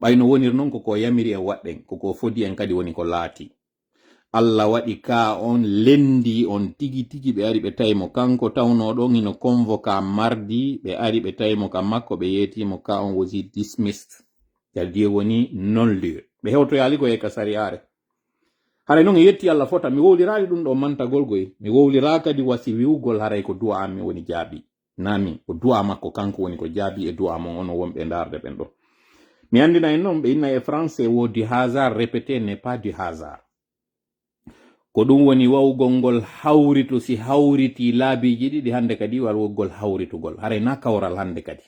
Ɓay no wonir non ko ko yamiri en waɗɗen, ko ko fodi en kadi woni ko laati. Allah waɗi ka on lendi on tigi tigi, ɓe ari ɓe tawi mo kanko tawnoo ɗon hino convoqué mardi, ɓe ari ɓe tawi mo ka makko, ɓe yeeti mo ka on wosi dismissed. C'est-à-dire woni non-lieu. Ɓe hewtoyaali ko e ka sariyaare. Haray non e yetti Allah fota, mi wowliraali ɗum ɗo mantagol goy. Mi wowliraa kadi wasi wi'ugol haray ko du'a an mi woni jaabi. Naa min, ko du'a makko kanko woni ko jaabi e du'a mon onon wonɓe ndaarde ɓen ɗo. Mi anndina en non, ɓe inna e français wo du hasard répété n'est pas du hasard. Ko ɗum woni wawgol ngol hawritu, si hawritii laabiiji ɗiɗi hannde kadi, wawgol hawritugol. Haray na kawral hannde kadi.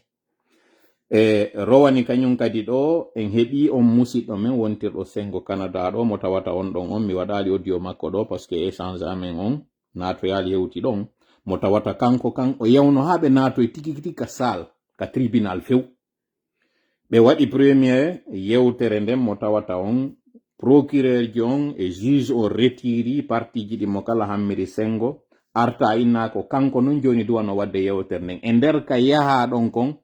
E rowani kañum kadi ɗo, en heɓii on musiɗɗo men wontirɗo Sengo Canada ɗo, mo tawata on ɗon on, mi waɗaali audio makko ɗo, parce que échange amen on naatoyaali hewti ɗon, mo tawata kanko kan, o yawno haa ɓe naatoy tigi tigi ka salle, ka tribunal few. Ɓe waɗi premier yewtere nden, mo tawata on procureur ji on e juge on retiri partie ji ɗi mo kala hammiri Sengo, arta inna ko kanko nun jooni duwano waɗde yewtere nden. E nder ka yahaa ɗon kon,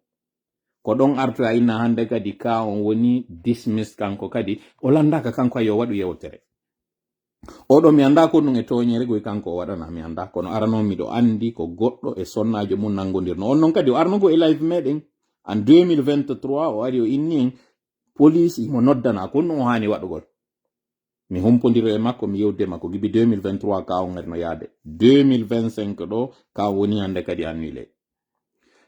ko ɗon artoya inna hannde kadi ka on woni dismiss kanko kadi, o landaaka kanko yo waɗu yewtere. Oɗo mi anndaa ko ɗum e tooñere goy kanko o waɗana, mi anndaa. Kono arano miɗo anndi ko goɗɗo e sonnaajo mum nanngondirno. On non kadi o arno ko e live meɗen en deux mille vingt-trois, o ari o inni en police imo noddana, ko ɗum o haani waɗugol. Mi humpondiro e makko, mi yewde makko gibi deux mille vingt-trois ka on ari no yaade. Deux mille vingt-cinq ɗo, ka on woni hannde kadi annulé.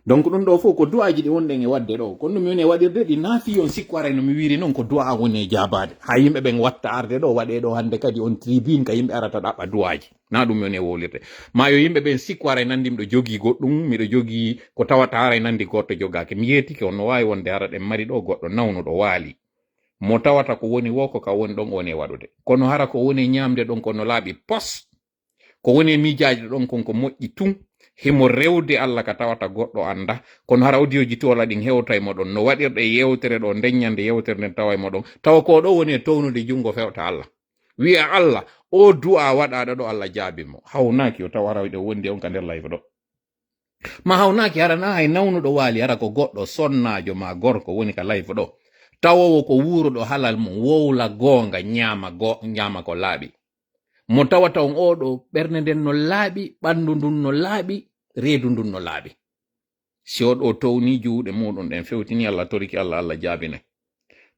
Donc ɗum ɗo fof ko du'aaji ɗi wonɗen e waɗde ɗo. Kono no mi woni e waɗirde ɗi, na fii on sikku aray no mi wiiri non ko du'a woni e jaabaade. Haa yimɓe ɓen watta arde ɗo, waɗe ɗo hannde kadi on tribune ka yimɓe arata ɗaɓɓa du'aaji. Na ɗum mi woni e wowlirde. Ma yo yimɓe ɓen sikku aray nanndi miɗo jogii goɗɗum, miɗo jogii ko tawata aray nanndi goɗɗo jogaaki. Mi yeetike on no waawi wonde hara ɗen mari ɗo goɗɗo nawnuɗo waali. Mo tawata ko woni wo ko ka woni ɗon o woni e waɗude. Kono hara ko woni e ñaamde ɗon ko no laaɓi pos. Ko woni e miijaaji ɗon kon ko moƴƴi tun, himo rewde Alla ka tawata goɗɗo anndaa. Kono hara audio ji toola ɗin hewtay mo ɗon. No waɗirɗe yewtere ɗo, nden ñande yewtere nden taway mo ɗon. Tawa ko ɗo woni e townude junngo fewta Alla. Wi'a Alla, o du'a waɗaaɗo ɗo Alla jaabi mo. Hawnaaki o tawa hara ɗo wondi on ka nder live ɗo. Ma hawnaaki hara na hay nawnuɗo waali, hara ko goɗɗo sonnaajo maa gorko woni ka live ɗo. Tawoowo ko wuuruɗo halal mum, wowla goonga, ñaama go-, ñaama ko laaɓi. Mo tawata on oo ɗoo, ɓernde nden no laaɓi, ɓanndu ndun no laaɓi, reedu ndun no laaɓi. Si o ɗoo townii juuɗe muuɗum ɗen, fewtinii Allah, toriki Allah, Allah jaabinay.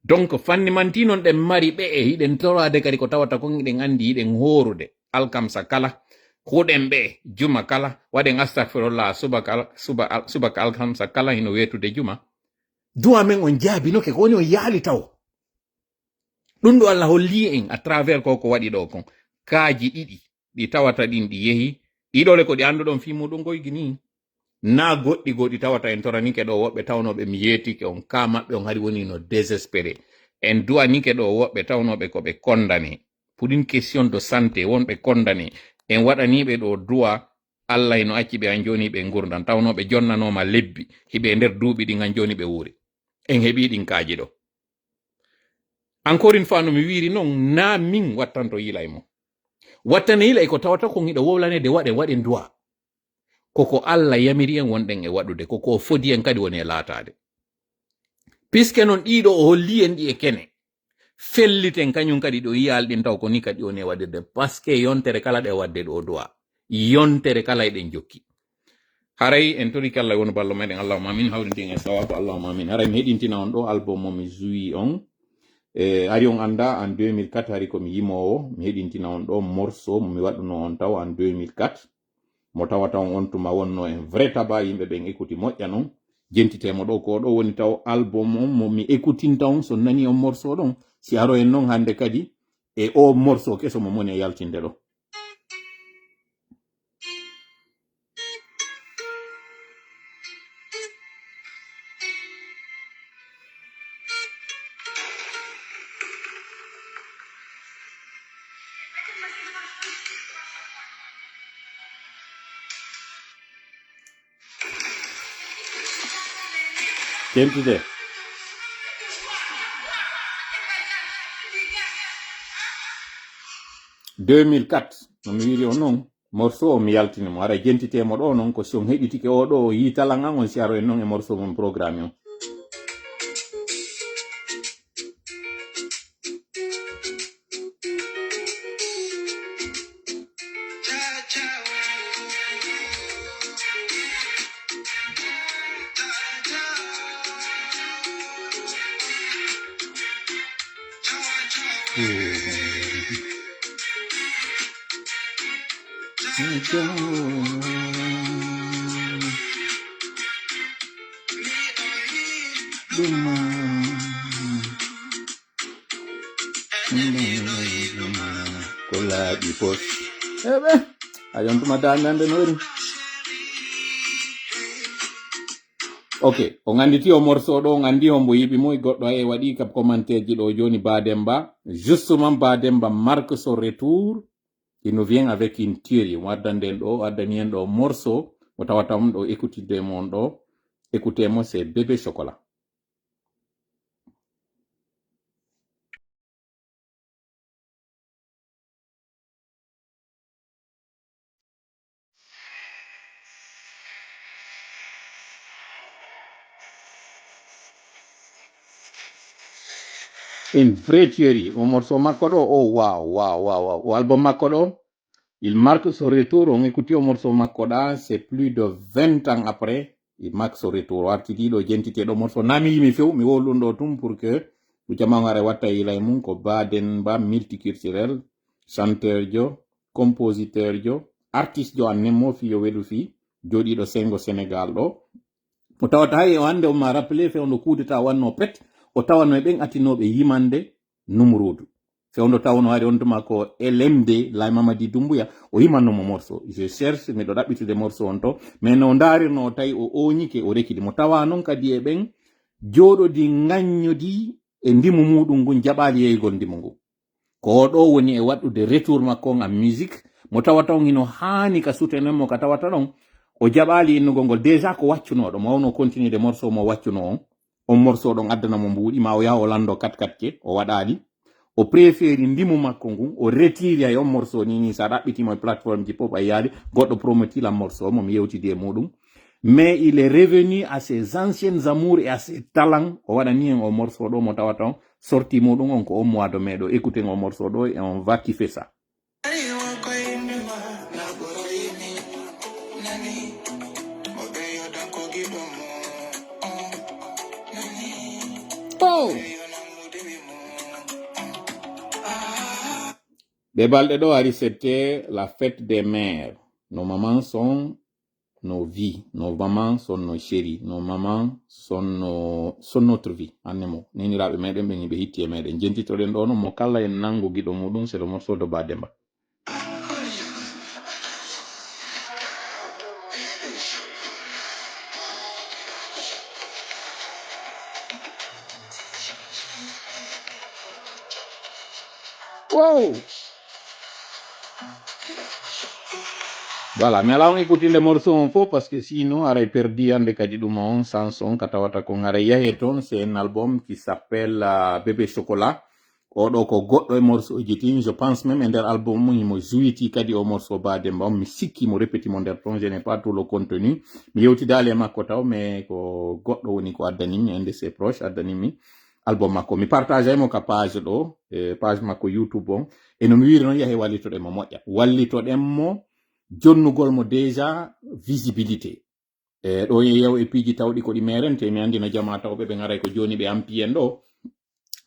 Donc, fanni mantii non ɗen mari ɓe'e, hiɗen toraade kadi ko tawata kon hiɗen anndi, hiɗen hoorude. Alkamsa kala, huɗen ɓe'e, juma kala, waɗen astagfirullah, subaka, suba, subaka alkamsa kala hino weetude juma. Du'a men on jaabinoke, ko woni on yaali taw. Ɗum ɗo Allah holli en à travers ko ko waɗi ɗo kon. Kaaji ɗiɗi, ɗi tawata ɗin ɗi yehi, ɗiɗole ko ɗi annduɗon fii muuɗum koyki nii. Naa goɗɗi goo ɗi tawata en toranike ɗo woɓɓe tawnooɓe mi yeetike on, ka maɓɓe on hari woni no désespéré. En du'anike ɗo woɓɓe tawnooɓe ko ɓe kondane. Pour une question de santé, wonɓe kondane. En waɗaniiɓe ɗo du'a, Allah hino acci ɓe an jooni ɓe ngurndan. Tawnooɓe jonnanooma lebbi, hiɓe e nder duuɓi ɗin an jooni ɓe wuuri. En heɓii ɗin kaaji ɗo. Encore une fois, no mi wiiri non, naa min wattanto yila e mo. Wattane yila e ko tawata kon hiɗo wowlanede waɗen, waɗen du'a. Ko ko Allah yamiri en wonɗen e waɗude, ko ko fodi en kadi woni e laataade. Puisque non ɗiɗo o holli en ɗi e kene, felliten kañum kadi ɗo yiyaali ɗin taw ko ni kadi woni e waɗirde. Parce que yontere kala ɗe waɗde ɗo du'a. Yontere kala eɗen jokki. Haray en torike Allah wonu ballo meɗen, Allahumma amin, hawrindin en sawabu, Allahumma amin. Haray mi heɗintina on ɗo album mo mi zuwi on. E, hari on annda, en deux mille quatre, hari ko mi yimoowo, mi heɗintina on ɗo morceau mo mi waɗuno on taw en deux mille quatre. Mo tawata on on tuma wonno en vrai taba, yimɓe ɓen écouti moƴƴa non. Jentite mo ɗo, ko ɗo woni taw album on mo mi écoutinta on, so nani on morceau ɗon. Si haro en non hannde kadi, e o morceau keso mo moni e yaltinde ɗo. Jentite. Deux mille quatre, no mi wiiri on non, morceau o mi yaltini mo. Hara jentite mo ɗo non, ko si on heɗitike o ɗo, o yii talan an, on si aro en non e morceau mon programme on. Ko laaɓi pos. Eɓe, a yontuma daande an nde no woni. Ok, on annditi o morceau ɗo, on anndi hombo yiɓi mo, e goɗɗo hay e waɗi ka commentaire ji ɗo jooni, Ba Demba. Justement, Ba Demba marque son retour. Il nous vient avec une tuerie. Mo addani en ɗo, addani en ɗo morceau, mo tawata on ɗo écoutide mo on ɗo. Écoutez mo, c'est Bébé Chocolat. Une vraie tuerie. O morceau makko ɗo, oh, wow, wow, wow, wow. O album makko ɗo, il marque son retour. On écouti o morceau makko ɗa, c'est plus de vingt ans après. Il marque son retour. O artiti ɗo, jentite ɗo morceau. Na mi yimi few, mi wowlu ɗum ɗo tun pour que ɗum jama on hara watta yila e mum. Ko Ba Demba, multiculturel, chanteur jo, compositeur jo, artiste jo, an nemmo fi yo weɗu fi, jooɗiiɗo sengo Sénégal ɗo. O tawata hay o hannde on ma rappelé fewndo coup d'état wanno pet, o tawano e ɓen atinooɓe yimande Numruudu. Fewndo tawno hari on tuma ko L M D, Laye Mamadi Doumbouya, o yimanno mo morceau. Je cherche, miɗo ɗaɓɓitude morceau on to, mais no ndaarirno o tawi o ooñike, o rekidi mo. Tawa non kadi e ɓen jooɗodi ŋaññodi e ndimu muuɗum ngun, jaɓaali yeeygol ndimu ngun. Ko o ɗo woni e waɗude retour makko on en musique, mo tawata on hino haani ka soutenir mo ka tawata ɗon, o jaɓaali innugol ngol. Déjà ko waccuno ɗo, mo wawno continuer de morceau mo waccuno on. On morceau ɗon addana mo mbuuɗi, ma o yaha o lando kat kat ke, o waɗaali. O préféri ndimu makko ngun, o retiri hay on morceau ni, ni sa ɗaɓɓiti mo e plateforme ji pop a yiyaali, goɗɗo promoti lan morceau mo mi yewtidi e muɗum. Mais il est revenu à ses anciennes amours et à ses talents. O waɗani en o morceau ɗo mo tawata on sorti muɗum on ko au mois de mai ɗo. Écoutez o morceau ɗo et on va kiffer ça. Oh! Ɓe balɗe ɗo ari, c'était la fête des mères. Nos mamans sont nos vies, nos mamans sont nos chéries, nos mamans sont nos, sont notre vie. Anne mo, neniraaɓe meɗen ɓen, ɓe hitti e meɗen. Jentitoɗen ɗo non mo kala en nango giɗo muɗum, c'est le morceau de Ba Demba. Wow! Voilà, mi alaa on écoutinde morceau on fof, parce que sinon aray perdi hannde kadi ɗum on sens on ka tawata kon aray yahe toon, c'est un album qui s'appelle, euh, Bébé Chocolat. Oɗo ko goɗɗo e morceau ji tin, je pense même e nder album mum himo jouiti kadi o morceau Ba Demba on, mi sikki mo répéti mo nder ton, je n'ai pas tout le contenu. Mi yewtidaali e makko taw, mais ko goɗɗo woni ko addani mi, un de ses proches addani mi album makko. Mi partage mo ka page ɗo, e page makko YouTube on. E no mi wiiri non, yahe wallitoɗen mo moƴƴa. Wallitoɗen mo jonnugol mo déjà visibilité. E ɗo yeeyaw e piiji tawɗi ko ɗi merente, mi anndina jamaa tawɓe ɓe ngaray ko jooni ɓe ampi en ɗo.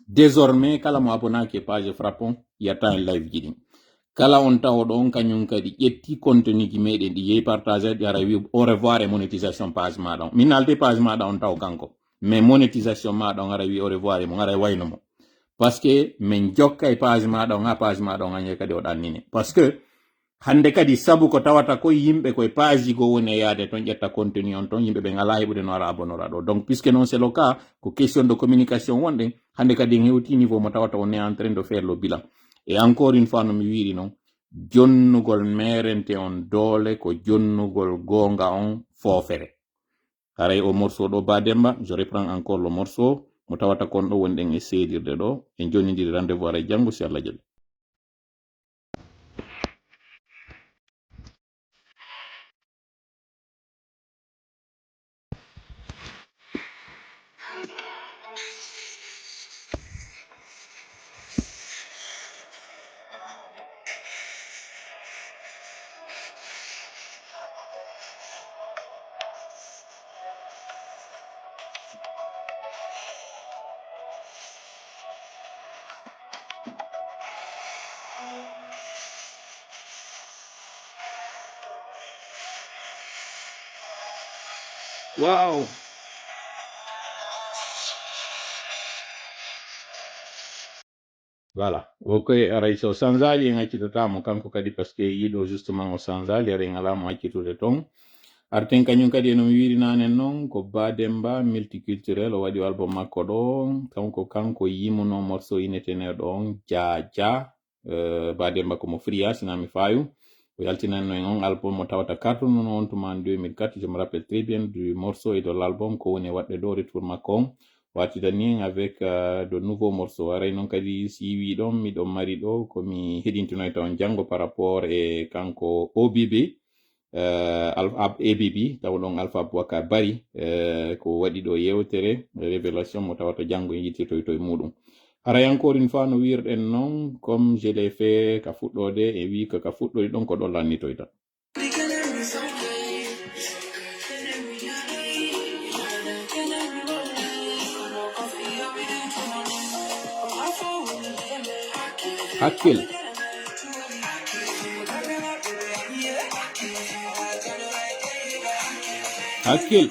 Désormais, kala mo abonaaki e page Frappon, yatta en live ji ɗin. Kala on tawo ɗo on kañum kadi ƴetti contenu ji meɗen ɗi yehi partage ɗi ara wi au revoir e monétisation page maɗa on. Min nalde page maɗa on taw kanko. Mais monétisation maɗa on ara wi au revoir e mo, ara wayno mo. Parce que min jokka e page maɗa on, ha page maɗa on añe kadi o ɗannine. Parce que hannde kadi, sabu ko tawata ko yimɓe koye page goo woni e yaade ton, ƴetta contenu on ton, yimɓe ɓen alaa heɓude no ara abonora ɗo. Donc, puisque non c'est le cas, ko question de communication wonɗen, hannde kadi en hewti niveau mo tawata on est en train de faire le bilan. Et encore une fois, no mi wiiri non, jonnugol merente on doole ko jonnugol goonga on foofere. Haray o morceau ɗo Ba Demba, je reprends encore le morceau, mo tawata kon ɗo wonɗen e seedirde ɗo, en jonnindiri rendez-vous aray janngo si Allah jaɓi. Wow. Voilà. O koye aray so sanzaali en accitata mo kanko kadi, parce que yiɗo justement o sanzaali, aray en alaa mo accitude ton. Arten kañum kadi eno mi wiiri naanen non, ko Ba Demba multiculturel, o waɗi album makko ɗo, kanko, kanko yimuno morceau ineteneɗo on, Jaa Jaa. Euh, Ba Demba ko mo Fria, si naa mi faayu. O yaltinanno en on album mo tawata cartonuno on tuma en deux mille quatre, je me rappelle très bien du morceau et de l'album ko woni e waɗde ɗo retour makko on. O artidani en avec, euh, de nouveaux morceaux. Aray non kadi si wii ɗon, miɗon mari ɗo ko mi heɗintinoyta on janngo par rapport e kanko O B B. Eh, Al-, Ab-, A B B, tawa ɗon Alpha Boubacar Bari, eh, ko waɗi ɗo yewtere, révélation mo tawata janngo en yittoyto e muɗum. Haray encore une fois, no wiirɗen non, comme je l'ai fait ka fuɗɗoode, e wii ka, ka fuɗɗoode ɗon ko ɗon lannitoyta. Hakkil. Hakkil.